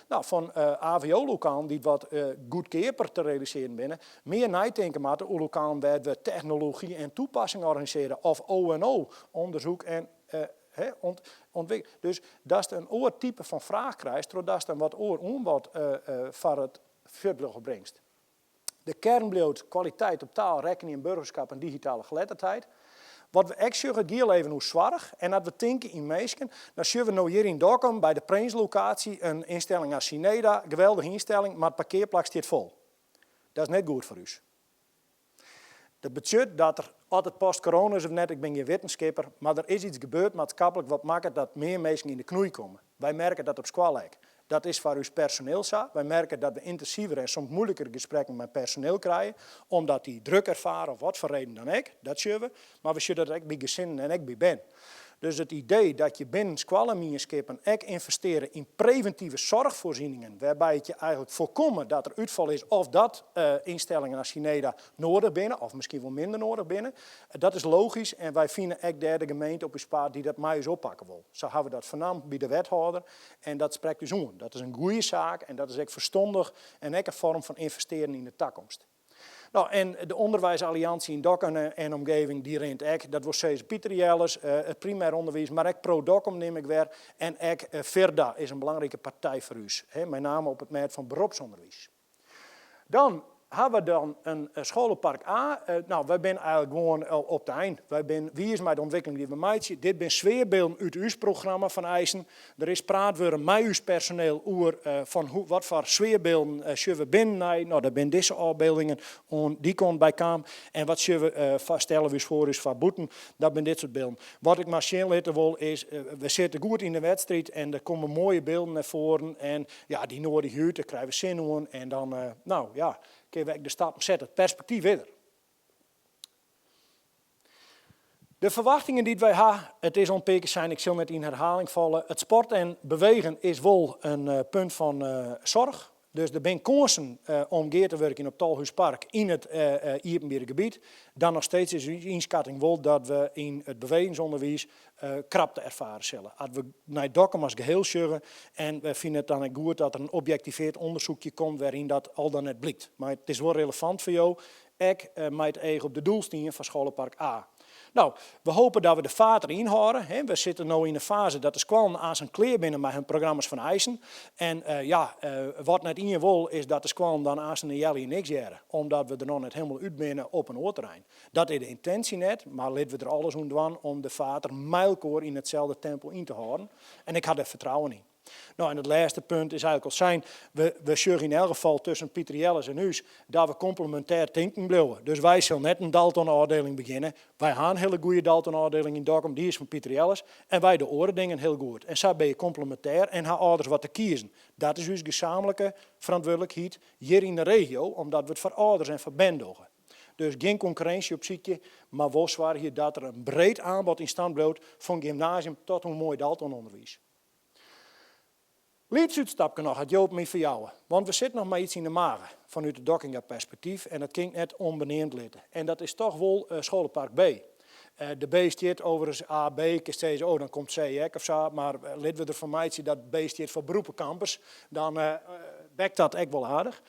no, fan AVO-lokalen dy't wat goedkeaper te realisearjen binne, mear neitinke moatte oer lokalen wêr't we technology en toepassing organisearje of O&O, onderzoek en ontwikkeling. Dus datst in oar type fan fraach krijst trochdatst in wat oar oanbod foar it fuotljocht bringst. De kearn bliuwt kwaliteit op taal, rekkenjen, burgerskap en digitale geletterdheid. Wat we ek sjogge, it giet even oer soarch en as we tinke yn minsken, dan sjogge we no hjir yn Dokkum by de Prinslokaasje in ynstelling as Synaeda, geweldige ynstelling, mar it parkearplak stiet fol. Dat is net goed foar ús. Dat betsjut dat der, oft it post-corona is of net, ik bin gjin wittenskipper, mar der is iets gebeurd maatskaplik wat makket dat mear minsken yn de knoei komme. Wy merke dat op skoalle ek. Dat is foar ús personeel sa. Wy merke dat we yntinsiver en soms muoiliker gesprekken mei personeel krije, omdat dy druk erfare of wat foar reden dan ek. Dat sjogge we. Mar we sjogge dat ek by gesinnen en ek by bern. Dus it idee dat je binnen skoallemienskippen ek ynvestearje yn previntive soarchfoarsieningen, wêrby't je eigenlik foarkomme dat der útfal is of dat ynstellingen as Synaeda noadich binne of miskien wol minder noadich binne, dat is logysk en wy fine ek dêr de gemeente op ús paad dy't dat mei ús oppakke wol. Sa hawwe we dat fernaam by de wethâlder en dat sprekt ús oan. Dat is in goede saak en dat is ek ferstannich en ek in foarm fan ynvestearjen yn de takomst. No, en de Onderwijsalliantie yn Dokkum en omgeving dy rint ek. Dat wol sizze Piter Jelles, it primêr ûnderwiis, mar ek Pro Dokkum nim ik wer. En ek Firda is in belangrike partij foar ús, mei name op it mêd fan beropsûnderwiis. Dan ha we dan in scholenpark A. No, wy binne eigenlik gewoan op de ein. Wy binne wiis mei de ûntwikkeling dy't we meitsje. Dit binne sfearbylden út ús programma fan eisen. Der is praat wurden mei ús personeel oer fan hoe, wat foar sfearbylden sjogge we binnen nei. No, dêr binne dizze ôfbyldingen oan dy kant by kaam. En wat sjogge we, stelle we ús foar ús foar bûten, dat binne dit soart bylden. Wat ik mar sjen litte wol is, we sitte goed yn de wedstriid en der komme moaie bylden nei foaren. En ja, dy noadigje út, dêr krije we sin oan en dan, no ja, kinne we ek de stappen sette. It perspektyf is der. De ferwachtingen dy't wy ha, it is al in pear kear sein, ik sil net yn herhaling falle, it sport en bewegen is wol in punt fan soarch. Dus der binne kânsen om gear te wurkjen op Tolhúspark yn it iepenbiere gebiet. Dan noch steeds is ús ynskatting wol dat we yn it bewegingsûnderwiis krapte erfare sille. As we nei Dokkum as geheel sjogge en wy fine it dan ek goed dat der in objektiveard ûndersoekje komt wêryn dat al dan net blykt. Mar it is wol relevant foar jo, ek mei it each op de doelstien fan Scholenpark A. No, we hope dat we de faart deryn hâlde. We sitte no yn in faze dat de skoallen aansen klear binne mei hun programma's fan eisen. En ja, wat net ien wol is dat de skoallen dan aansen in healjier niks hearre, omdat we der noch net hielendal út binne op in oar terrein. Dat is de yntinsje net, mar litte we der alles oan dwaan om de faart der mei elkoar yn itselde tempo yn te hâlden. En ik ha dêr fertrouwen yn. No, en it lêste punt is eigenlik al sein, we, we sjogge yn elk gefal tusken Piter Jelles en ús dat we komplemintêr tinken bliuwe. Dus wy sille net in Daltonôfdeling begjinne. Wy ha in hiele goede Daltonôfdeling yn Dokkum, dy is fan Piter Jelles. En wy de oare dingen hiel goed. En sa binne je komplemintêr en ha âlders wat te kiezen. Dat is ús gesaamlike ferantwurdlikheid hjir yn de regio, omdat we it foar âlders en foar bern dogge. Dus gjin konkurrinsje opsykje, mar wol soargje dat der in breed aanbod yn stand bliuwt fan gymnasium tot oan moai Daltonûnderwiis. Lyts útstapke noch, at jo it my ferjouwe. Want we sitte noch mei iets yn de mage, fanút it Dockinga perspektyf, en dat kin ik net ûnbeneamd litte. En dat is toch wol Scholenpark B. De B stiet overigens A, B, kinst sizze, oh dan komt C ek of sa, mar litte we derfan meitsje dat B stiet foar beroepencampus, dan bekt dat ek wol aardich.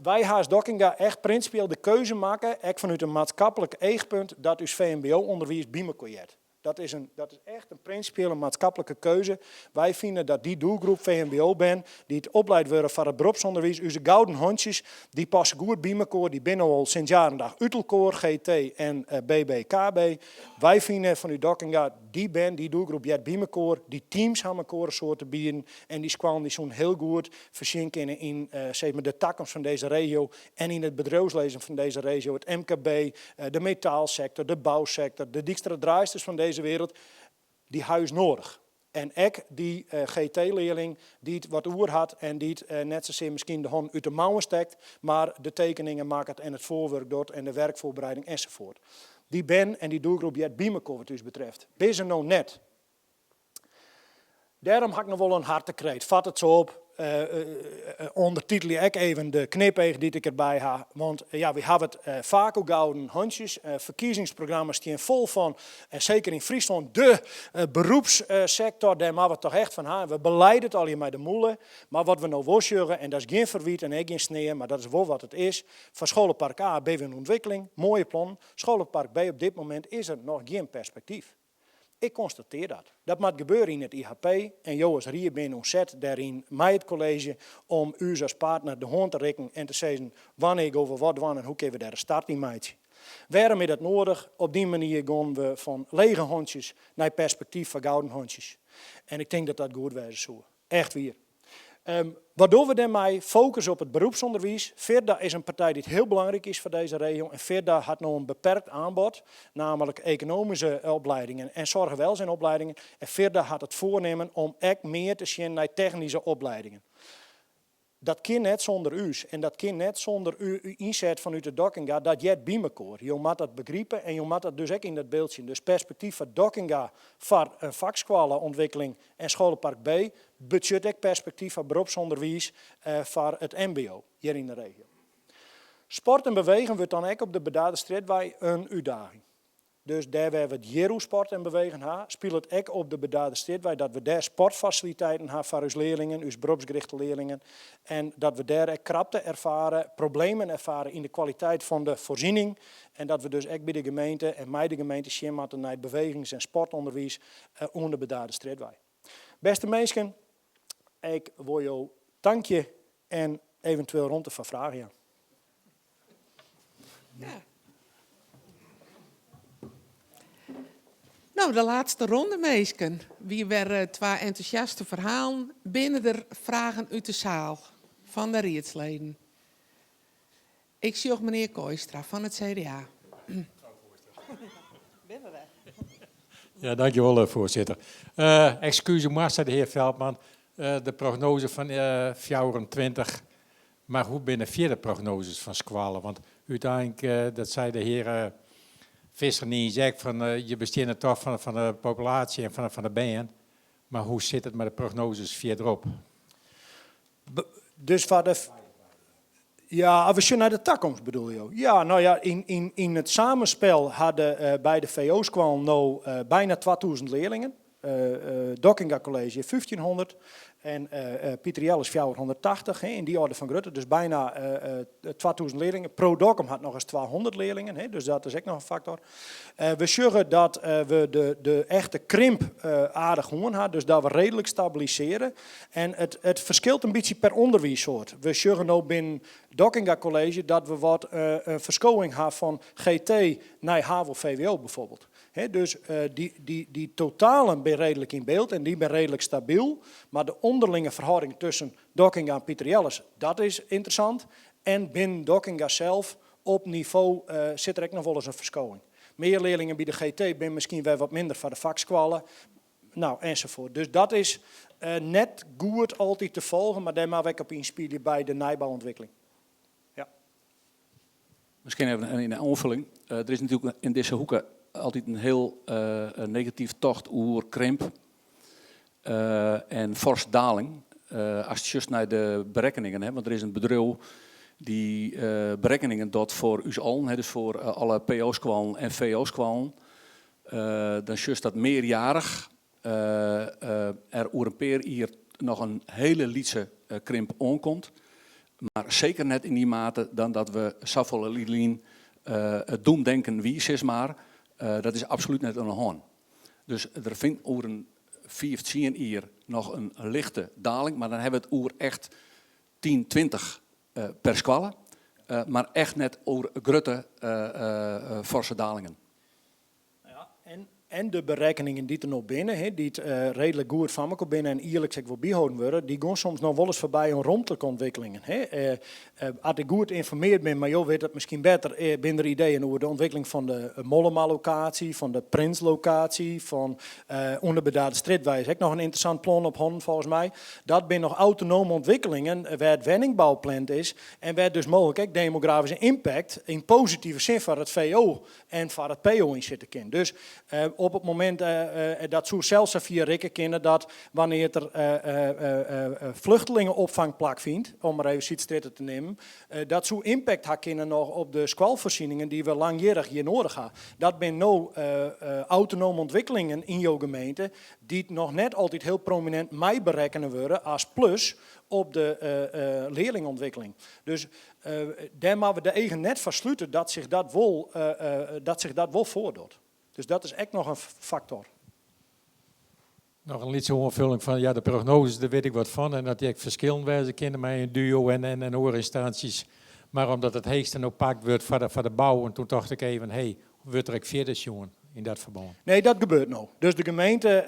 Wy ha as Dockinga echt prinsipieel de keuze makke, ek fanút in maatskaplik eachpunt, dat ús VMBO-ûnderwiis by mekoar heart. Dat is, in, dat is echt in prinsipiële maatskaplike keuze. Wy fine dat dy doelgroep VMBO-bern, dy't opleid wurde foar it beropsûnderwiis, ús gouden hûntsjes, dy passe goed by mekoar, dy binne al sinds jaar en dag út elkoar, GT en BBKB. Wy fine fanút Dockinga, dy bern, dy doelgroep heart by mekoar, dy teams ha mekoar in soad te bieden en dy skoallen dy soene hiel goed fersjen kinne yn sis mar, de takomst fan dizze regio en yn it bedriuwslizzen fan dizze regio, it MKB, de metaalsektor, de bousektor, de Dijkstra Draaisters fan dizze wereld, dy ha ús noadich. En ek dy GT-learling dy't wat oer hat en dy't net sasear miskien de hannen út de mouwen stekt, mar de tekeningen makket en it foarwurk docht en de werkvoorbereiding ensafuort. Dy bern en dy doelgroep heart by mekoar wat ús betreft. Binne se no net. Dêrom ha ik noch wol in hartekreet. Fat it sa op. ûndertitelje ek even de knipeach dy't ik derby ha, want ja, wy hawwe it faak oer gouden hantsjes. Ferkiezingsprogramma's stean fol fan, en seker yn Fryslân, de beroepssektor, dêr moatte we it toch echt fan ha. En we beleide it allegear mei de mûle, mar wat we no wol sjogge, en dat is gjin ferwyt en ek gjin snear, mar dat is wol wat it is, foar Scholenpark A binne we yn ûntwikkeling, moaie plannen. Scholenpark B op dit momint is der noch gjin perspektyf. Ik konstatear dat. Dat moat gebeure yn it IHP en jo as rie binne oan set dêryn mei it kolleezje om ús as partner de hân te rikken en te sizzen wannear gean we wat dwaan en hoe kinne we dêr in start yn meitsje. Wêrom is dat noadich? Op dy manier gean we fan lege hantsjes nei perspektyf foar gouden hantsjes. En ik tink dat dat goed wêze soe. Echt wier. Wat dogge we dêrmei? Fokus op it beroepsûnderwiis. Firda is in partij dy't hiel belangryk is foar dizze regio en Firda hat no in beperkt aanbod, namelijk ekonomyske opleidingen en zorg en welzijnopleidingen. En Firda hat it foarnimmen om ek mear te sjen nei technyske opleidingen. Dat kin net sûnder ús en dat kin net sûnder ynset fanút de Dockinga, dat heart by mekoar. Jo moatte dat begripe en jo moatte dat dus ek yn dat byld sjen. Dus perspektyf foar Dockinga foar in fakskoalleûntwikkeling En Scholenpark B betsjut ek perspektyf foar beropsûnderwiis foar it mbo hjir yn de regio. Sport en bewegen wurdt dan ek op de Bedaarderstrjitwei in útdaging. Dus dêr wêr we it hjir oer sport en bewegen ha, spilet ek op de Bedaarderstrjitwei dat we dêr sportfasiliteiten ha foar ús learlingen, ús beropsgerichte learlingen. En dat we dêr ek krapte erfare, problemen erfare yn de kwaliteit fan de foarsiening. En dat we dus ek by de gemeente en mei de gemeente sjen moatte nei it bewegings en sportûnderwiis oan de Bedaarderstrjitwei. Bêste minsken, ik wol jo tankje en eventueel romte foar fragen jaan. Ja. No, de laatste ronde, minsken. Wie wer eh, twa entûsjaste ferhalen. Binne der fragen út de saal fan de riedsleden? Ik sjoch menear Kooistra fan it CDA. Ja, dankjewol, eh, voorzitter. Uh, excuus moast de heer Veldman. Uh, de prognose fan uh, 24, mar hoe binne fierder prognoses fan skoallen? Want úteinlik, uh, dat sei de hear Visser niis ek, fan je besteane toch fan de populaasje en fan de bern. Mar hoe sit it mei de prognoses fierderop? Dus foar de. Ja, as we sjen nei de takomst bedoel jo? Ja, no ja, yn it samenspel ha de uh, beide VO-skoallen no uh, byna 2000 learlingen. Uh, Dockinga College 1500 en Piter Jelles 480, yn dy oarder fan grutte, dus byna 2000 learlingen. Pro Dokkum hat nochris 200 learlingen, hè, dus dat is ek noch in faktor. We sjogge dat we de echte krimp aardich hân ha, dus dat we reedlik stabilisearje. En it ferskilt in bytsje per ûnderwiissoart. We sjogge no binnen Dockinga College dat we wat in ferskowing ha fan GT nei HAVO-VWO bijvoorbeeld. Dus dy totalen binne reedlik yn byld en dy binne reedlik stabyl, mar de ûnderlinge ferhâlding tusken Dockinga en Piter Jelles, dat is ynteressant. En binnen Dockinga sels op nivo sit der ek noch wolris in ferskowing. Mear learlingen by de GT binne miskien wer wat minder foar de fakskoalle, no, ensafuort. Dus dat is net goed altyd te folgen, mar dêr moatte we ek op ynspylje by de nijbouûntwikkeling. Ja. Miskien even in oanfolling. Der is natuerlik yn dizze hoeke altyd in hiel negatyf tocht oer krimp en forse daling. Ast sjochst nei de berekkeningen, hè, want der is in bedriuw dy't berekkeningen docht foar ús allen, hè, dus foar alle PO-skoallen en VO-skoallen. Dan sjochst dat mearjarich der oer in pear jier noch in hiele lytse krimp oankomt. Mar seker net yn dy mate dan dat we safolle lyn it doemdenken wie, sis mar. Dat is absolút net oan de hân. Dus der fynt oer in fiif, tsien jier noch in lichte daling, mar dan hawwe we it oer echt 10, 20 per skoalle. Mar echt net oer grutte forse dalingen. Ja, en de berekkeningen dy't der no binne, dy't reedlik goed foar mekoar binne en jierliks ek wol byholden wurde, dy gean soms noch wolris foarby oan romtlike ûntwikkelingen. As ik goed ynformearre bin, mar jo witte it miskien better, binne der ideeën oer de ûntwikkeling fan de Mollema-lokaasje, fan de Prins-lokaasje, fan oan de Bedaarderstrjitwei is ek noch in ynteressant plan op hannen folgens my. Dat binne noch autonome ûntwikkelingen wêr't wenningbou pland is en wêr't dus mooglik ek demografyske impact yn positive sin foar it VO en foar it PO yn sitte kin. Dus. Op it momint dat soe sels safier rikke kinne dat wannear't der vluchtelingeopfang plakfynt, om mar even Sydstrjitte te nimmen, dat soe impact ha kinne noch op de skoalfoarsieningen dy't we langjierrich hjir noadich ha. Dat binne no autonome ûntwikkelingen yn jo gemeente dy't noch net altyd hiel prominint meiberekkene wurde as plus op de learlingûntwikkeling. Dus dêr moatte we de eagen net foar slute dat sich dat wol, dat sich dat wol foardocht. Dus dat is ek noch in faktor. Noch in lytse oanfulling fan, ja de prognoses dêr wit ik wat fan en dat dy ek ferskillend wêze kinne mei in duo en en oare ynstânsjes. Mar omdat it heechste no pakt wurdt foar de foar de bou en toen tocht ik even, hé, wurdt der ek fierder sjoen yn dat ferbân? Nee, dat gebeurt no. Dus de gemeente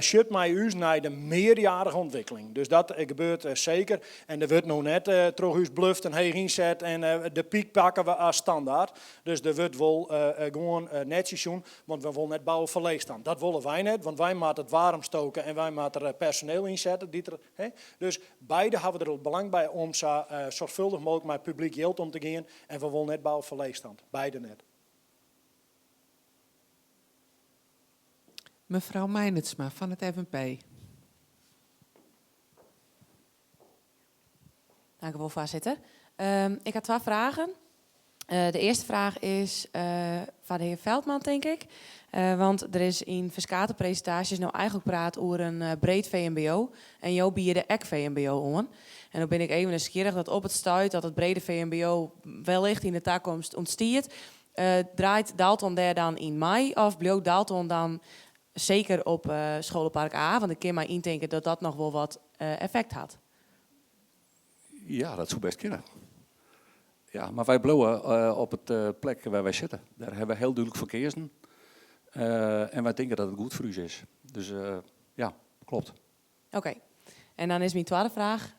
sjocht mei ús nei de mearjarige ûntwikkeling. Dus dat gebeurt seker. En der wurdt no net troch ús bluft in heech ynset en de pyk pakke we as standaard. Dus der wurdt wol gewoan netsjes sjoen, want we wolle net bouwe foar leechstand. Dat wolle wy net, want wy moatte it waarm stoke en wy moatte der personeel ynsette. Dy't der, hè. Dus beide hawwe der it belang by om sa soarchfuldich mooglik mei publyk jild om te gean en we wolle net bouwe foar leechstand. Beide net. Mevrouw Meinertsma fan it FNP. Dank u wol, foarsitter. Ik ha twa fragen. De earste fraach is foar de hear Veldman, tink ik. Want der is yn ferskate presintaasjes no eigentlik praat oer in breed VMBO. En jo biede ek VMBO oan. En no bin ik even nijsgjirrich dat op it stuit dat it brede VMBO wellicht yn de takomst ûntstiet, draait Dalton dêr dan yn mei of bliuwt Dalton dan seker op Scholenpark A? Want ik kin my yntinke dat dat noch wol wat effekt hat. Ja, dat soe bêst kinne. Ja, mar wy bliuwe op it plek wêr't wy sitte. Dêr hawwe wy hiel dúdlik foar keazen. En wy tinke dat it goed foar ús is. Dus ja, klopt. Oké. En dan is myn twadde fraach,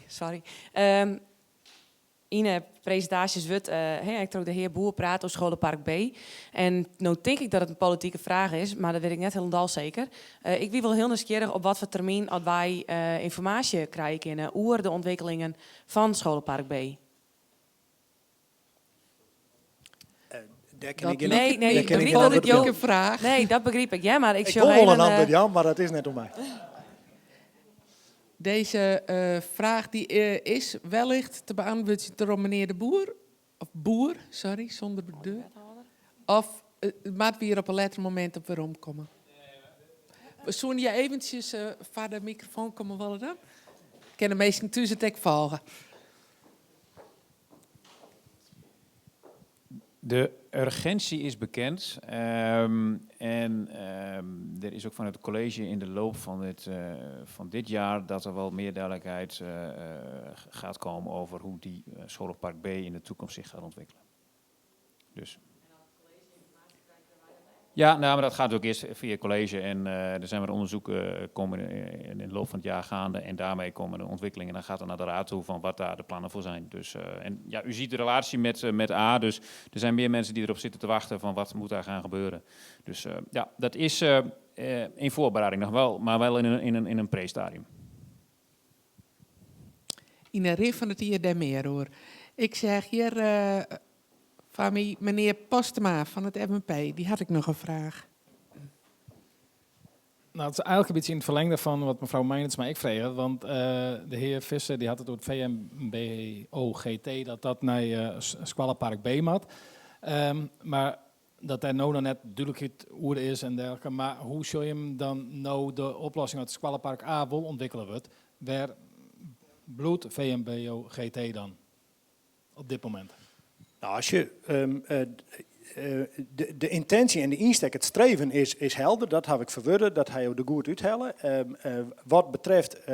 sorry. Yn 'e presintaasjes wurdt ek troch de hear Boer praat oer Scholenpark B. En no tink ik dat it in politike fraach is, mar dat wit ik net hielendal seker. Ik wie wol hiel nijsgjirrich op watfoar termyn oft wy ynformaasje krije kinne oer de ûntwikkelingen fan Scholenpark B. Dêr kin ik gjin Nee, nee, ik begryp dat it jo fraach. Nee, dat begryp ik, ja, mar ik Ik wol wol in antwurd jaan, mar dat is net oan my. Deze fraach dy is wellicht te beantwurdzjen troch menear De Boer, of Boer, sorry, sûnder de. Of moatte we hjir op in letter momint op weromkomme? Soene je eventsjes foar de mikrofoan komme wolle dan? Kinne de minsken thús it ek folge? De urgentie is bekend en er is ook van het college in de loop van dit, van dit jaar dat er wel meer duidelijkheid gaat komen over hoe die scholenpark B in de toekomst zich gaat ontwikkelen. Dus. Ja, nou, maar dat gaat ook eerst via het college en er zijn wat onderzoeken komen in de loop van het jaar gaande en daarmee komen de ontwikkelingen. Dan gaat het naar de raad toe van wat daar de plannen voor zijn. Dus, en ja, u ziet de relatie met, met A, dus er zijn meer mensen die erop zitten te wachten van wat moet daar gaan gebeuren. Dus ja, dat is in voorbereiding nog wel, maar wel in een, in een, in een pre-stadium. Yn 'e rin fan it jier dêr mear oer. Ik seach hjir foar my menear Postma fan it FNP. Dy hat ek noch in fraach. Nou, it is eigentlik in bytsje yn it ferlingde fan wat mefrou Meinertsma ek frege. Want de hear Visser dy hat it oer it VMBO-GT, dat dat nei Skoallepark B moat. Mar dat dêr no noch net dúdlikheid oer is en dergelike. Mar hoe sjogge jim dan no de oplossing as Skoallepark A wol ûntwikkele wurdt? Wêr bliuwt VMBO-GT dan op dit momint? Nou, as je de yntinsje en de ynstek, it streven is, is helder. Dat haw ik ferwurde, dat ha jo der goed úthelle. Wat betreft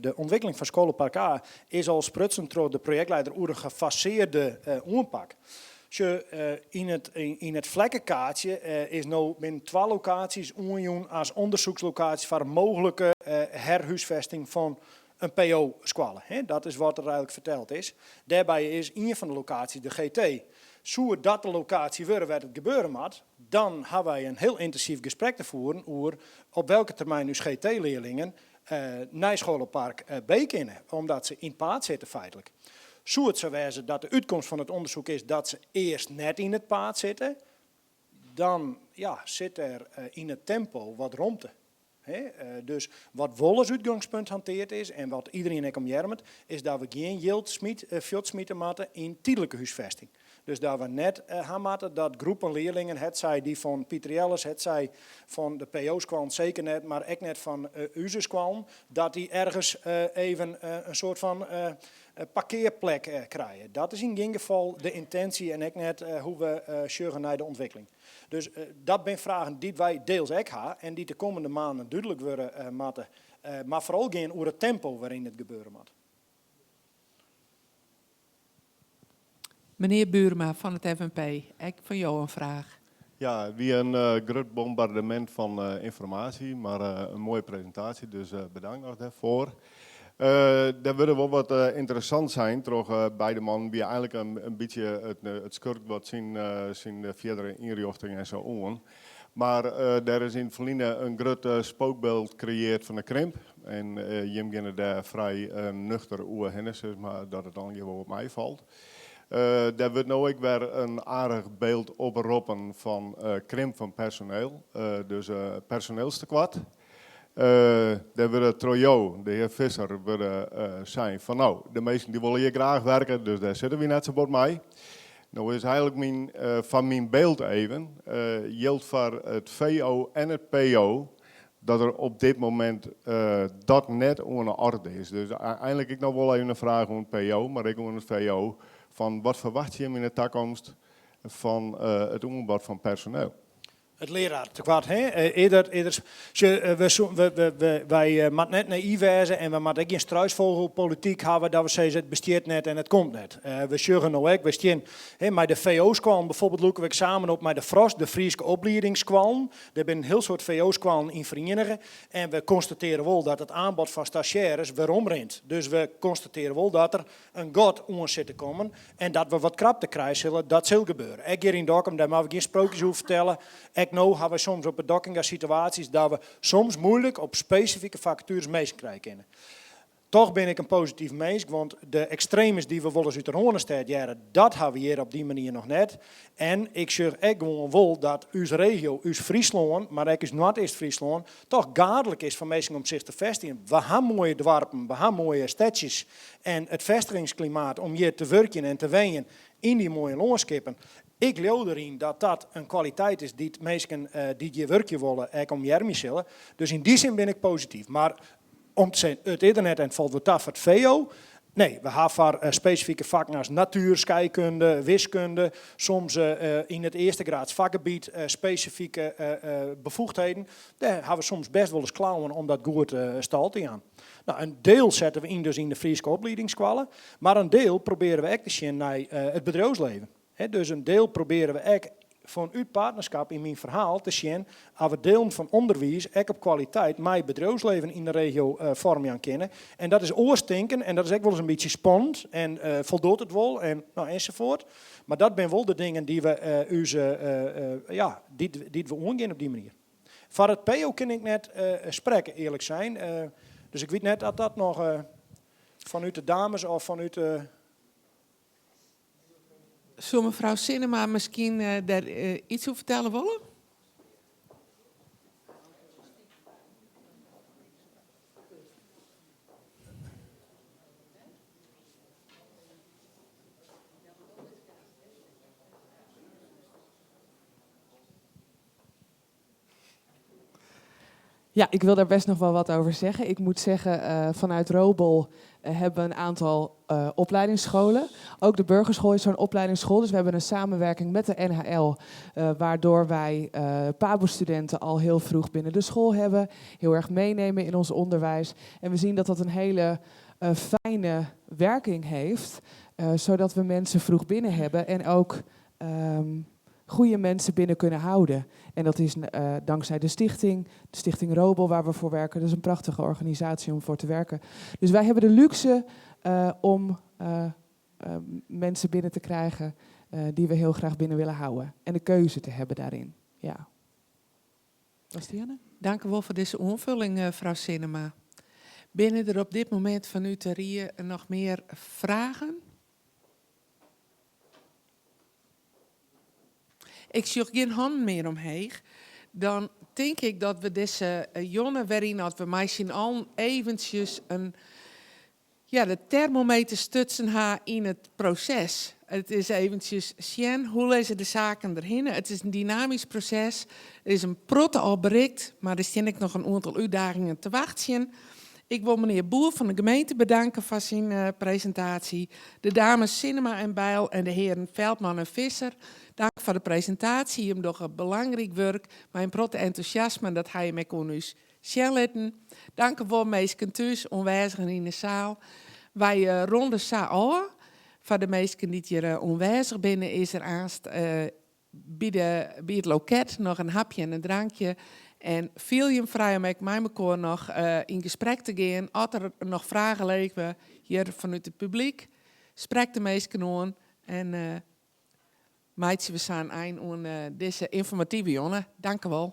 de ûntwikkeling fan Skoallepark A is al sprutsen troch de projektleider oer in gefasearde oanpak. Sjoch, yn it yn it flekkekaartsje is no binnen twa lokaasjes oanjûn as ûndersykslokaasje foar in mooglike herhúsfesting fan in PO-skoalle. Dat is wat der eigenlik ferteld is. Dêrby is ien fan de lokaasjes de GT. Soe dat de lokaasje wurde wêr't it gebeure moat, dan ha wy in hiel yntinsyf gesprek te fieren oer op welke termyn ús GT-learlingen nei Scholenpark B kinne, omdat se yn it paad sitte feitlik. Soe it sa wêze dat de útkomst fan it ûndersyk is dat se earst net yn it paad sitte, dan ja, sit der yn it tempo wat romte. Dus wat wol as útgongspunt hanteard is en wat iderien ek omearmet, is dat we gjin jild fuortsmite moatte yn tydlike húsfesting. Dus dat we net ha moatte dat groepen learlingen, hetsij dy fan Piter Jelles, hetsij fan de PO-skoallen seker net, mar ek net fan ús skoallen, dat dy ergens even in soart fan parkearplek krije. Dat is yn gjin gefal de yntinsje en ek net hoe't we sjogge nei de ûntwikkeling. Dus dat binne fragen dy't wy deels ek ha en dy't de kommende maanden dúdlik wurde moatte, mar foaral gean oer it tempo wêryn it gebeure moat. Menear Buurma fan it FNP, ek fan jo in fraach. Ja, it wie in grut bombardemint fan ynformaasje, mar in moaie presintaasje, dus bedankt noch dêrfoar. Der wurde wol wat ynteressant sein troch beide mannen, wie eigenlik in bytsje it skurk wat syn syn fierdere ynrjochting en sa oan. Mar der is yn it ferline in grut spookbyld kreëard fan de krimp en jim geane dêr frij nuchter oerhinne, sis mar, dat it allegear wol wat meifalt. Der wurdt no ek wer in aardich byld oproppen fan krimp fan personeel, dus personeelstekoart. Der wurde troch jo, de hear Visser, wurde sein fan no, de minsken dy wolle hjir graach werke, dus dêr sitte wy net sa bot mei. No is eigenlik myn, foar myn byld even, jildt foar it VO en it PO dat der op dit momint dat net oan 'e orde is. Dus eigenlik ek noch wol even in fraach oan it PO, mar ek oan it VO, fan wat ferwachtsje jim yn 'e takomst fan it oanbod fan personeel? It learaartekoart, hè? Eerder, eerder, we, wy moatte net nayf wêze en we moatte ek gjin struisvogelpolityk hawwe dat we sizze it bestiet net en it komt net. We sjogge no ek, we stean mei de VO-skoallen bijvoorbeeld lûke we eksamen op mei de FROS, de Fryske opliedingsskoallen. Dêr binne in hiel soad VO-skoallen yn ferienige en we konstatearje wol dat it aanbod fan stazjêres weromrint. Dus we konstatearje wol dat der in gat oan sit te kommen en dat we wat krapte krije sille, dat sil gebeure. Ek hjir yn Dokkum, dêr moatte we gjin sprookjes oer fertelle. Ek no hawwe wy soms op 'e Dockinga situaasjes dat we soms muoilik op spesifike fakatueres minsken krije kinne. Toch bin ik in posityf minsk, want de ekstremes dy't we wolris út de Rânestêd hearre, dat hawwe we hjir op dy manier noch net. En ik sjoch ek gewoan wol dat ús regio, ús Fryslân, mar ek ús Noardeast-Fryslân, toch gaadlik is foar minsken om sich te fêstigjen. We ha moaie doarpen, we ha moaie stedsjes en it fêstigingsklimaat om hjir te wurkjen en te wenjen yn dy moaie lânskippen. Ik leau deryn dat dat in kwaliteit is dy't minsken dy't hjir wurkje wolle ek omearmje sille. Dus yn dy sin bin ik posityf. Mar om te sizzen, it is der net en it falt wol ta foar it VO. Nee, we ha foar spesifike fakken as natuer, skeikunde, wiskunde, soms yn it earste graads fakgebiet spesifike befoegdheden. Dêr ha we soms best wolris klauwen om dat goed stal te jaan. No, in diel sette we yn dus yn de Fryske opliedingsskoalle, mar in diel probearje we ek te sjen nei it bedriuwsleven. Dus in diel probearje we ek fanút partnerskap yn myn ferhaal te sjen at we delen fan ûnderwiis ek op kwaliteit mei bedriuwsleven yn de regio foarmjaan kinne. En dat is oars tinken en dat is ek wolris in bytsje spannend en foldocht it wol en no ensafuort. Mar dat binne wol de dingen dy't we ús ja, dy't we oangean op dy manier. Foar it PO kin ik net sprekke earlik sein. Dus ik wit net at dat noch fanút de dames of fanút de. Soe mefrou Sinnema miskien dêr iets oer fertelle wolle? Ja, ik wil daar best nog wel wat over zeggen. Ik moet zeggen, uh, vanuit Roobol uh, hebben we een aantal uh, opleidingsscholen. Ook de burgerschool is zo'n opleidingsschool. Dus we hebben een samenwerking met de NHL, waardoor wij PABO-studenten al heel vroeg binnen de school hebben. Heel erg meenemen in ons onderwijs. En we zien dat dat een hele fijne werking heeft, zodat we mensen vroeg binnen hebben en ook um, goede mensen binnen kunnen houden. En dat is uh, dankzij de stichting, de Stichting Roobol waar we voor werken. Dat is een prachtige organisatie om voor te werken. Dus wij hebben de luxe uh, om uh, mensen binnen te krijgen die we heel graag binnen willen houden. En de keuze te hebben daarin. Ja. Bastiane? Dank u wol foar dizze oanfolling, frou Sinnema. Binne der op dit momint fanút de rie noch mear fragen? Ik sjoch gjin hannen mear omheech. Dan tink ik dat we dizze jûn wêryn dat we mei syn allen eventsjes in ja, de termometer stutsen ha yn it proses. It is eventsjes sjen hoe lizze de saken derhinne. It is in dynamysk proses. Der is in protte al berikt, mar der stean ek noch in oantal útdagingen te wachtsjen. Ik wol menear Boer fan de gemeente bedanke foar syn eh, presintaasje. De dames Cinema en Bijl en de hearen Veldman en Visser. Dank foar de presintaasje. Jim dogge belangryk wurk mei in protte entûsjasme dat ha jim ek oan ús sjen litten. Dankewol minsken thús, oanwêzigen yn de saal. Wy eh, ronde sa ôf. Foar de minsken dy't hjir eh, oanwêzich binne, is der aanst eh, by, de, by it loket noch in hapje en in drankje. En fiel jim frij om ek mei mekoar noch yn gesprek te gean. As der noch fragen lizze hjir fanút it publyk, sprek de minsken oan en meitsje we sa in ein oan dizze ynformative jûn. Dankewol.